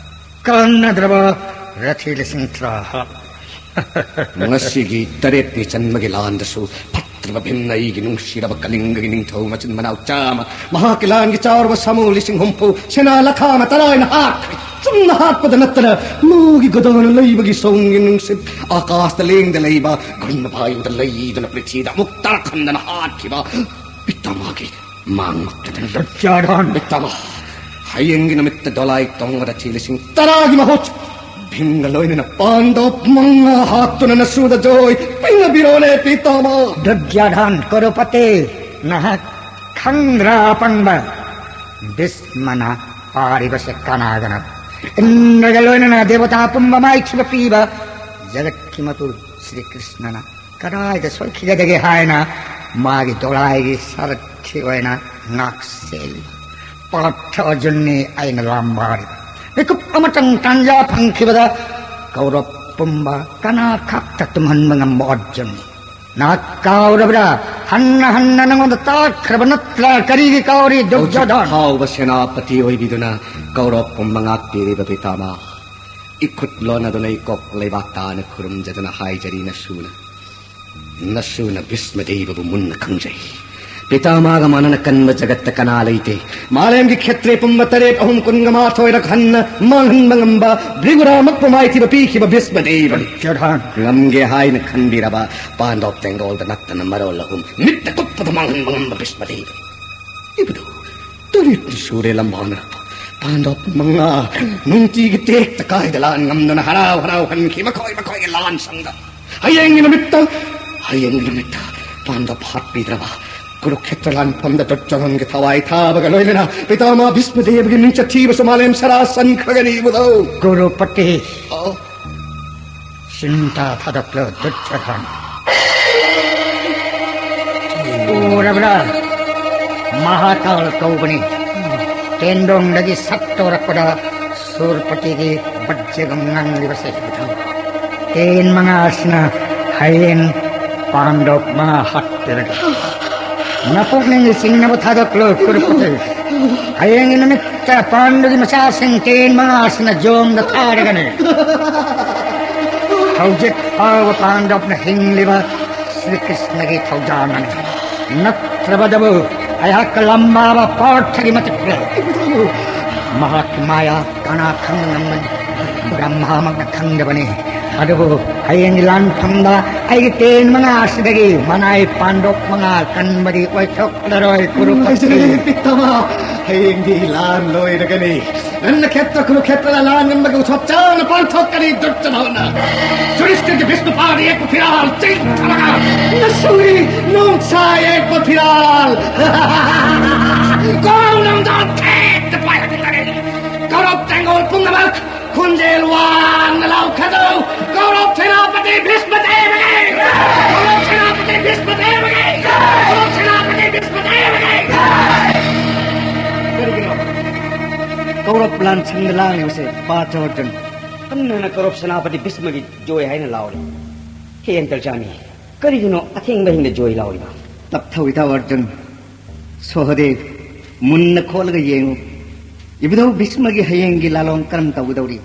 ꯀꯥꯟꯅꯗ꯭ꯔꯕ ꯔꯊꯤ ꯂꯤꯁꯤꯡ ꯇꯔꯥ ꯍꯥꯠ꯫ ꯉꯁꯤꯒꯤ ꯇꯔꯦꯠꯅꯤ ꯆꯟꯕꯒꯤ ꯂꯥꯟꯗꯁꯨ ꯐꯠꯇ꯭ꯔꯕ ꯚꯤꯝꯅ ꯑꯩꯒꯤ ꯅꯨꯡꯁꯤꯔꯕ ꯀꯂꯤꯡꯒꯒꯤ ꯅꯤꯡꯊꯧ ꯃꯆꯤꯟ ꯃꯅꯥꯎ ꯆꯥꯝꯃ, ꯃꯍꯥꯛꯀꯤ ꯂꯥꯟꯒꯤ ꯆꯥꯎꯔꯕ ꯁꯥꯃꯨ ꯂꯤꯁꯤꯡ ꯍꯨꯝꯐꯨ, ꯁꯦꯅꯥ ꯂꯈꯥ ꯑꯃ ꯇꯔꯥꯏꯅ ꯍꯥꯠꯈ꯭ꯔꯦ꯫ ꯆꯨꯝꯅ ꯍꯥꯠꯄꯗ ꯅꯠꯇꯅ ꯃꯥꯒꯤ ꯒꯣꯗꯥꯅ ꯂꯩꯕꯒꯤ ꯁꯣꯝꯒꯤ ꯅꯨꯡꯁꯤꯠ ꯑꯥꯀꯥꯁꯇ ꯂꯦꯡꯗ ꯂꯩꯕ ꯒꯟꯙ ꯚꯥꯌꯨꯗ ꯂꯩꯗꯨꯅ ꯄ꯭ꯔꯤꯊꯤꯗ ꯑꯃꯨꯛ ꯇꯥꯔꯛꯍꯟꯗꯅ ꯍꯥꯠꯈꯤꯕ ꯄꯤꯇꯥꯃꯥꯒꯤ ꯃꯥꯡꯃꯛꯇꯗꯅ ꯗꯨꯔꯖꯣꯙꯟ! ꯄꯤꯇꯥꯃꯥ, ꯍꯌꯦꯡꯒꯤ ꯅꯨꯃꯤꯠꯇ ꯗꯣꯂꯥꯏ ꯇꯣꯡꯕꯗ ꯊꯤ ꯂꯤꯁꯤꯡ ꯇꯔꯥꯒꯤ ꯃꯍꯨꯠ ꯚꯤꯝꯒ ꯂꯣꯏꯅꯅ ꯄꯥꯟꯗꯣꯞ ꯃꯉꯥ ꯍꯥꯠꯇꯨꯅ ꯅꯁꯨꯗ ꯖꯣꯏ ꯄꯤꯅꯕꯤꯔꯣꯅꯦ ꯄꯤꯇꯥꯃꯥ꯫ ꯗꯨꯔꯖꯣꯙꯟ ꯀꯨꯔꯨꯄꯇꯤ, ꯅꯍꯥꯛ ꯈꯪꯗ꯭ꯔꯥ ꯑꯄꯪꯕ? ꯚꯤꯁꯃꯅ ꯄꯥꯔꯤꯕꯁꯦ ꯀꯅꯥꯒꯅꯣ? ꯏꯟꯗ꯭ꯔꯒ ꯂꯣꯏꯅꯅ ꯗꯦꯕꯇꯥ ꯄꯨꯝꯕ ꯃꯥꯏꯊꯤꯕ ꯄꯤꯕ ꯖꯒꯠꯀꯤ ꯃꯄꯨ ꯁ꯭ꯔꯤ ꯀ꯭ꯔꯤꯁꯅꯅ ꯀꯗꯥꯏꯗ ꯁꯣꯏꯈꯤꯒꯗꯒꯦ ꯍꯥꯏꯅ ꯃꯥꯒꯤ ꯗꯣꯂꯥꯏꯒꯤ ꯁꯥꯔꯊꯤ ꯑꯣꯏꯅ ꯉꯥꯛ ꯁꯦꯜꯂꯤ꯫ ꯄꯥꯔꯊ ꯑꯔꯖꯨꯟꯅꯤ ꯑꯩꯅ ꯂꯥꯝꯕꯥꯔꯤꯕ꯫ ꯃꯤꯀꯨꯞ ꯑꯃꯇꯪ ꯇꯥꯟꯖꯥ ꯐꯪꯈꯤꯕꯗ ꯀꯧꯔꯕ ꯄꯨꯝꯕ ꯀꯅꯥ ꯈꯛꯇ ꯇꯨꯝꯍꯟꯕ ꯉꯝꯕ ꯑꯔꯖꯨꯟꯅꯤ꯫ ꯅꯍꯥꯛ ꯀꯥꯎꯔꯕ꯭ꯔꯥ? ꯍꯟꯅ ꯍꯟꯅ ꯅꯉꯣꯟꯗ ꯇꯥꯛꯈ꯭ꯔꯕ ꯅꯠꯇ꯭ꯔꯥ? ꯀꯔꯤꯒꯤ ꯀꯥꯎꯔꯤ, ꯍꯧꯖꯤꯛ ꯗꯨꯔꯖꯣꯙꯟ? ꯐꯥꯎꯕ ꯁꯦꯅꯥꯄꯇꯤ ꯑꯣꯏꯕꯤꯗꯨꯅ ꯀꯧꯔꯕ ꯄꯨꯝꯕ ꯉꯥꯛꯄꯤꯔꯤꯕ ꯄꯤꯇꯥꯃꯥ꯫ ꯏꯈꯨꯠ ꯂꯣꯟꯅꯗꯨꯅ ꯏꯀꯣꯛ ꯂꯩꯕꯥꯛ ꯇꯥꯅ ꯈꯨꯔꯨꯝꯖꯗꯨꯅ ꯍꯥꯏꯖꯔꯤ ꯅꯁꯨꯅ꯫ ꯅꯁꯨꯅ ꯚꯤꯁꯃꯗꯦꯕꯕꯨ ꯃꯨꯟꯅ ꯈꯪꯖꯩ꯫ ꯄꯤꯇꯥꯃꯥꯒ ꯃꯥꯟꯅꯅ ꯀꯟꯕ ꯖꯒꯠꯇ ꯀꯅꯥ ꯂꯩꯇꯦ꯫ ꯃꯥꯂꯦꯝꯒꯤ ꯈꯦꯇ꯭ꯔꯦ ꯄꯨꯝꯕ ꯇꯔꯦꯠ ꯑꯍꯨꯝ ꯀꯨꯟꯒ ꯃꯥꯊꯣꯏꯔꯛ ꯍꯟꯅ ꯃꯥꯡꯍꯟꯕ ꯉꯝꯕ ꯕ꯭ꯔꯤꯒꯨꯔꯥꯃꯛꯄꯨ ꯃꯥꯏꯊꯤꯕ ꯄꯤꯈꯤꯕ ꯚꯤꯁꯃꯗꯦꯕꯅꯤ꯫ ꯉꯝꯒꯦ ꯍꯥꯏꯅ ꯈꯟꯕꯤꯔꯕ ꯄꯥꯟꯗꯣꯞ ꯇꯦꯡꯒꯣꯜꯗ ꯅꯠꯇꯅ ꯃꯔꯣꯜ ꯑꯍꯨꯝ ꯃꯤꯠꯇ ꯀꯨꯞꯄꯗ ꯃꯥꯡꯍꯟꯕ ꯉꯝꯕ ꯚꯤꯁꯃꯗꯦꯕꯅꯤ꯫ ꯏꯕꯗꯨ ꯇꯔꯦꯠꯅꯤ ꯁꯨꯔꯦ ꯂꯝꯕꯥꯅꯔꯛꯄ꯫ ꯄꯥꯟꯗꯣꯞ ꯃꯉꯥ ꯅꯨꯡꯇꯤꯒꯤ ꯇꯦꯛꯇ ꯀꯥꯏꯗ ꯂꯥꯟ ꯉꯝꯗꯨꯅ ꯍꯔꯥꯎ ꯍꯔꯥꯎ ꯍꯟꯈꯤ ꯃꯈꯣꯏ ꯃꯈꯣꯏꯒꯤ ꯂꯥꯟ ꯁꯪꯗ꯫ ꯍꯌꯦꯡꯒꯤ ꯅꯨꯃꯤꯠꯇ, ꯍꯌꯦꯡꯒꯤ ꯅꯨꯃꯤꯠꯇ ꯄꯥꯟꯗꯣꯞ ꯍꯥꯠꯄꯤꯗ꯭ꯔꯕ ꯀꯨꯔꯨꯈꯦꯇ꯭ꯔ ꯂꯥꯟꯐꯝꯗ ꯗꯨꯔꯖꯣꯙꯟꯒꯤ ꯊꯋꯥꯏ ꯊꯥꯕꯒ ꯂꯣꯏꯅꯅ ꯄꯤꯇꯥꯃꯥ ꯚꯤꯁꯃꯗꯦꯕꯒꯤ ꯃꯤꯡꯆꯠ ꯊꯤꯕꯁꯨ ꯃꯥꯂꯦꯝ ꯁꯔꯥ ꯁꯟꯈ꯭ꯔꯒꯅꯤ ꯏꯕꯨꯙꯧ꯫ ꯀꯨꯔꯨꯄꯇꯤ꯫ ꯑꯣ꯫ ꯆꯤꯟꯇꯥ ꯊꯥꯗꯣꯛꯂꯣ ꯗꯨꯔꯖꯣꯙꯟ꯫ ꯎꯔꯕ꯭ꯔꯥ? ꯃꯍꯥꯀꯥꯜ ꯀꯧꯕꯅꯤ꯫ ꯇꯦꯟꯗꯣꯡꯗꯒꯤ ꯁꯠꯇꯣꯔꯛꯄꯗ ꯁꯨꯔꯄꯇꯤꯒꯤ ꯕꯖ꯭ꯔꯒꯨꯝ ꯉꯪꯂꯤꯕꯁꯦ꯫ ꯇꯦꯟ ꯃꯉꯥꯁꯤꯅ ꯍꯌꯦꯡ ꯄꯥꯟꯗꯣꯞ ꯃꯉꯥ ꯍꯥꯠꯄꯤꯔꯒꯦ꯫ ꯅꯄꯨꯛꯅꯤꯡꯒꯤ ꯆꯤꯡꯅꯕ ꯊꯥꯗꯣꯛꯂꯣ ꯀꯨꯔꯨꯄꯇꯤ꯫ ꯍꯌꯦꯡꯒꯤ ꯅꯨꯃꯤꯠꯇ ꯄꯥꯟꯗꯨꯒꯤ ꯃꯆꯥꯁꯤꯡ ꯇꯦꯟ ꯃꯉꯥꯁꯤꯅ ꯖꯣꯝꯗ ꯊꯥꯔꯒꯅꯤ꯫ ꯍꯧꯖꯤꯛ ꯐꯥꯎꯕ ꯄꯥꯟꯗꯣꯞꯅ ꯍꯤꯡꯂꯤꯕ ꯁ꯭ꯔꯤ ꯀ꯭ꯔꯤꯁꯅꯒꯤ ꯊꯧꯖꯥꯜꯅꯅꯤ꯫ ꯅꯠꯇ꯭ꯔꯕꯗꯕꯨ ꯑꯩꯍꯥꯛꯀ ꯂꯝꯕꯥꯕ ꯄꯥꯔꯊꯒꯤ ꯃꯇꯤꯛ ꯂꯩ꯫ ꯃꯍꯥꯛꯀꯤ ꯃꯥꯌꯥ ꯀꯅꯥ ꯈꯪꯕ ꯉꯝꯒꯅꯤ? ꯕ꯭ꯔꯍ꯭ꯃꯥꯃꯛꯅ ꯈꯪꯗꯕꯅꯤ꯫ ꯑꯗꯨꯕꯨ ꯍꯌꯦꯡꯒꯤ ꯂꯥꯟꯐꯝꯗ ꯑꯩꯒꯤ ꯇꯦꯟ ꯃꯉꯥ ꯑꯁꯤꯗꯒꯤ ꯃꯅꯥꯏ ꯄꯥꯟꯗꯣꯞ ꯃꯉꯥ ꯀꯟꯕꯗꯤ ꯑꯣꯏꯊꯣꯛꯂꯔꯣꯏ ꯀꯨꯔꯨꯄꯇꯤ꯫ ꯂꯩꯖꯔꯦ ꯄꯤꯇꯥꯃꯥ, ꯍꯌꯦꯡꯗꯤ ꯂꯥꯟ ꯂꯣꯏꯔꯒꯅꯤ꯫ ꯅꯪꯅ ꯈꯦꯇ꯭ꯔ ꯀꯨꯔꯨꯈꯦꯇ꯭ꯔꯗ ꯂꯥꯟ ꯉꯝꯕꯒꯤ ꯎꯠꯁꯣꯞ ꯆꯥꯎꯅ ꯄꯥꯡꯊꯣꯛꯀꯅꯤ ꯗꯨꯔꯖꯣꯙꯅ꯫ ꯌꯨꯙꯤꯁꯊꯤꯔꯒꯤ ꯕꯤꯁꯅꯨꯄꯥꯗ ꯌꯦꯛꯄ ꯐꯤꯔꯥꯜ ꯆꯤꯡꯊꯔꯒ ꯅꯁꯨꯒꯤ ꯅꯣꯡꯁꯥ ꯌꯦꯛꯄ ꯐꯤꯔꯥꯜ ꯀꯣꯅꯨꯡꯗ ꯊꯦꯠꯇ ꯄꯥꯏꯍꯟꯒꯅꯤ꯫ ꯀꯧꯔꯕ ꯇꯦꯡꯒꯣꯜ ꯄꯨꯝꯅꯃꯛ ꯈꯣꯟꯖꯦꯜ ꯋꯥꯡꯅ ꯂꯥꯎꯈꯠꯂꯨ꯫ ꯀꯧꯔꯕ ꯁꯦꯅꯥꯄꯇꯤ ꯚꯤꯁꯃꯗꯦꯕꯒꯤ! ꯀꯧꯔꯕ ꯁꯦꯅꯥꯄꯇꯤ ꯚꯤꯁꯃꯗꯦꯕꯒꯤ! ꯀꯧꯔꯕ ꯁꯦꯅꯥꯄꯇꯤ ꯚꯤꯁꯃꯗꯦꯕꯒꯤ! ꯀꯔꯤꯒꯤꯅꯣ ꯀꯧꯔꯕ ꯂꯥꯟꯁꯪꯗ ꯂꯥꯡꯂꯤꯕꯁꯦ, ꯄꯥꯔꯊ ꯑꯔꯖꯨꯟ? ꯍꯟꯅ ꯍꯟꯅ ꯀꯧꯔꯕ ꯁꯦꯅꯥꯄꯇꯤ ꯚꯤꯁꯃꯒꯤ ꯖꯣꯏ ꯍꯥꯏꯅ ꯂꯥꯎꯔꯤ꯫ ꯍꯦ ꯑꯟꯇꯔꯖꯥꯃꯤ, ꯀꯔꯤꯒꯤꯅꯣ ꯑꯊꯦꯡꯕ ꯑꯍꯤꯡꯗ ꯖꯣꯏ ꯂꯥꯎꯔꯤꯕ? ꯇꯞꯊꯧ ꯏꯇꯥꯎ ꯑꯔꯖꯨꯟ꯫ ꯁꯣꯍꯗꯦꯕ, ꯃꯨꯟꯅ ꯈꯣꯠꯂꯒ ꯌꯦꯡꯉꯨ꯫ ꯏꯕꯨꯙꯧ ꯚꯤꯁꯃꯒꯤ ꯍꯌꯦꯡꯒꯤ ꯂꯥꯂꯣꯡ ꯀꯔꯝ ꯇꯧꯒꯗꯧꯔꯤ?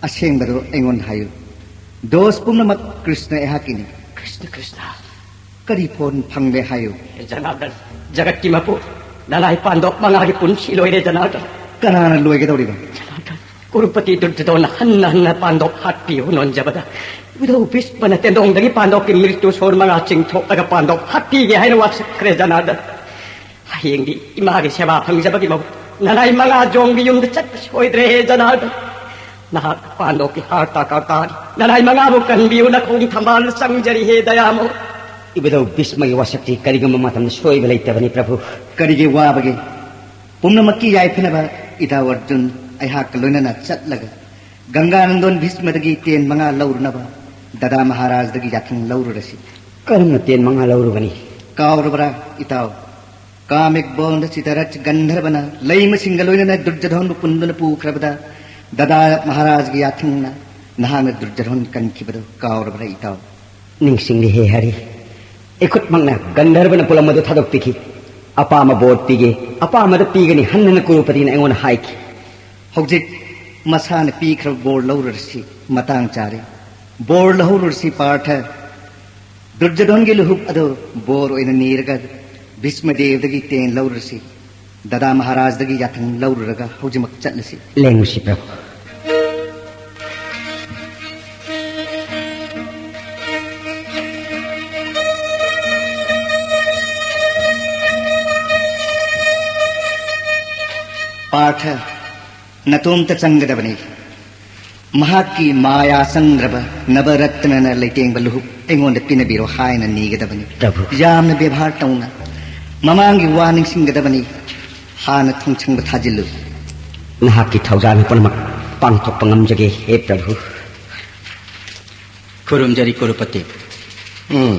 ꯑꯁꯦꯡꯕꯗꯨ ꯑꯩꯉꯣꯟꯗ ꯍꯥꯏꯌꯨ꯫ ꯗꯣꯁ ꯄꯨꯝꯅꯃꯛ ꯀ꯭ꯔꯤꯁꯅ ꯑꯩꯍꯥꯛꯀꯤꯅꯤ꯫ ꯀ꯭ꯔꯤꯁꯅ, ꯀ꯭ꯔꯤꯁꯅ꯫ ꯀꯔꯤ ꯐꯣꯟ ꯐꯪꯂꯦ ꯍꯥꯏꯌꯨ꯫ ꯍꯦ ꯖꯅꯥꯔꯗꯟ, ꯖꯒꯠꯀꯤ ꯃꯄꯨ, ꯅꯅꯥꯏ ꯄꯥꯟꯗꯣꯞ ꯃꯉꯥꯒꯤ ꯄꯨꯟꯁꯤ ꯂꯣꯏꯔꯦ ꯖꯅꯥꯔꯗꯟ꯫ ꯀꯅꯥꯅ ꯂꯣꯏꯒꯗꯧꯔꯤꯕ? ꯖꯅꯥꯔꯗꯟ, ꯀ꯭ꯔꯨꯔꯄꯇꯤ ꯗꯨꯔꯖꯣꯙꯟꯅ ꯍꯟꯅ ꯍꯟꯅ ꯄꯥꯟꯗꯣꯞ ꯍꯥꯠꯄꯤꯌꯨ ꯅꯣꯟꯖꯕꯗ, ꯏꯙꯧ ꯚꯤꯁꯃꯅ ꯇꯦꯟꯗꯣꯡꯗꯒꯤ ꯄꯥꯟꯗꯣꯞꯀꯤ ꯃ꯭ꯔꯤꯇ꯭ꯌꯨ ꯁꯣꯔ ꯃꯉꯥ ꯆꯤꯡꯊꯣꯛꯂꯒ ꯄꯥꯟꯗꯣꯞ ꯍꯥꯠꯄꯤꯒꯦ ꯍꯥꯏꯅ ꯋꯥꯁꯛꯈ꯭ꯔꯦ ꯖꯅꯥꯔꯗꯟ꯫ ꯍꯌꯦꯡꯗꯤ ꯏꯃꯥꯒꯤ ꯁꯦꯕꯥ ꯐꯪꯖꯕꯒꯤ ꯃꯍꯨꯠ ꯅꯅꯥꯏ ꯃꯉꯥ ꯖꯣꯡꯒꯤ ꯌꯨꯝꯗ ꯆꯠꯄ ꯁꯣꯏꯗ꯭ꯔꯦ ꯖꯅꯥꯔꯗꯟ꯫ ꯅꯍꯥꯛ ꯄꯥꯟꯗꯣꯞꯀꯤ ꯍꯥꯔꯇꯥ ꯀꯥꯔꯇꯥꯅꯤ꯫ ꯅꯅꯥꯏ ꯃꯉꯥꯕꯨ ꯀꯟꯕꯤꯌꯨ, ꯅꯈꯣꯡ ꯊꯝꯕꯥꯜꯗ ꯆꯪꯖꯔꯤ ꯍꯦ ꯗꯌꯥꯃꯣ꯫ ꯏꯕꯨꯙꯧ ꯚꯤꯁꯃꯒꯤ ꯋꯥꯁꯛꯇꯤ ꯀꯔꯤꯒꯨꯝꯕ ꯃꯇꯝꯗ ꯁꯣꯏꯕ ꯂꯩꯇꯕꯅꯤ ꯄ꯭ꯔꯚꯨ꯫ ꯀꯔꯤꯒꯤ ꯋꯥꯕꯒꯦ? ꯄꯨꯝꯅꯃꯛꯀꯤ ꯌꯥꯏꯐꯅꯕ ꯏꯇꯥꯎ ꯑꯔꯖꯨꯟ ꯑꯩꯍꯥꯛꯀ ꯂꯣꯏꯅꯅ ꯆꯠꯂꯒ ꯒꯪꯒꯥꯅꯟꯗꯣꯟ ꯚꯤꯁꯃꯗꯒꯤ ꯇꯦꯟ ꯃꯉꯥ ꯂꯧꯔꯨꯅꯕ ꯗꯗꯥ ꯃꯍꯥꯔꯥꯖꯗꯒꯤ ꯌꯥꯊꯪ ꯂꯧꯔꯨꯔꯁꯤ꯫ ꯀꯔꯝꯅ ꯇꯦꯟ ꯃꯉꯥ ꯂꯧꯔꯨꯒꯅꯤ? ꯀꯥꯎꯔꯕ꯭ꯔꯥ ꯏꯇꯥꯎ? ꯀꯥꯃꯤꯛ ꯕꯣꯟꯗ ꯆꯤꯇꯔꯠ ꯒꯟꯙꯔꯕꯅ ꯂꯩꯃꯁꯤꯡꯒ ꯂꯣꯏꯅꯅ ꯗꯨꯔꯖꯣꯙꯟꯕꯨ ꯄꯨꯟꯗꯨꯅ ꯄꯨꯈ꯭ꯔꯕꯗ ꯗꯗꯥ ꯃꯍꯥꯔꯥꯖꯒꯤ ꯌꯥꯊꯪꯅ ꯅꯍꯥꯛꯅ ꯗꯨꯔꯖꯣꯙꯟ ꯀꯟꯈꯤꯕꯗꯨ ꯀꯥꯎꯔꯕ꯭ꯔꯥ ꯏꯇꯥꯎ? ꯅꯤꯡꯁꯤꯡꯂꯤ ꯍꯦ ꯍꯔꯤ꯫ ꯏꯈꯨꯠꯃꯛꯅ ꯒꯟꯙꯔꯕꯅ ꯄꯣꯠꯂꯝ ꯑꯗꯨ ꯊꯥꯗꯣꯛꯄꯤꯈꯤ꯫ ꯑꯄꯥꯝꯕ ꯕꯣꯔ ꯄꯤꯒꯦ, ꯑꯄꯥꯝꯕꯗ ꯄꯤꯒꯅꯤ ꯍꯟꯅ ꯍꯟꯅ ꯀ꯭ꯔꯨꯔꯄꯇꯤꯅ ꯑꯩꯉꯣꯟꯗ ꯍꯥꯏꯈꯤ꯫ ꯍꯧꯖꯤꯛ ꯃꯁꯥꯅ ꯄꯤꯈ꯭ꯔꯕ ꯕꯣꯔ ꯂꯧꯔꯨꯔꯁꯤ, ꯃꯇꯥꯡ ꯆꯥꯔꯦ꯫ ꯕꯣꯔ ꯂꯧꯔꯨꯔꯁꯤ ꯄꯥꯔꯊ꯫ ꯗꯨꯔꯖꯣꯙꯟꯒꯤ ꯂꯨꯍꯨꯞ ꯑꯗꯨ ꯕꯣꯔ ꯑꯣꯏꯅ ꯅꯤꯔꯒ ꯚꯤꯁꯃꯗꯦꯕꯗꯒꯤ ꯇꯦꯟ ꯂꯧꯔꯨꯔꯁꯤ꯫ ꯗꯗꯥ ꯃꯍꯥꯔꯥꯖꯗꯒꯤ ꯌꯥꯊꯪ ꯂꯧꯔꯨꯔꯒ ꯍꯧꯖꯤꯛꯃꯛ ꯆꯠꯂꯁꯤ꯫ ꯂꯦꯡꯉꯨꯁꯤ ꯄ꯭ꯔꯚꯨ꯫ ꯄꯥꯔꯊ, ꯅꯇꯣꯝꯇ ꯆꯪꯒꯗꯕꯅꯤ꯫ ꯃꯍꯥꯛꯀꯤ ꯃꯥꯌꯥ ꯆꯪꯗ꯭ꯔꯕ ꯅꯕꯔꯠꯅꯅ ꯂꯩꯇꯦꯡꯕ ꯂꯨꯍꯨꯞ ꯑꯩꯉꯣꯟꯗ ꯄꯤꯅꯕꯤꯔꯣ ꯍꯥꯏꯅ ꯅꯤꯒꯗꯕꯅꯤ꯫ ꯄ꯭ꯔꯚꯨ꯫ ꯌꯥꯝꯅ ꯕꯦꯕꯥꯔ ꯇꯧꯅ ꯃꯃꯥꯡꯒꯤ ꯋꯥ ꯅꯤꯡꯁꯤꯡꯒꯗꯕꯅꯤ꯫ ꯍꯥꯟꯅ ꯊꯣꯡꯁꯪꯕ ꯊꯥꯖꯤꯜꯂꯨ꯫ ꯅꯍꯥꯛꯀꯤ ꯊꯧꯖꯥꯜꯅ ꯄꯨꯝꯅꯃꯛ ꯄꯥꯡꯊꯣꯛꯄ ꯉꯝꯖꯒꯦ ꯍꯦ ꯄ꯭ꯔꯚꯨ꯫ ꯈꯨꯔꯨꯝꯖꯔꯤ ꯀ꯭ꯔꯨꯔꯄꯇꯤ꯫ ꯎꯝ꯫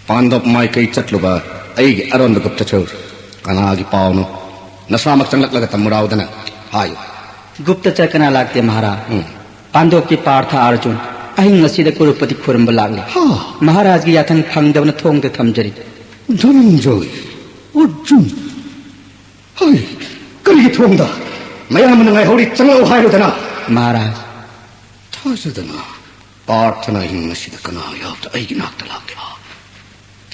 ꯄꯥꯟꯗꯣꯞ ꯃꯥꯏꯀꯩ ꯆꯠꯂꯨꯕ ꯑꯩꯒꯤ ꯑꯔꯣꯟꯕ ꯒꯨꯞꯇꯆꯔ ꯀꯅꯥꯒꯤ ꯄꯥꯎꯅꯣ? ꯅꯁꯥꯃꯛ ꯆꯪꯂꯛꯂꯒ ꯇꯝꯃꯨꯔꯥꯎꯗꯅ ꯍꯥꯏꯌꯨ꯫ ꯒꯨꯞꯇꯆꯔ ꯀꯅꯥ ꯂꯥꯛꯇꯦ ꯃꯍꯥꯔꯥꯖ꯫ ꯎꯝ꯫ ꯄꯥꯟꯗꯣꯞꯀꯤ ꯄꯥꯔꯊ ꯑꯔꯖꯨꯟ ꯑꯍꯤꯡ ꯑꯁꯤꯗ ꯀ꯭ꯔꯨꯔꯄꯇꯤ ꯈꯨꯔꯨꯝꯕ ꯂꯥꯛꯂꯤ꯫ ꯍꯥ꯫ ꯃꯍꯥꯔꯥꯖꯒꯤ ꯌꯥꯊꯪ ꯐꯪꯗꯕꯅ ꯊꯣꯡꯗ ꯊꯝꯖꯔꯤ꯫ ꯙꯅꯟꯖꯣꯏ, ꯑꯔꯖꯨꯟ꯫ ꯍꯩ, ꯀꯔꯤꯒꯤ ꯊꯣꯡꯗ? ꯃꯌꯥꯝ ꯑꯃꯅ ꯉꯥꯏꯍꯧꯔꯤ, ꯆꯪꯂꯛꯎ ꯍꯥꯏꯔꯨꯗꯅ꯫ ꯃꯍꯥꯔꯥꯖ, ꯐꯖꯗꯅ, ꯄꯥꯔꯊꯅ ꯑꯍꯤꯡ ꯑꯁꯤꯗ ꯀꯅꯥ ꯌꯥꯎꯗ ꯑꯩꯒꯤ ꯅꯥꯛꯇ ꯂꯥꯛꯂꯤꯕ?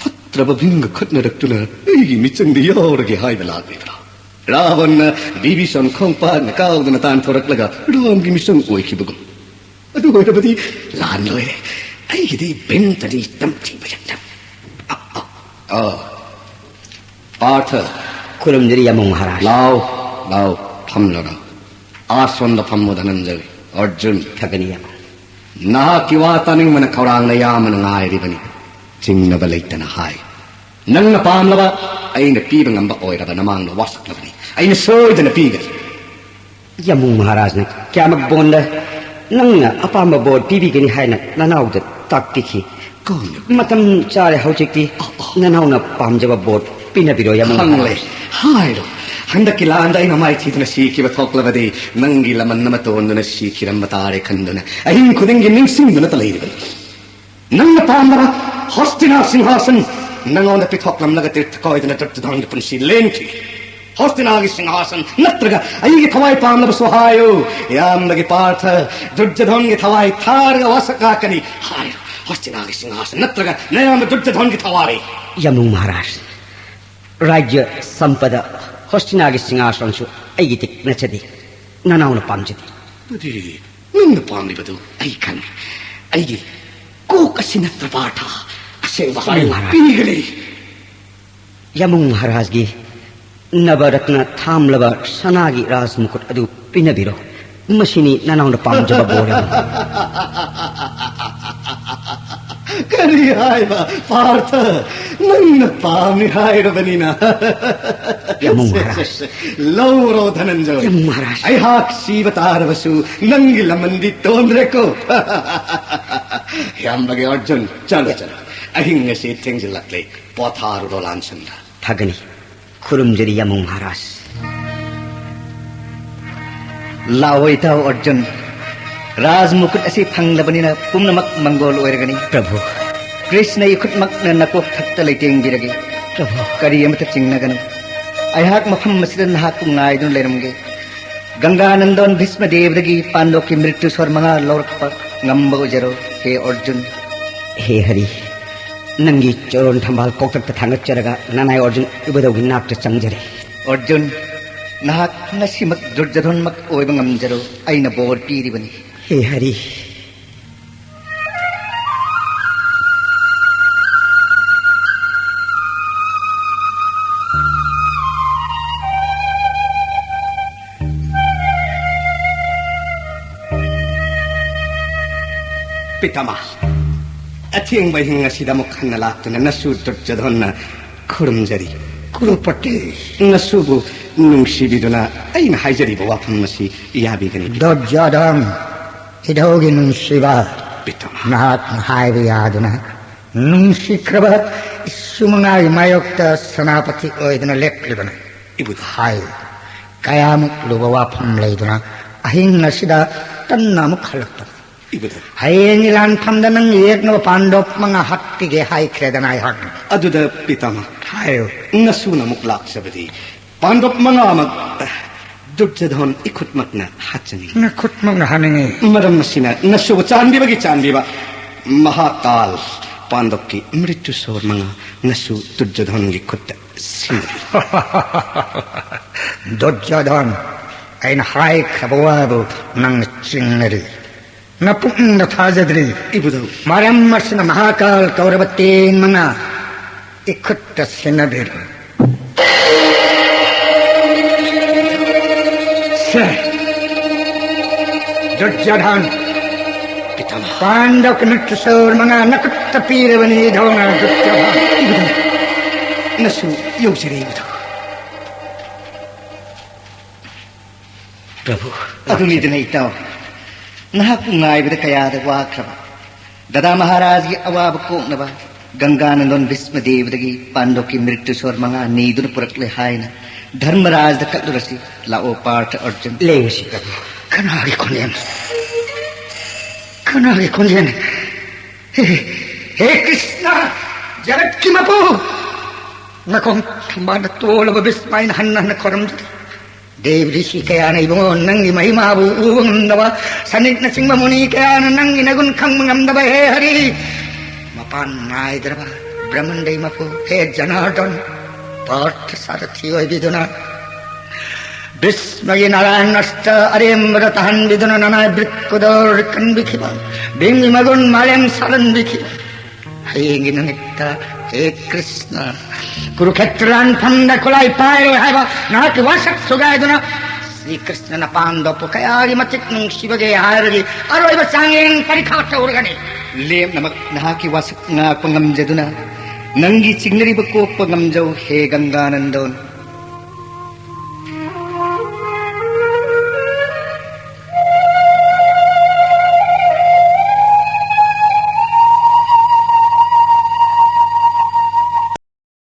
ꯐꯠꯇ꯭ꯔꯕ ꯚꯤꯝꯒ ꯈꯠꯅꯔꯛꯇꯨꯅ ꯑꯩꯒꯤ ꯃꯤꯆꯪꯗ ꯌꯥꯎꯔꯒꯦ ꯍꯥꯏꯕ ꯂꯥꯛꯂꯤꯕ꯭ꯔꯥ? ꯔꯥꯕꯟꯅ ꯕꯤꯕꯤꯁꯟ ꯈꯣꯡꯄꯥꯛꯅ ꯀꯥꯎꯗꯅ ꯇꯥꯟꯊꯣꯔꯛꯂꯒ ꯔꯥꯝꯒꯤ ꯃꯤꯆꯪ ꯑꯣꯏꯈꯤꯕꯒꯨꯝ꯫ ꯑꯗꯨ ꯑꯣꯏꯔꯕꯗꯤ ꯂꯥꯟ ꯂꯣꯏꯔꯦ꯫ ꯑꯩꯒꯤꯗꯤ ꯚꯤꯝꯇꯅꯤ ꯇꯝꯊꯤꯕ ꯌꯥꯝꯅ꯫ ꯑ, ꯑ, ꯑ꯫ ꯄꯥꯔꯊ꯫ ꯈꯨꯔꯨꯝꯖꯔꯤ ꯌꯥꯃꯨꯡ ꯃꯍꯥꯔꯥꯖ꯫ ꯂꯥꯎ, ꯂꯥꯎ, ꯐꯝꯂꯔꯣ꯫ ꯑꯥꯁꯣꯟꯗ ꯐꯝꯃꯨ ꯙꯅꯟꯖꯌ, ꯑꯔꯖꯨꯟ꯫ ꯐꯒꯅꯤ ꯌꯥꯃꯨꯡ꯫ ꯅꯍꯥꯛꯀꯤ ꯋꯥ ꯇꯥꯅꯤꯡꯕꯅ ꯈꯧꯔꯥꯡꯅ ꯌꯥꯝꯅ ꯉꯥꯏꯔꯤꯕꯅꯤ꯫ ꯆꯤꯡꯅꯕ ꯂꯩꯇꯅ ꯍꯥꯏ꯫ ꯅꯪꯅ ꯄꯥꯝꯂꯕ ꯑꯩꯅ ꯄꯤꯕ ꯉꯝꯕ ꯑꯣꯏꯔꯕ ꯅꯃꯥꯡꯗ ꯋꯥꯁꯛꯂꯕꯅꯤ꯫ ꯑꯩꯅ ꯁꯣꯏꯗꯅ ꯄꯤꯒꯅꯤ꯫ ꯌꯥꯃꯨꯡ ꯃꯍꯥꯔꯥꯖꯅ ꯀꯌꯥꯃꯛ ꯕꯣꯟꯗ ꯅꯪꯅ ꯑꯄꯥꯝꯕ ꯕꯣꯔ ꯄꯤꯕꯤꯒꯅꯤ ꯍꯥꯏꯅ ꯅꯅꯥꯎꯗ ꯇꯥꯛꯄꯤꯈꯤ꯫ ꯀꯧꯅ ꯃꯇꯝ ꯆꯥꯔꯦ ꯍꯧꯖꯤꯛꯇꯤ꯫ ꯑ, ꯑ꯫ ꯅꯅꯥꯎꯅ ꯄꯥꯝꯖꯕ ꯕꯣꯔ ꯄꯤꯅꯕꯤꯔꯣ, ꯌꯥꯃꯨꯡ ꯈꯪꯂꯦ꯫ ꯃꯍꯥꯔꯥꯖ꯫ ꯍꯥꯏꯔꯣ꯫ ꯍꯟꯗꯛꯀꯤ ꯂꯥꯟꯗ ꯑꯩꯅ ꯃꯥꯏꯊꯤꯗꯨꯅ ꯁꯤꯈꯤꯕ ꯊꯣꯛꯂꯕꯗꯤ ꯅꯪꯒꯤ ꯂꯃꯟ ꯑꯃ ꯇꯣꯟꯗꯨꯅ ꯁꯤꯈꯤꯔꯝꯕ ꯇꯥꯔꯦ ꯈꯟꯗꯨꯅ ꯑꯍꯤꯡ ꯈꯨꯗꯤꯡꯒꯤ ꯅꯤꯡꯁꯤꯡꯗꯨꯅꯇ ꯂꯩꯔꯤꯕꯅꯤ꯫ ꯅꯪꯅ ꯄꯥꯝꯕ ꯍꯣꯁꯇꯤꯅꯥ ꯁꯤꯡꯍꯥꯁꯟ ꯅꯪꯉꯣꯟꯗ ꯄꯤꯊꯣꯛꯂꯝꯂꯒ ꯇꯤꯔꯊ ꯀꯣꯏꯗꯅ ꯗꯨꯔꯖꯣꯙꯟꯒꯤ ꯄꯨꯟꯁꯤ ꯂꯦꯟꯈꯤ꯫ ꯍꯣꯁꯇꯤꯅꯥꯒꯤ ꯁꯤꯡꯍꯥꯁꯟ ꯅꯠꯇ꯭ꯔꯒ ꯑꯩꯒꯤ ꯊꯋꯥꯏ ꯄꯥꯝꯂꯕꯁꯨ ꯍꯥꯏꯌꯨ꯫ ꯏꯌꯥꯝꯕꯒꯤ ꯄꯥꯔꯊ ꯗꯨꯔꯖꯣꯙꯟꯒꯤ ꯊꯋꯥꯏ ꯊꯥꯔꯒ ꯋꯥꯁꯛ ꯉꯥꯛꯀꯅꯤ꯫ ꯍꯥꯏꯌꯨ, ꯍꯣꯁꯇꯤꯅꯥꯒꯤ ꯁꯤꯡꯍꯥꯁꯟ ꯅꯠꯇ꯭ꯔꯒ ꯅꯌꯥꯝꯕ ꯗꯨꯔꯖꯣꯙꯟꯒꯤ ꯊꯋꯥꯏ꯫ ꯌꯥꯃꯨꯡ ꯃꯍꯥꯔꯥꯖ, ꯔꯥꯖ꯭ꯌ ꯁꯝꯄꯗ ꯍꯣꯁꯇꯤꯅꯥꯒꯤ ꯁꯤꯡꯍꯥꯁꯟꯁꯨ ꯑꯩꯒꯤꯗꯤ ꯅꯠꯆꯗꯦ, ꯅꯅꯥꯎꯅ ꯄꯥꯝꯖꯗꯦ꯫ ꯑꯗꯨꯗꯤ ꯅꯪꯅ ꯄꯥꯝꯂꯤꯕꯗꯨ ꯑꯩ ꯈꯪꯏ꯫ ꯑꯩꯒꯤ ꯀꯣꯛ ꯑꯁꯤ ꯅꯠꯇ꯭ꯔ ꯄꯥꯔꯊ? ꯑꯁꯦꯡꯕ ꯍꯥꯏꯌꯨ, ꯃꯍꯥꯔꯥꯖ꯫ ꯄꯤꯒꯅꯤ꯫ ꯌꯥꯃꯨꯡ ꯃꯍꯥꯔꯥꯖꯒꯤ ꯅꯕꯔꯠꯅ ꯊꯥꯝꯂꯕ ꯁꯅꯥꯒꯤ ꯔꯥꯖ ꯃꯨꯀꯨꯠ ꯑꯗꯨ ꯄꯤꯅꯕꯤꯔꯣ꯫ ꯃꯁꯤꯅꯤ ꯅꯅꯥꯎꯅ ꯄꯥꯝꯖꯕ ꯕꯣꯔ ꯑꯃ꯫ ꯀꯔꯤ ꯍꯥꯏꯕ, ꯄꯥꯔꯊ? ꯅꯪꯅ ꯄꯥꯝꯃꯤ ꯍꯥꯏꯔꯕꯅꯤꯅ꯫ ꯌꯥꯃꯨꯡ ꯃꯍꯥꯔꯥꯖ꯫ ꯂꯧꯔꯣ, ꯙꯅꯟꯖꯌ꯫ ꯌꯥꯃꯨꯡ ꯃꯍꯥꯔꯥꯖ꯫ ꯑꯩꯍꯥꯛ ꯁꯤꯕ ꯇꯥꯔꯕꯁꯨ ꯅꯪꯒꯤ ꯂꯃꯟꯗꯤ ꯇꯣꯟꯗ꯭ꯔꯦꯀꯣ꯫ ꯏꯌꯥꯝꯕꯒꯤ ꯑꯔꯖꯨꯟ, ꯆꯠꯂꯣ, ꯆꯠꯂꯣ꯫ ꯑꯍꯤꯡ ꯑꯁꯤ ꯊꯦꯡꯖꯤꯜꯂꯛꯂꯦ꯫ ꯄꯣꯊꯥꯔꯨꯔꯣ ꯂꯥꯟꯁꯪꯗ꯫ ꯐꯒꯅꯤ꯫ ꯈꯨꯔꯨꯝꯖꯔꯤ ꯌꯥꯃꯨꯡ ꯃꯍꯥꯔꯥꯖ꯫ ꯂꯥꯛꯑꯣ ꯏꯇꯥꯎ ꯑꯔꯖꯨꯟ, ꯔꯥꯖ ꯃꯨꯀꯨꯠ ꯑꯁꯤ ꯐꯪꯂꯕꯅꯤꯅ ꯄꯨꯝꯅꯃꯛ ꯃꯪꯒꯣꯜ ꯑꯣꯏꯔꯒꯅꯤ꯫ ꯄ꯭ꯔꯚꯨ꯫ ꯀ꯭ꯔꯤꯁꯅ ꯏꯈꯨꯠꯃꯛꯅ ꯅꯀꯣꯛ ꯊꯛꯇ ꯂꯩꯇꯦꯡꯕꯤꯔꯒꯦ꯫ ꯄ꯭ꯔꯚꯨ꯫ ꯀꯔꯤ ꯑꯃꯠꯇ ꯆꯤꯡꯅꯒꯅꯨ꯫ ꯑꯩꯍꯥꯛ ꯃꯐꯝ ꯑꯁꯤꯗ ꯅꯍꯥꯛꯄꯨ ꯉꯥꯏꯗꯨꯅ ꯂꯩꯔꯝꯒꯦ꯫ ꯒꯪꯒꯥ ꯅꯟꯗꯣꯟ ꯚꯤꯁꯃ ꯗꯦꯕꯗꯒꯤ ꯄꯥꯟꯗꯣꯞꯀꯤ ꯃ꯭ꯔꯤꯇ꯭ꯌꯨ ꯁꯣꯔ ꯃꯉꯥ ꯂꯧꯔꯛꯄ ꯉꯝꯕ ꯑꯣꯏꯖꯔꯣ, ꯍꯦ ꯑꯔꯖꯨꯟ꯫ ꯍꯦ ꯍꯔꯤ, ꯅꯪꯒꯤ ꯆꯣꯔꯣꯟ ꯊꯝꯕꯥꯜ ꯀꯣꯛꯇꯛꯇ ꯊꯥꯡꯒꯠꯆꯔꯒ ꯅꯅꯥꯏ ꯑꯔꯖꯨꯟ ꯏꯕꯨꯙꯧꯒꯤ ꯅꯥꯛꯇ ꯆꯪꯖꯔꯦ꯫ ꯑꯔꯖꯨꯟ, ꯅꯍꯥꯛ ꯉꯁꯤꯃꯛ ꯗꯨꯔꯖꯣꯙꯟꯃꯛ ꯑꯣꯏꯕ ꯉꯝꯖꯔꯣ, ꯑꯩꯅ ꯕꯣꯔ ꯄꯤꯔꯤꯕꯅꯤ꯫ ꯍꯦ ꯍꯔꯤ꯫ ꯄꯤꯇꯥꯃꯥ, ꯑꯊꯦꯡꯕ ꯑꯍꯤꯡ ꯑꯁꯤꯗ ꯑꯃꯨꯛ ꯍꯟꯅ ꯂꯥꯛꯇꯨꯅ ꯅꯁꯨ ꯗꯨꯔꯖꯣꯙꯟꯅ ꯈꯨꯔꯨꯝꯖꯔꯤ꯫ ꯀ꯭ꯔꯨꯄꯇꯤ꯫ ꯅꯁꯨꯕꯨ ꯅꯨꯡꯁꯤꯕꯤꯗꯨꯅ ꯑꯩꯅ ꯍꯥꯏꯖꯔꯤꯕ ꯋꯥꯐꯝ ꯑꯁꯤ ꯌꯥꯕꯤꯒꯅꯤ꯫ ꯗꯨꯔꯖꯣꯙꯟ, ꯏꯙꯧꯒꯤ ꯅꯨꯡꯁꯤꯕ꯫ ꯄꯤꯇꯥꯃꯥ꯫ ꯅꯍꯥꯛꯅ ꯍꯥꯏꯕ ꯌꯥꯗꯨꯅ ꯅꯨꯡꯁꯤꯈ꯭ꯔꯕ ꯏꯁꯨ ꯃꯉꯥꯒꯤ ꯃꯥꯌꯣꯛꯇ ꯁꯦꯅꯥꯄꯇꯤ ꯑꯣꯏꯗꯨꯅ ꯂꯦꯞꯂꯤꯕꯅꯤ꯫ ꯏꯕꯨꯙꯧ꯫ ꯍꯥꯏ, ꯀꯌꯥꯃꯨꯛ ꯂꯨꯕ ꯋꯥꯐꯝ ꯂꯩꯗꯨꯅ ꯑꯍꯤꯡ ꯑꯁꯤꯗ ꯇꯟꯅ ꯑꯃꯨꯛ ꯍꯜꯂꯛꯄꯅꯤ꯫ ꯏꯕꯨꯙꯧ꯫ ꯍꯌꯦꯡꯒꯤ ꯂꯥꯟꯐꯝꯗ ꯅꯪ ꯌꯦꯛꯅꯕ ꯄꯥꯟꯗꯣꯞ ꯃꯉꯥ ꯍꯥꯠꯄꯤꯒꯦ ꯍꯥꯏꯈ꯭ꯔꯦꯗꯅ ꯑꯩꯍꯥꯛꯅ꯫ ꯑꯗꯨꯗ ꯄꯤꯇꯥꯃꯥ꯫ ꯍꯥꯏꯌꯨ꯫ ꯅꯁꯨꯅ ꯑꯃꯨꯛ ꯂꯥꯛꯆꯕꯗꯤ ꯄꯥꯟꯗꯣꯞ ꯃꯉꯥꯃꯛ ꯗꯨꯔꯖꯣꯙꯟ ꯏꯈꯨꯠꯃꯛꯅ ꯍꯥꯠꯆꯅꯤꯡꯏ꯫ ꯅꯈꯨꯠꯃꯛꯅ ꯍꯥꯠꯅꯤꯡꯏ? ꯃꯔꯝ ꯑꯁꯤꯅ ꯅꯁꯨꯕꯨ ꯆꯥꯟꯕꯤꯕꯒꯤ ꯆꯥꯟꯕꯤꯕ꯫ ꯃꯍꯥꯀꯥꯜ, ꯄꯥꯟꯗꯣꯞꯀꯤ ꯃ꯭ꯔꯤꯇ꯭ꯌꯨ ꯁꯣꯔ ꯃꯉꯥ ꯅꯁꯨ ꯗꯨꯔꯖꯣꯙꯟꯒꯤ ꯈꯨꯠꯇ ꯁꯤꯟꯅꯕꯤꯌꯨ꯫ ꯗꯨꯔꯖꯣꯙꯟ, ꯑꯩꯅ ꯍꯥꯏꯈ꯭ꯔꯕ ꯋꯥꯕꯨ ꯅꯪꯅ ꯆꯤꯡꯅꯔꯤ꯫ ꯅꯄꯨꯛꯅꯤꯡꯗ ꯊꯥꯖꯗ꯭ꯔꯤ꯫ ꯏꯕꯨꯙꯧ꯫ ꯃꯔꯝ ꯑꯁꯤꯅ ꯃꯍꯥꯀꯥꯜ ꯀꯧꯔꯕ ꯇꯦꯟ ꯃꯉꯥ ꯏꯈꯨꯠꯇ ꯁꯤꯟꯅꯕꯤꯔꯣ꯫ ꯁꯦ, ꯗꯨꯔꯖꯣꯙꯟ, ꯄꯤꯇꯥꯃꯥ꯫ ꯄꯥꯟꯗꯣꯞꯀꯤ ꯃ꯭ꯔꯤꯇ꯭ꯌꯨ ꯁꯣꯔ ꯃꯉꯥ ꯅꯈꯨꯠꯇ ꯄꯤꯔꯕꯅꯤ, ꯏꯙꯧꯅ, ꯗꯨꯔꯖꯣꯙꯟ꯫ ꯏꯕꯨꯙꯧ, ꯅꯁꯨ ꯌꯧꯖꯔꯦ, ꯏꯕꯨꯙꯧ꯫ ꯄ꯭ꯔꯚꯨ꯫ ꯑꯗꯨꯅꯤꯗꯅ ꯏꯇꯥꯎ, ꯅꯍꯥꯛꯄꯨ ꯉꯥꯏꯕꯗ ꯀꯌꯥꯗ ꯋꯥꯈ꯭ꯔꯕ꯫ ꯗꯗꯥ ꯃꯍꯥꯔꯥꯖꯒꯤ ꯑꯋꯥꯕ ꯀꯣꯛꯅꯕ ꯒꯪꯒꯥ ꯅꯟꯗꯣꯟ ꯚꯤꯁꯃ ꯗꯦꯕꯗꯒꯤ ꯄꯥꯟꯗꯣꯞꯀꯤ ꯃ꯭ꯔꯤꯇ꯭ꯌꯨ ꯁꯣꯔ ꯃꯉꯥ ꯅꯤꯗꯨꯅ ꯄꯨꯔꯛꯂꯦ ꯍꯥꯏꯅ ꯙꯔꯃꯔꯥꯖꯗ ꯀꯠꯂꯨꯔꯁꯤ꯫ ꯂꯥꯛꯑꯣ ꯄꯥꯔꯊ ꯑꯔꯖꯨꯟ꯫ ꯂꯩꯔꯨꯁꯤ ꯄ꯭ꯔꯚꯨ꯫ ꯀꯅꯥꯒꯤ ꯈꯣꯟꯖꯦꯜ? ꯀꯅꯥꯒꯤ ꯈꯣꯟꯖꯦꯜ? ꯍꯦ, ꯍꯦ ꯀ꯭ꯔꯤꯁꯅ, ꯖꯒꯠꯀꯤ ꯃꯄꯨ! ꯅꯈꯣꯡ ꯊꯝꯕꯥꯜꯅ ꯇꯣꯜꯂꯕ ꯚꯤꯁꯃ ꯑꯩꯅ ꯍꯟꯅ ꯍꯟꯅ ꯈꯣꯏꯔꯝꯖꯔꯤ꯫ ꯗꯦꯕ ꯔꯤꯁꯤ ꯀꯌꯥꯅ ꯏꯕꯨꯡꯉꯣ ꯅꯪꯒꯤ ꯃꯍꯤꯃꯥꯕꯨ ꯎꯕ ꯉꯝꯗꯕ, ꯁꯅꯤꯛꯅꯆꯤꯡꯕ ꯃꯨꯅꯤ ꯀꯌꯥꯅ ꯅꯪꯒꯤ ꯅꯒꯨꯟ ꯈꯪꯕ ꯉꯝꯗꯕ, ꯍꯦ ꯍꯔꯤ, ꯃꯄꯥꯟ ꯅꯥꯏꯗ꯭ꯔꯕ ꯕ꯭ꯔꯍꯃꯟꯗꯩ ꯃꯄꯨ ꯍꯦ ꯖꯅꯥꯔꯗꯟ, ꯄꯥꯔꯊ ꯁꯥꯔꯊꯤ ꯑꯣꯏꯕꯤꯗꯨꯅ ꯕꯤꯁꯃꯒꯤ ꯅꯥꯔꯥꯌꯟ ꯑꯁꯇ꯭ꯔ ꯑꯔꯦꯝꯕꯗ ꯇꯥꯍꯟꯕꯤꯗꯨꯅ ꯅꯅꯥꯏ ꯕ꯭ꯔꯤꯛꯀꯨꯗ ꯔꯤꯀꯟꯕꯤꯈꯤꯕ, ꯚꯤꯝꯒꯤ ꯃꯒꯨꯟ ꯃꯥꯂꯦꯝ ꯁꯥꯂꯟꯕꯤꯈꯤꯕ, ꯍꯌꯦꯡꯒꯤ ꯅꯨꯃꯤꯠꯇ ꯍꯦ ꯀ꯭ꯔꯤꯁꯅ ꯀꯨꯔꯨꯈꯦꯇ꯭ꯔ ꯂꯥꯟꯐꯝꯗ ꯈꯨꯠꯂꯥꯏ ꯄꯥꯏꯔꯣꯏ ꯍꯥꯏꯕ ꯅꯍꯥꯛꯀꯤ ꯋꯥꯁꯛ ꯁꯨꯒꯥꯏꯗꯨꯅ ꯁ꯭ꯔꯤ ꯀ꯭ꯔꯤꯁꯅꯅ ꯄꯥꯟꯗꯣꯞꯄꯨ ꯀꯌꯥꯒꯤ ꯃꯇꯤꯛ ꯅꯨꯡꯁꯤꯕꯒꯦ ꯍꯥꯏꯕꯒꯤ ꯑꯔꯣꯏꯕ ꯆꯥꯡꯌꯦꯡ ꯄꯔꯤꯈꯥ ꯇꯧꯔꯒꯅꯤ꯫ ꯂꯦꯝꯅꯃꯛ ꯅꯍꯥꯛꯀꯤ ꯋꯥꯁꯛ ꯉꯥꯛꯄ ꯉꯝꯖꯗꯨꯅ ꯅꯪꯒꯤ ꯆꯤꯡꯅꯔꯤꯕ ꯀꯣꯛꯄ ꯉꯝꯖꯧ ꯍꯦ ꯒꯪꯒꯥꯅꯟꯗꯣꯟ꯫